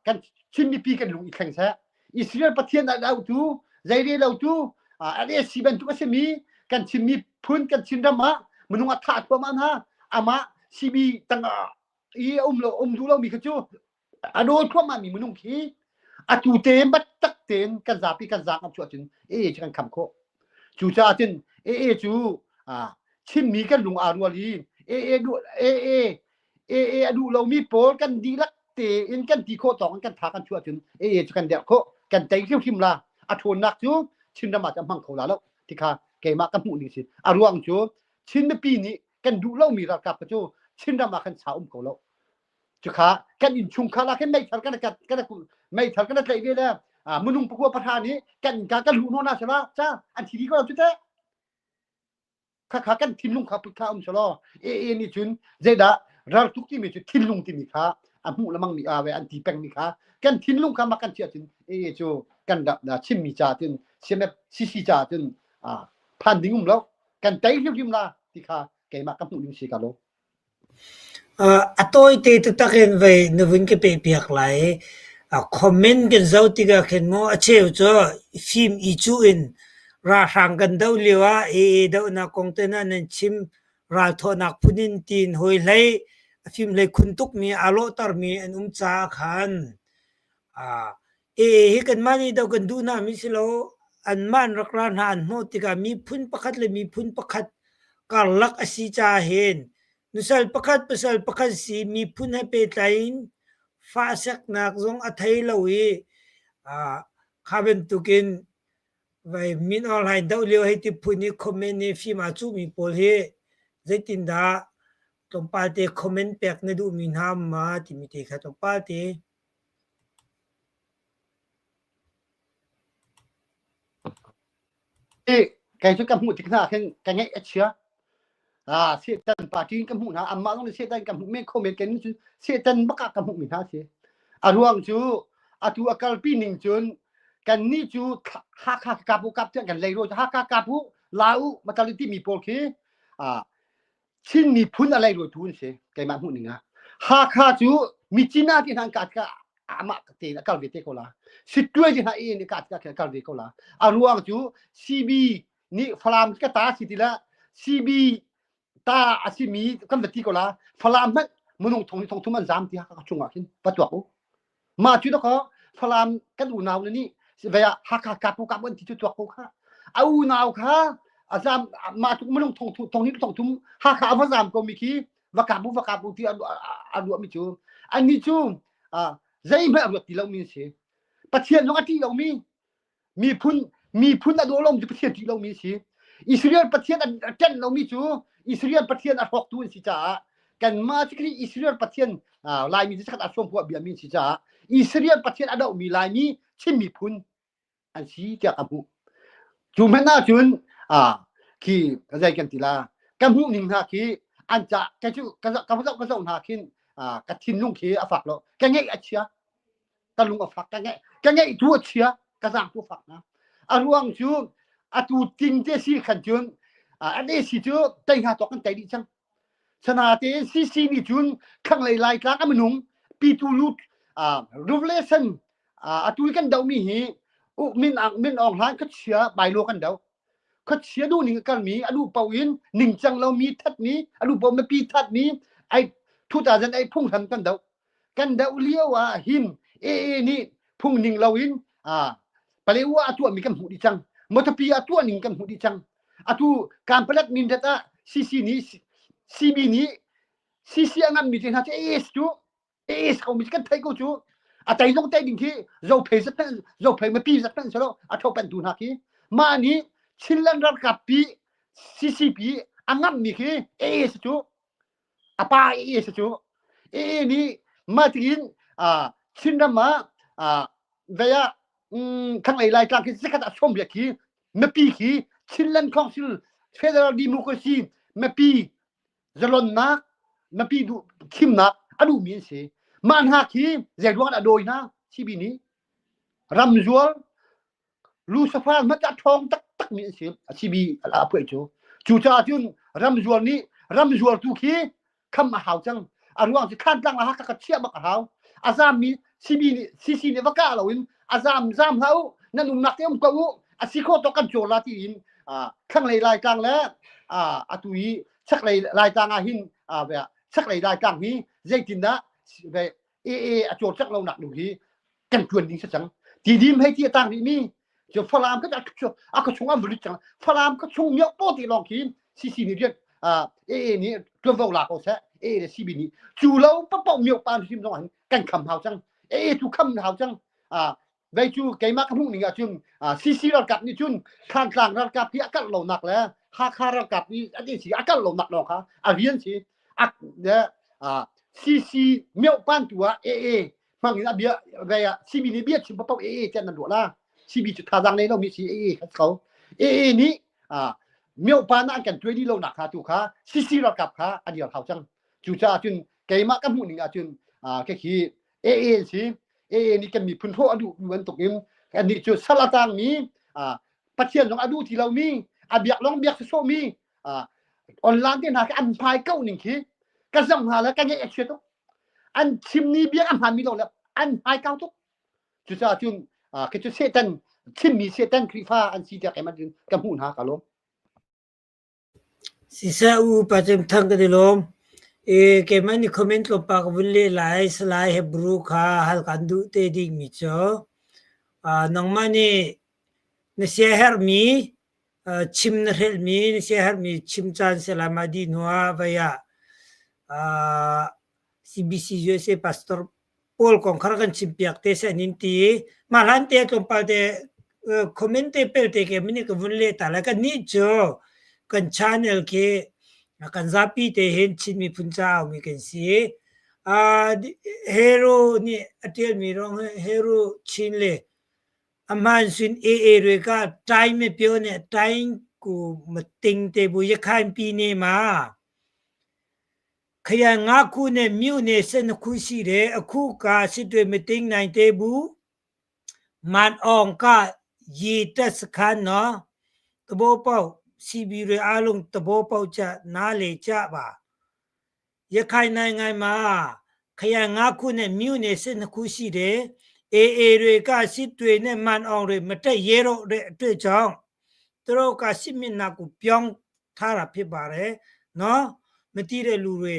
kan Chin mipi kan lung i thleng seh. Israel Pathian a autu, zeire lotu, LAC bantuk a simi kan Chin miphun kan Chin ram ah minung a thah thluahmah hna. Amah CB tangah i um lo um duh lomi kha cu a rawl thluahmah mi minung khi atu te biatak tein kan zapi kan zaang an chuah cun AA cu kan kham khawh. Cucaah cun AA cu Chinmi kan lung aa rual i AA duh AA AA a duh lomi pawl kan dihlak tein kan ti khawh tawk in kan tha kan chuah cun AA cu kan derh khawh kan tei hrimhrim la a ṭhawnnak cu Chinram ah cun a hmang kho la lo ti kha Keimah ka hmuh ning si. A ruang cu Chin mipi nih kan duh lomi ralkap cu Chinram ah khan sa um ko lo. Cukha kan innchungkhar ah khin meithal kan kan kan meithal kan tlaih ve le minung pakua pahra nih kan innka kan luh hna sala ca an thi dih ko lo cu teh. Khakha kan thinlung kha put kha um selaw AA nih cun zeidah raltuk timi cu thinlung timi kha a hmuh lemang mi ave an ti peng mi kha kan thinlung kha mak kan chiah cun AA cu kan chimmi ca cun CMF CC ca cun phan ding um lo kan tei hrimhrim la ti kha keimah ka hmuh ning si ka lo. A tawite taktak in vei na vun ka pehpiak lai. Comment kan zoh tikah khin maw a cheu cu fim i cuh in ralhrang kan doh lio ah AA dohnak kong te hna nan chim ralthawhnak phun in tiin hawi hlei a fim hlei khun tukmi aa lawhtermi an um caah khan AA hi kanmah nih doh kan duh hna mi si lo. Anmah an rak ra hna an hnawh tikah miphun pakhat le miphun pakhat karlak a si caah hin nusal pakhat pasal pakhat si miphun he pehtlai in fahseknak zong a thei lo i kha bantukin vai Min Aung Hlaing doh lio hei ti phun i comment i fim aa cuhmi pawl hi zeitindah tlawmpal te comment pek na duhmi hna ma timi te kha tlawmpal te. Kei cu ka hmuh tik hna khin ka ngeih a chia. Ah, Satan party in ka hmuh hna. Amah zong nih Satan ka hmuh men kho men ken cu Satan bak ah ka hmuh mi hna si. A ruang cu atu a kalpi ning cun kan nih cu Hakha kap u kap tiang kan lei ro Hakha kap u la u matal ti mi pawl khi ah Chin miphun a leirawitu an si keimah hmuh ning ah. Hakha cu Myitkyina ti hna an kah tikah amah tein a kal ve te ko la. Sittwe ti hna in a kah tikah a kal ve ko la. A ruang cu CB nih Falam ka ta si ti la CB ta a simi kan va ti ko la. Falam hmanh minung thong thong thum an zam ti Hakha chungah khin va tuak u. Mah cu dakaw Falam kan unau le nih vei ah Hakha kapu kapu an ti cu tuak ko kha. A unau kha a zam mah tluk minung thong thong hnih thong thum Hakha a va zam ko mi khi va kap u va kap u ti a ruah mi cu annih cu zeihmanh a ruat ti lomi an si. Pathian zong a ṭih lomi Miphun miphun a daw lomi cu Pathian ṭih lomi a si. Israel Pathian a ṭanh lomi cu Israel Pathian a hrawktu an si caah kanmah cu Khrih Israel Pathian Laimi cu sakhat a sawm huah biami an si caah Israel Pathian a dohmi Laimi Chin miphun an si tiah ka hmuh. Cu hmanh ahcun khi zei kan ti la ka hmuh ning hna khi an ca ka cu ka zoh ka zoh hna khin ka thinlung khi a fak lo ka ngeih a chia ka lung a fak ka ngeih ka ngeih tu a chia ka zaang tu a fak na a ruang cu atu ting te si khan cun an AC cu tei hna tawk kan tei dih cang sana te CC nih cun thlanglei laitlang a minung pitu lut revelation atu kan doh mi hi min min ong hlan ka chia bailo kan doh khuachia duh ning a kalmi a duh paoh in ningcang lomi thatmi a duh paoh mipi thatmi ai 2008 phunghram kan doh kan doh lio ah hin AA nih phung ning loin Palewa a tuahmi kan hmuh dih cang Matapi a tuah ning kan hmuh dih cang atu Kanpalet Mindat ah CC nih CB nih CC a ngammi te hna cu AS cu AS ko mi kan theih ko cu a tei zong tei ding khi zophei zat zophei mipi zat hmanh selo a tho pen tu hna khi mah nih Chinland ralkap pi CCP a ngammi khi AS cu a pa AS cu AA nih mah tiin Chinram ah vei ah thlanglei Laitlang khi zakhat ah sawm riat khi mipi khi Chinland Council Federal Democracy mipi zalonnak mipi duh thimnak a duhmi an si mah hna khi zei ruang ah dawi hna CB nih ramzual Lucifer hmanh a ṭhawng taktak mi an si a CB a puai cu cucaah cun ramzual nih ramzual tu khi kham a hau cang a ruang cu Thantlang le Hakha kha chiah bak a hau a zam mi CB nih CC nih va kah loin a zam zam hlah u nan umnak te um ko u a si khawh tawk kan cawl la tiin thlanglei Laitlang le atu i chaklei Laitlang ah hin chaklei Laitlang hi zeitindah AA a cawlcangh lonak ding hi kan ṭuan ding si cang. Tidim hei ti a tang rih mi cu Falam ka a ka chung an lut cang. Falam ka chung miok paw ti lawng khi CC nih rian AA nih ṭuanvo la ko seh AA le CB nih cu lo papo miok pa hrim zong hin kan kham hau cang. AA tu kham hau cang. Vei cu keimah ka hmuh ning ahcun CC ralkap nih cun Thantlang ralkap hi a kalh lonak le Hakha ralkap nih an si a kalh lonak lawng kha a rian si. CC miohpan tu ah AA hmang in a bia vei ah CB nih bia chim paoh AA tiah nan ruah la. CB cu thazaang nei lomi si AA kha ko. AA nih miohpan ah an kan tuai dih lonak kha tu kha CC ralkap kha a dir hau cang. Cucaah cun keimah ka hmuh ning ahcun khi AA an si. AA nih kan miphun hrawh a duh bantuk in annih cu sal a tangmi Pathian zong a duh ti lomi a biak lawng biak sawsawhmi online te hna khi an hmai ko ning khi ka zoh hna le ka ngeih a chia tuk an chimmi bia a hmaanmi lo le an hmai kau tuk cucaah cun khi cu Satan chimmi Satan Khrihfa an si tiah keimah cun ka hmuh hna ka lawm. Siseh u Pa Cem Thang kan i lawm. I keimah nih comment tlawmpal ka vun leh lai. Salai Hebrew kha hal kan duh te dingmi cu nangmah nih na siaherhmi chim na hrelhmi na siaherhmi chim caan salai mah dih hnu ah vei ah CBC USA pastor pawl kong kha rak kan chimpiak te seh an in ti i mah hlan te tlawmpal te comment te pelte ke mini ka vun leh ta lai. Kannih cu kan channel khi kan zapi te hin Chin miphun ca aumi kan si. Hero nih a ṭialmi rong Hero Chin le a hmaan sun AA rue ka time me pio ne time ku mating te bu yakhain pi ne ma ခရိုင်၅ခုနဲ့မြို့နယ်၁၂ခုရှိတယ်အခုကစစ်တွေမသိမ်းနိုင်သေးဘူးမန်အောင်ကရေတပ်စခန်းနော်သဘောပေါက် CB တွေအားလုံးသဘောပေါက်ကြနားလေကြပါရခိုင်နိုင်ငံမှာခရိုင်၅ခုနဲ့မြို့နယ်၁၂ခုရှိတယ် AA တွေကစစ်တွေနဲ့မန်အောင်တွေမတက်ရဲတော့တဲ့အတွက်ကြောင့်သူတို့ကစစ်မျက်နှာကိုပြောင်းထားတာဖြစ်ပါတယ်နော်မသိတဲ့လူတွေ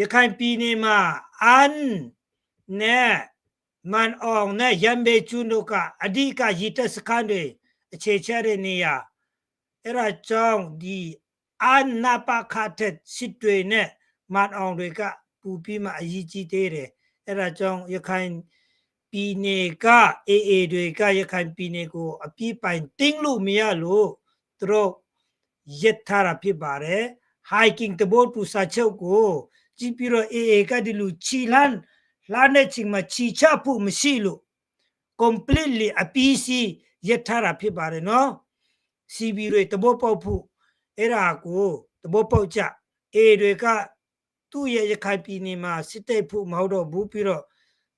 ရခိုင်ပြည်နယ်မှာအန်နဲ့မန်အောင်နဲ့ရန်ဘေကျွန်းတို့ကအဓိကရေတပ်စခန်းတွေအခြေချတဲ့နေရာအဲ့ဒါကြောင့်ဒီအာနာပခတဲ့စစ်တွေနဲ့မန်အောင်တွေကပူပြီးမှအရေးကြီးသေးတယ်အဲ့ဒါကြောင့်ရခိုင်ပြည်နယ်က AA တွေကရခိုင်ပြည်နယ်ကိုအပြည့်ပိုင်တင်းလို့မရလို့သူတို့ရက်ထားတာဖြစ်ပါတယ် hiking တဘောတူစာချုပ်ကိုကြည့်ပြီးတော့ AA ကဒီလူချီလန်းလာတဲ့ချိန်မှာချီချဖို့မရှိလို့ completely အပီးစီရက်ထားတာဖြစ်ပါတယ်နော် CB တွေတဘောပေါက်ဖို့အဲ့ဒါကိုတဘောပေါက်ကြ A တွေကသူ့ရဲ့ရခိုင်ပြည်နယ်မှာစစ်တိုက်ဖို့မဟုတ်တော့ဘူးပြီးတော့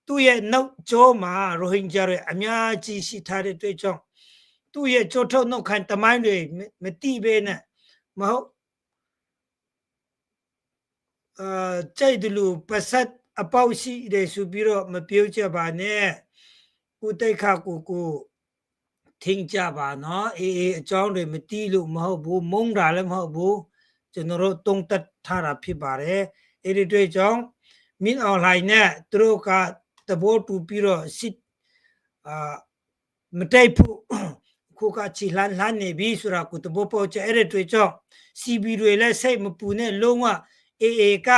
သူ့ရဲ့နောက်ကျောမှာရိုဟင်ဂျာတွေအများကြီးရှိထားတဲ့အတွက်ကြောင့်သူ့ရဲ့ကြောထုတ်နှုတ်ခံတမိုင်းတွေမတိပဲနဲ့မဟုတ်အာကြိုက်တယ်လို့ပစတ်အပေါက်ရှိတယ်ဆိုပြီးတော့မပြောကြပါနဲ့ကိုတိတ်ခကိုကိုထင်ကြပါနော်အေးအေးအကြောင်းတွေမတီးလို့မဟုတ်ဘူးမုန်းတာလည်းမဟုတ်ဘူးကျွန်တော်တို့တုံးတက်ထားတာဖြစ်ပါတယ်အဲ့ဒီတွေ့ကြောင့်မင်းအွန်လိုင်းနဲ့သူတို့ကတဘောတူပြီးတော့စစ်အာမတိုက်ဖို့ခုကချီလှမ်းလှမ်းနေပြီဆိုတာကိုတဘောပေါက်ချအဲ့ဒီတွေ့ကြောင့် CB တွေလည်းစိတ်မပူနဲ့လုံးဝ AA က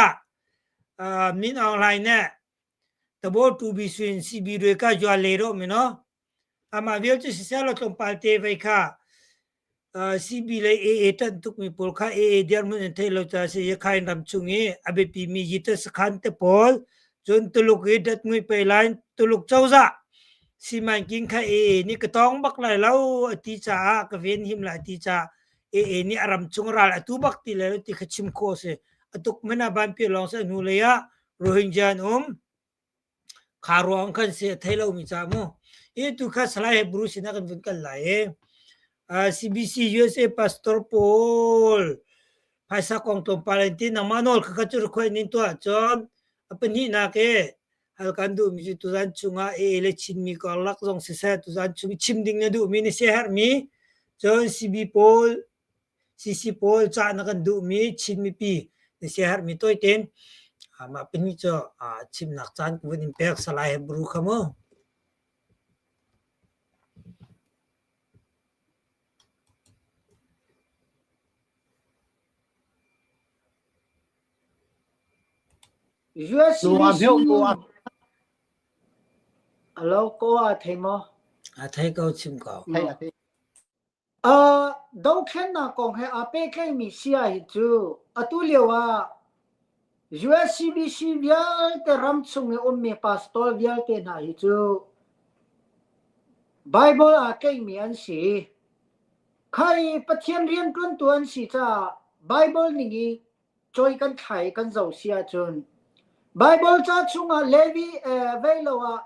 အာမင်းအွန်လိုင်းနဲ့တဘောတူပြီးဆိုရင် CB တွေကကြွလေတော့မနော်အမဗီလချစီဆလာတုံပါတေဝေခအာ CB လေ AA တန်တုကမီပိုခ AA ဒီယမန်ထဲလောချာစီရခိုင်ရမ်ချုငေအဘပီမီယတစခန်တပေါ်จนตุลุกเด็ดงุยไปไลน์ตุลุกเจ้าซะစီမံကိန်းခ AA นี่ก็ต้องบักไหลแล้วอติจากเวนหิมละอติจา AA นี่อารมจุงรัลอตุบักติเลยติขชิมโคเสอตุกมนาบันปีลองเสนูเลยะโรฮิงญาอุมคารวงคันเสไทยเรามีจามูเอตุคาสลายบรูสินะกันวุนกันไหล CBC USA Pastor Paul ภาษากองตมปาเลนตินมานอลขจุรควยนินตัวจอมอปนินาเกhal kan duh mi cu tuzan chungah AA le Chinmi karlak zong siseh tuzan chung chim ding na duh mi na siaherh mi cun CB pawl CC pawl cah na kan duh mi Chin mipi na siaherh mi tawi tein mah pahnih cu chimnak caan ka vun in pek Salai Hebru kha mu. Alo ko a thei maw? A thei ko chim ko. Thei a thei. Uh, dothlennak kong he aa pehtlaimi sia hi cu atu lio ah USCBC vialte ram chung i ummi pastor vialte hna hi cu Bible aa tlaihmi an si. Khai Pathian rianṭuantu an si caah Bible ning i cawi kan thlai kan zoh si ahcun Bible ca chungah Levi eh, vei lo ah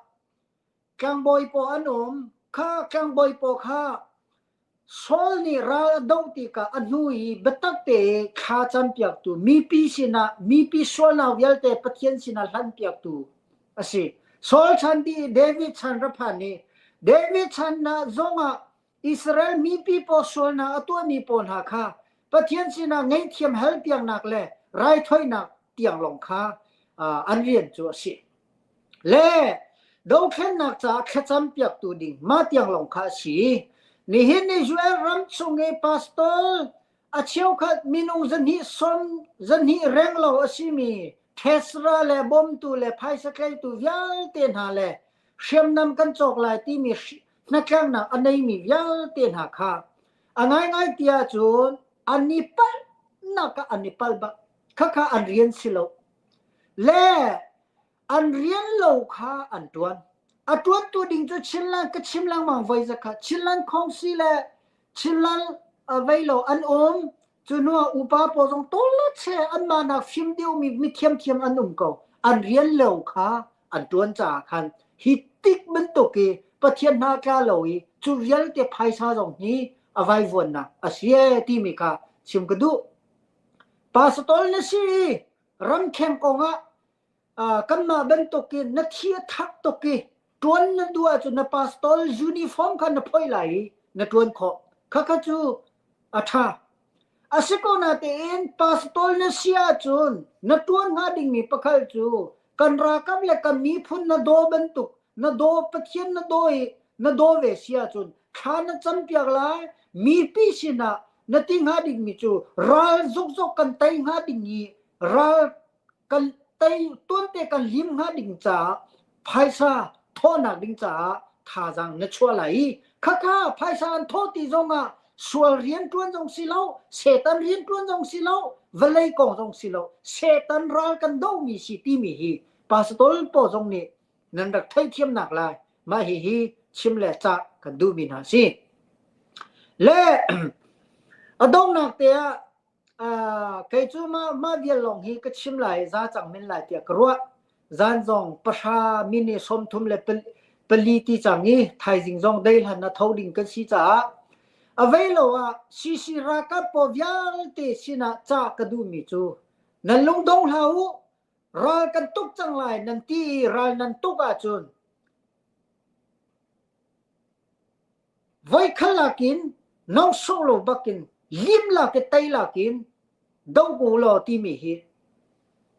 Tlangbawi pawl an um. Kha tlangbawi pawl kha Saul nih ral a doh tikah a hnu i biatak te thla campiaktu mipi sinah mipi sualnak vialte Pathian sinah hlanpiaktu a si. Saul chan dih i David chan ra phan i David chan ah zongah Israel mipi pawl sualnak a tuahmi pawl hna kha Pathian sinah ngaihthiam halpiaknak le raithawinak tiang lawng kha an rian cu a si. Le dothlennak caah thlacam piaktu ding mah tiang lawng kha a si. Nihin ni Israel ram chung i pastor a cheukhat minung zahnih sawm zahnih reng lo a simi Tesla le bawmtu le phaisa tleitu vialte hna le hriamnam kan cawk lai timi hnatlaknak a neimi vialte hna kha a ngaingai ti ahcun an i palhnak ah an i palh bak. Khakha an rian si lo. Le an rian lo kha an ṭuan. A ṭuantu ding cu Chinland ka chim lengmang voi zakhat. Chinland Khongsi le Chinland vei lo an um. Cu hnu ah upa pawl zong tawlce anmah nak fim deuhmi mi thiamthiam an um ko. An rian lo kha an ṭuan caah khan hi tik bantuk i Pathian hna tla lo i cu vialte phaisa zong hi a vaivuannak a si ee timi kha chim ka duh. Pastor na si i ramkheng kongah kanmah bantukin na thi a thak tuk i ṭuan na duh ahcun na pastor uniform kha na phoih lai i na ṭuan khawh. Khakha cu a ṭha. A si ko natein pastor na si ahcun na ṭuan hnga dingmi pakhat cu kan ralkap le kan miphun na daw bantuk na daw Pathian na daw i na daw ve si ahcun thla na campiak lai mipi sinah na ti hnga dingmi cu ral zokzok kan tei hnga ding i ral kan tei tuante kan lim hnga ding caah phaisa thawhnak ding caah thazaang na chuah lai i khakha phaisa an thawh ti zongah sual rian ṭuan zong si lo setan rian ṭuan zong si lo vawlei kong zong si lo setan ral kan dohmi si timi hi pastor pawl zong nih nan rak theihthiamnak lai mah hihi chim le cah kan duhmi hna si le a donghnak te ah Kei cu mah vial lawng hi ka chim lai, za cang men lai tiah ka ruah. Zan zong pahra minute 34 ti cang i thaizing zong dei hlan ah tho ding kan si caah a vei lo ah CC ralkap pawl vialte sinah cah ka duhmi cu nan lungdong hlah u, ral kan tuk cang lai nan ti i ral nan tuk ahcun Voikhat lakin nawngsawh lo bakin lim lak i tei lakin do ko law timi hi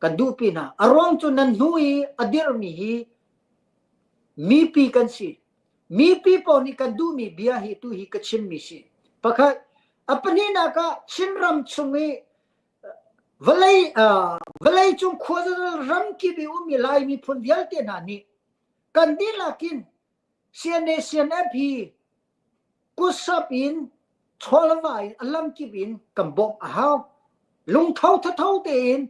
kan duhpi hna. A ruang cu nan hnu i a dirhmi hi mipi kan si. Mipi pawl nih kan duhmi bia hi tu hi ka chimmi si. Pakhat, a pahnihnak ah Chinram chung i vawlei vawlei cung khuazal ramkip i ummi Lai miphun vialte hna nih kan dihlak in CNA CNF hi kutsap in chawlva in a lamkip in kan bawmh a hau. Lungtho thatho tein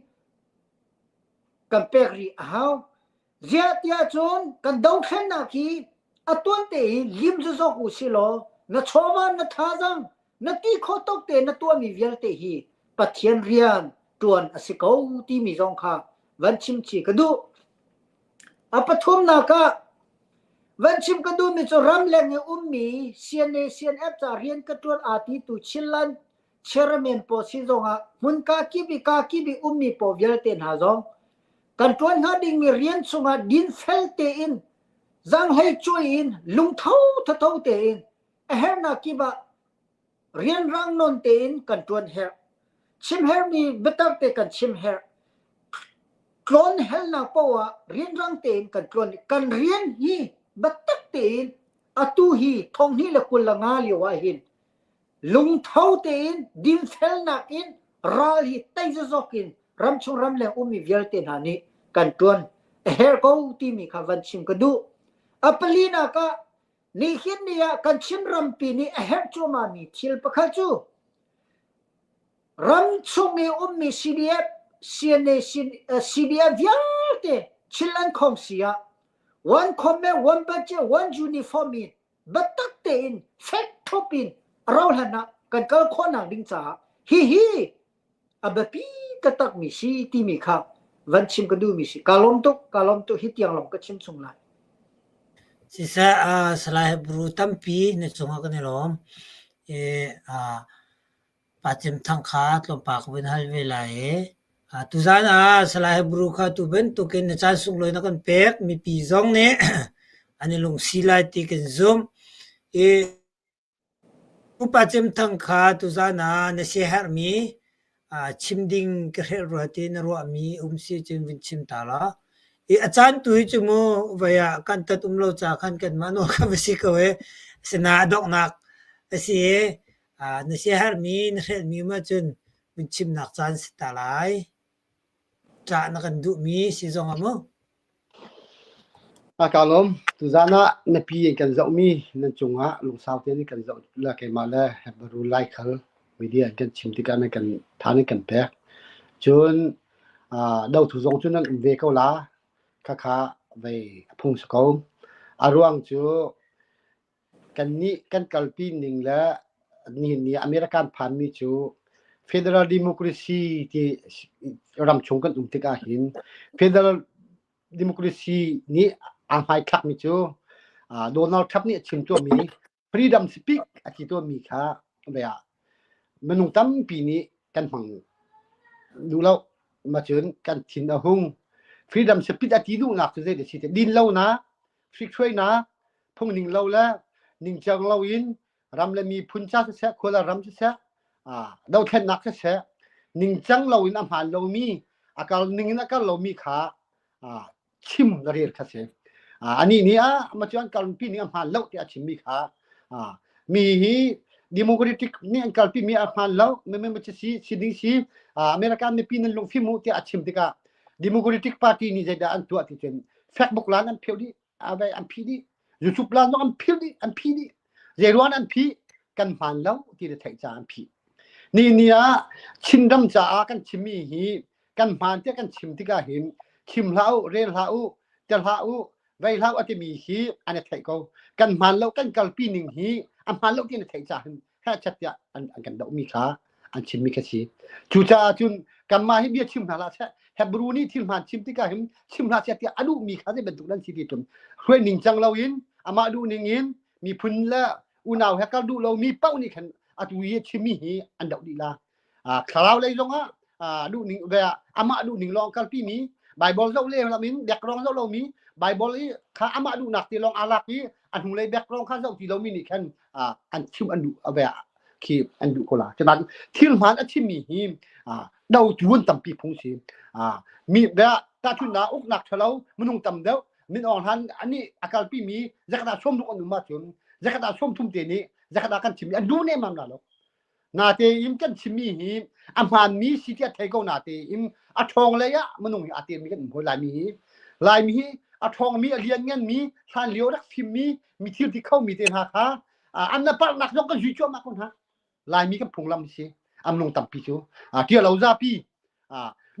kan pek rih a hau. Ziah tiah cun kan dothlennak hi a tuan tein lim zazawk u si law na chawva na thazaang na ti kho tuk te na tuahmi vialte hi Pathian rian ṭuan a si ko timi zong kha van chim chih ka duh. A pathumnak ah van chim ka duhmi cu ramleng i ummi CNA CNF ca rian ka ṭuan aa titu Chinland chairman pawl sin zongah hmun ka kip i ka kip i ummi pawl vialte hna zong kan ṭuan hnga dingmi rian chungah dinfel tein zaanghlei cuai in lungtho thatho tein a herhnak kip ah rianrang nawn tein kan ṭuan herh. Chim herhmi biatak te kan chim herh. Tlawn helnak paoh ah rianrang tein kan tlawn. Kan rian hi biatak tein atu hi 2025 lio ah hin lungtho tein dinfelnak in ral hi tei zazawk in ramchung ramleng ummi vialte hna nih kan ṭuan a herh ko timi kha van chim ka duh. A palinak ah nihin ni ah kan Chin rampi nih a herh cuahmahmi thil pakhat cu ram chung i ummi CDF, CNA, CDF vialte Chinland Khawngsi ah one command, one budget, one uniform in biatak tein fek thup in a rauhhlan ah kan kal khawhnak ding caah hihi a biapi taktakmi si timi kha van chim ka duhmi si. Kaa lawm tuk, kaa lawm tuk. Hi tiang lawng ka chim chung lai. Siseh, uh, Salai Hebru tampi na cungah kan i lawm. E, uh, Pa Cem Thang kha tlawmpal ka vun hal ve lai i uh, tuzaan ah Salai Hebru kha tu bantukin na caan sunglawi na kan pek. Mipi zong nih an i lungsi lai ti kan zumh. I Upa Cem Thang kha tuzaan ah na siaherhmi chim ding ka hrelh rua ti na ruahmi um si cun vun chim ta law. I a caan tu hi cu mu voi ah kan tat um lo ca khan kanmah nawl kha va si ko i asinain a donghnak a si i na siaherhmi na hrelhmi um ahcun vun chimnak caan si ta lai. Ṭah na kan duhmi si zong ah mu. A ka lawm. Tuzaan ah na pi in kan zohmi nan cungah lungsau tein kan zoh le keimah le Hebrew Laikhal media in kan chim tikah nan kan tha nan kan pek. Cun uh, dothu zong cu nan um ve ko la. Khakha vei a phung si ko. A ruang cu Kannih kan kalpi ning le nihin ni American phanmi cu federal democracy ti ramchung kan um tikah hin federal democracy nih aa hmaithlakmi cu Donald Trump nih a chim tuahmi freedom speak a ti tuahmi kha ah minung tampi nih kan hmang duh lo. Macun kan thin a hung. Freedom speak a ti duhnak cu zei a si ti din lonak, hrikhruainak, phungning lo le ningcang loin ram le miphun ca siseh, khua le ram siseh, dothlennak siseh, ningcang loin a hmaan lomi, a kal ning in a kal lomi kha chim na rel kha si. Anih nih ah ma cu an kalpi ning a hmaan lo tiah a chimmi kha mi hi democratic nih an kalpi mi a hmaan lo, mi mi si si ding si American mipi nan lungfim u tiah a chim tikah Democratic Party nih zeidah an tuah ti cun Facebook lan an pheu dih avei an phih dih YouTube lan zong an phil dih an phih dih zei ruang an phih kan hmaan lo ti le theih caah an phih ni ni ah Chinram caah kan chimmi hi kan hmaan tiah kan chim tikah hin chim hlah u rel hlah u tel hlah u vei hlah u a timi hi an i theih ko kan hmaan lo kan kalpi ning hi a hmaan lo ti an i theih caah hin hehchet tiah an, an kan dohmi kha an chimmi kha si. Cucaah cun kanmah hi bia chim hna hlah seh. Hebrew nih thil hmaan chim tikah hin chim hlah seh tiah a duhmi kha zei bantuk nan si ti cun hruai ningcang loin amah duh ning in miphun le unau he kal duh lomi paoh nih khan atu i a chimmi hi an doh dih la. Thlarau lei zongah duh ning ve amah duh ning lawng kalpi mi Bible zoh le lam in background zoh lomi Bible i kha amah duhnak ti lawng aa lak i a hnulei background kha zoh ti lomi nih khan an chim an duh ave khi an duh ko la cunak thil hmaan a chimmi hi dotu an tampi phung si mi ve tahchunnak uknak ṭhalo minung tam deuh min awng hlan ani a kalpi mi zakata som ruk an um ahcun zakata som thum te nih zakata kan chimmi an duh nemam la lo Natein kan chimmi hi a hmaanmi si ti a thei ko natein a ṭhawng lei ah minung hi aa temmi kan um hawi Laimi hi. Laimi hi a ṭhawngmi, a liannganmi, hlanlio rak fimmi, mi thil ti khomi te hna kha an na parnak zong kan zui cuahmah ko hna. Laimi kan phunglam si. An lung tampi cu. Ṭialo zapi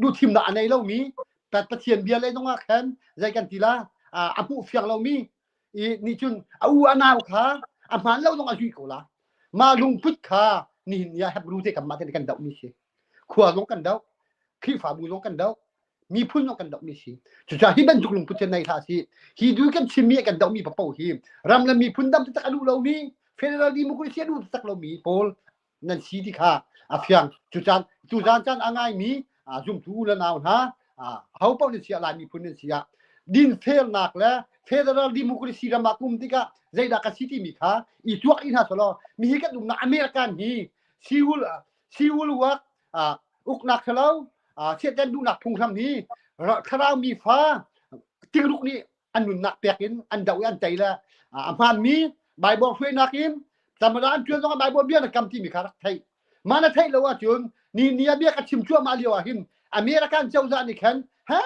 duhthimnak a nei lomi Pathian bia lei zongah khan zei kan ti la a hmuh fiang lomi i nih cun a u a nau kha a hmaan lo zong a zui ko la mah lungput kha nihin ni ah Hebrew te kanmah te kan dohmi si khua zong kan doh Khrihfabu zong kan doh miphun zong kan dohmi si cucaah hi bantuk lungput cu nei hlah si hi du kan chimmi kan dohmi paoh hi ram le miphun dam taktak a duh lomi federal democracy a duh taktak lomi pawl nan si ti kha a fiang cucan tuzan caan a ngaimi zumtu u le nau hna ho paoh nan si ah Lai miphun nan si ah dinfelnak le federal democracy ram ah kum tikah zeidah ka si timi kha i tuak i hna selaw mi hi kan umnak American hi civil civil work uknak thalo chiahten duhnak phunghram hi thlarau mi fa tingruk nih an nunnak pek in an doh i an tei le a hmaanmi Bible hruainak in tamara an ṭuan zongah Bible bia na kam timi kha rak theih. Mah na theih lo ahcun ni ni ah bia ka chim cuahmah lio ah hin American cozah nih khan he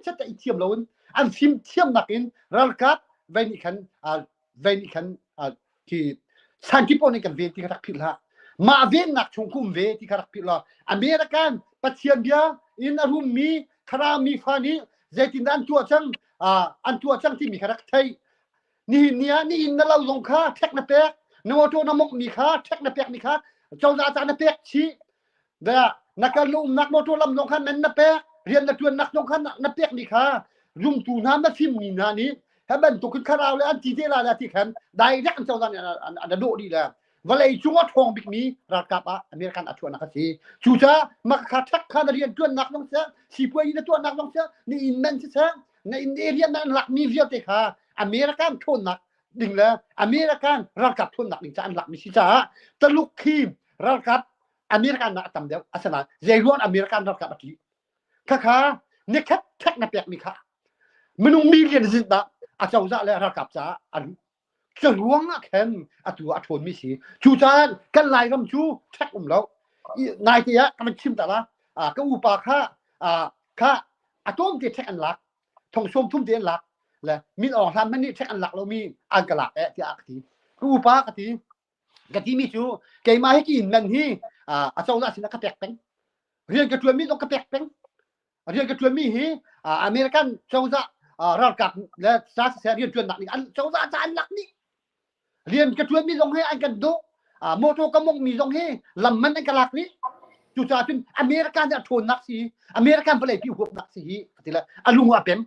chat i thiam loin an fim thiamnak in ralkap. vei nih khan vei nih khan khi sangki pawl nih kan ven ti kha rak philh hlah. Mah vennak chung kum ve ti kha rak philh law American Pathian bia in a rummi thlarau mi fa nih zeitindah an tuah cang an tuah cang timi kha rak thei. Nihin ni ah nihin na lo zong kha ṭhek na pek, na motor na mongh kha ṭhek na pek mi kha cozah ca na pek chih. Na kal na umnak motor lam zong kha men na pek, rian na ṭuannak zong kha na pek mi kha zumtu hna na fimmi hna nih he bantuk in thlarau le an ti te la le ti khan direct an cozah nih an an dawh dih le vawlei cung a ṭhawng bikmi ralkap ah American a chuahnak a si. Cucaah mah kha ṭhek kha na rian ṭuannak zong seh, sipuazi na tuahnak zong seh, na inn man siseh, na inn area na an lakmi vialte kha American ṭhawnnak ding le American ralkap ṭhawnnak ding caah an lakmi si caah Taluk khi ralkap American nak a tam deuh asinain zeiruang American ralkap a ṭih khakha nikhat ṭhek na pekmi kha minung million zit dah a cozah le ralkap caah a luh cu ruang ah khan atu a ṭhawnmi si cucaah kan Lairam cu ṭhek um lo naite ah ka van chim ta la ka upa kha kha a tlawmte ṭhek an lak thong sawm thum te an lak le min awng hlan man nih ṭhek an lak lomi an ka lak eh tiah ka ti ka upa ka ti ka timi cu keimah hi ki in man hi a cozah sinah ka pek peng rian ka ṭuanmi zong ka pek peng rian ka ṭuanmi hi American cozah ralkap le sa siseh rian ṭuannak ning an cozah ca an lak nih rian ka ṭuanmi zong hi an kan duh motor ka mongmi zong hi lam man an ka lak rih cucaah cun American nih a ṭhawnnak si American vawlei pi huapnak si hi ti le a lung a pem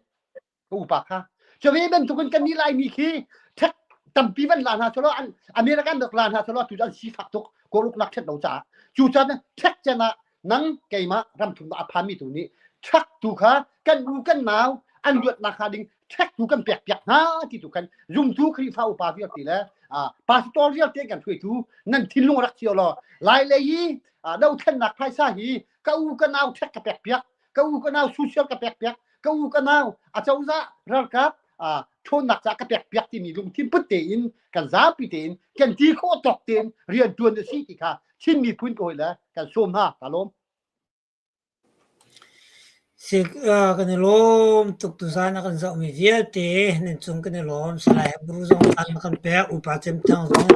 ka upa kha cu ve bantukin kan nih Laimi khi ṭhek tampi van la hna selaw an American rak la hna selaw tu an sifak tuk kawl uknak ṭhet lo caah cu caan ṭhek cen ah nang keimah ramthum a phanmi tu nih ṭhak tu kha kan u kan nau an luatnak hnga ding ṭhek tu kan pek piak hna ti tu khan zumtu Khrihfa upa vialte le pastor vialte kan hruaitu nan thinlung rak cio law lai lei i dothlennak phaisa hi ka u ka nau ṭhek ka pek piak ka u ka nau social ka pek piak ka u ka nau acozah ralkap ṭhawnnak ca ka pek piak timi lungthin put tein kan zapi tein kan ti khawh tawk tein rian ṭuan a si ti kha Chin miphun ka hawi le kan sawm hna ka lawm. Sik kan i lawm tuk tuzan a kan zohmi vialte nan cung kan i lawm. Salai Hebru zong caan na kan pek upa Cem Thang zong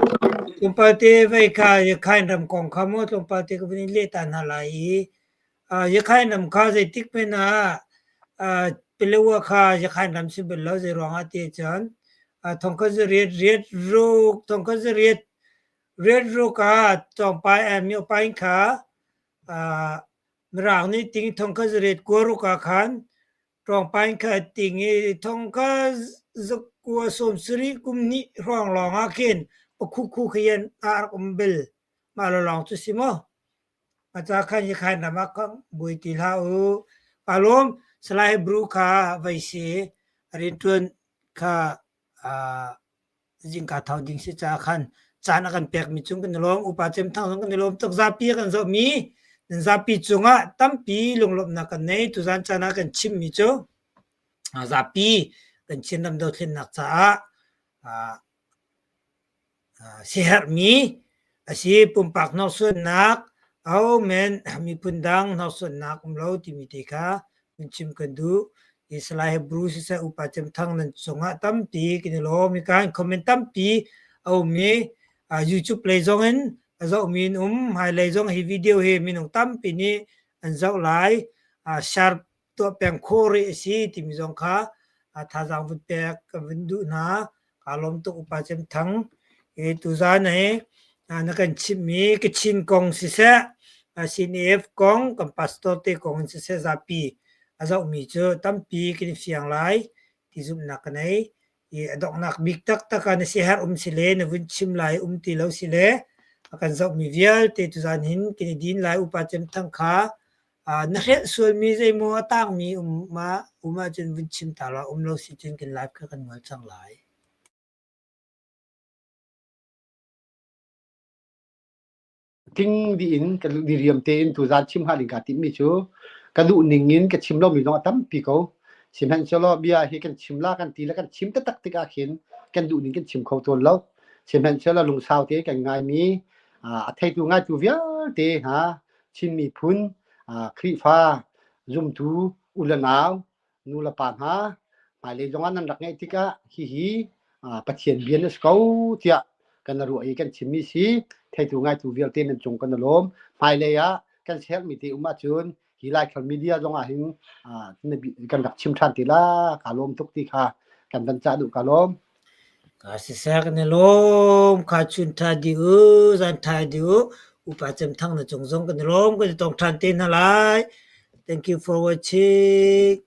tlawmpal te vei kha Yakhain ram kong kha maw tlawmpal te ka vun in leh ta hna lai i Yakhain ram kha zeitik hmanh ah Palewa kha Yakhain ram si bal lo zeiruangah ti ahcun thongkhat zariat riat ruk thongkhat zariat riat ruk ah Tawngpai Myopaing kha Mirang nih ting thongkhat zariat kua ruk ah khan Tawngpaing kha ting i thongkhat zakua sawm sarih kum hnih hrawng lawng ah khin Pakhukhu khayan ah a rak um bal. Mah lawng cu si maw? A ca khan hi khan ram ah kang buai ti hlah u. Kaa lawm. Salai Hebrew kha vei si. A rianṭuan kha zingka tho ding si caah khan caan a kan pekmi cung kan i lawm. Upa Cem Thang zong kan i lawm tuk. Zapi a kan zohmi nan zapi cungah tampi lunglawmhnak kan nei. Tuzan caan ah kan chimmi cu zapi kan Chinram dothlennak caah Siaherhmi a si. Pumpak hnawhsuannak, ahohmanh miphun dang hnawhsuannak um lo timi te kha vun chim kan duh. Hi Salai Hebrew siseh Upa Cem Thang nan cungah tampi kan i lawm. Hika hin comment tampi a um i YouTube lei zong in a zohmi an um. Hmailei zong hi video hi minung tampi nih an zoh lai. Share tuah peng khawh rih a si timi zong kha thazaang vun pek kan vun duh hna. Kaa lawm tuk Upa Cem Thang. Hi tuzaan hi na kan chimhmi Kachin kong siseh, CNF kong, kan pastor te kong in siseh zapi a zohmi cu tampi kan i fiang lai ti zumhnak ka nei. I a donghnak bik taktak ah na siaherh um si le na vun chim lai um ti lo si le a kan zohmi vialte tuzaan hin kan i din lai Upa Cem Thang kha Na hrelh sualmi zeimaw a tangmi um ahcun vun chim ta law um lo si cun kan live kha kan ngol cang lai. Tling dih in ka diriam tein tuzaan chim hnga ding kaa timhmi cu ka duh ning in ka chim lomi zong a tampi ko. Sihmanhsehlaw bia hi kan chim la kan ti le kan chim taktak tikah khin kan duh ning kan chim kho tawn lo. Sihmanhsehlaw lungsau tein kan ngaimi a theitu ngaitu vialte hna Chin miphun, Khrihfa zumtu u le nau, nu le pa hna, Hmailei zongah nan rak ngeih tikah hihi Pathian bia na si ko tiah kan ruah i kan chimmi si. Theitu ngaitu vialte nan cung kan i lawm. Hmailei ah kan sermi te um ahcun hi Laikhal media zongah hin kan rak chim ṭhan te la. Kaa lawm tuk ti kha kan van cah duh kaa lawm. Ka siseh kan i lawm. Kha chun ṭha dih u, zan ṭha dih u. Upa cem thang na cung zong kan i lawm. Kan i tong ṭhan te hna lai. Thank you for watching.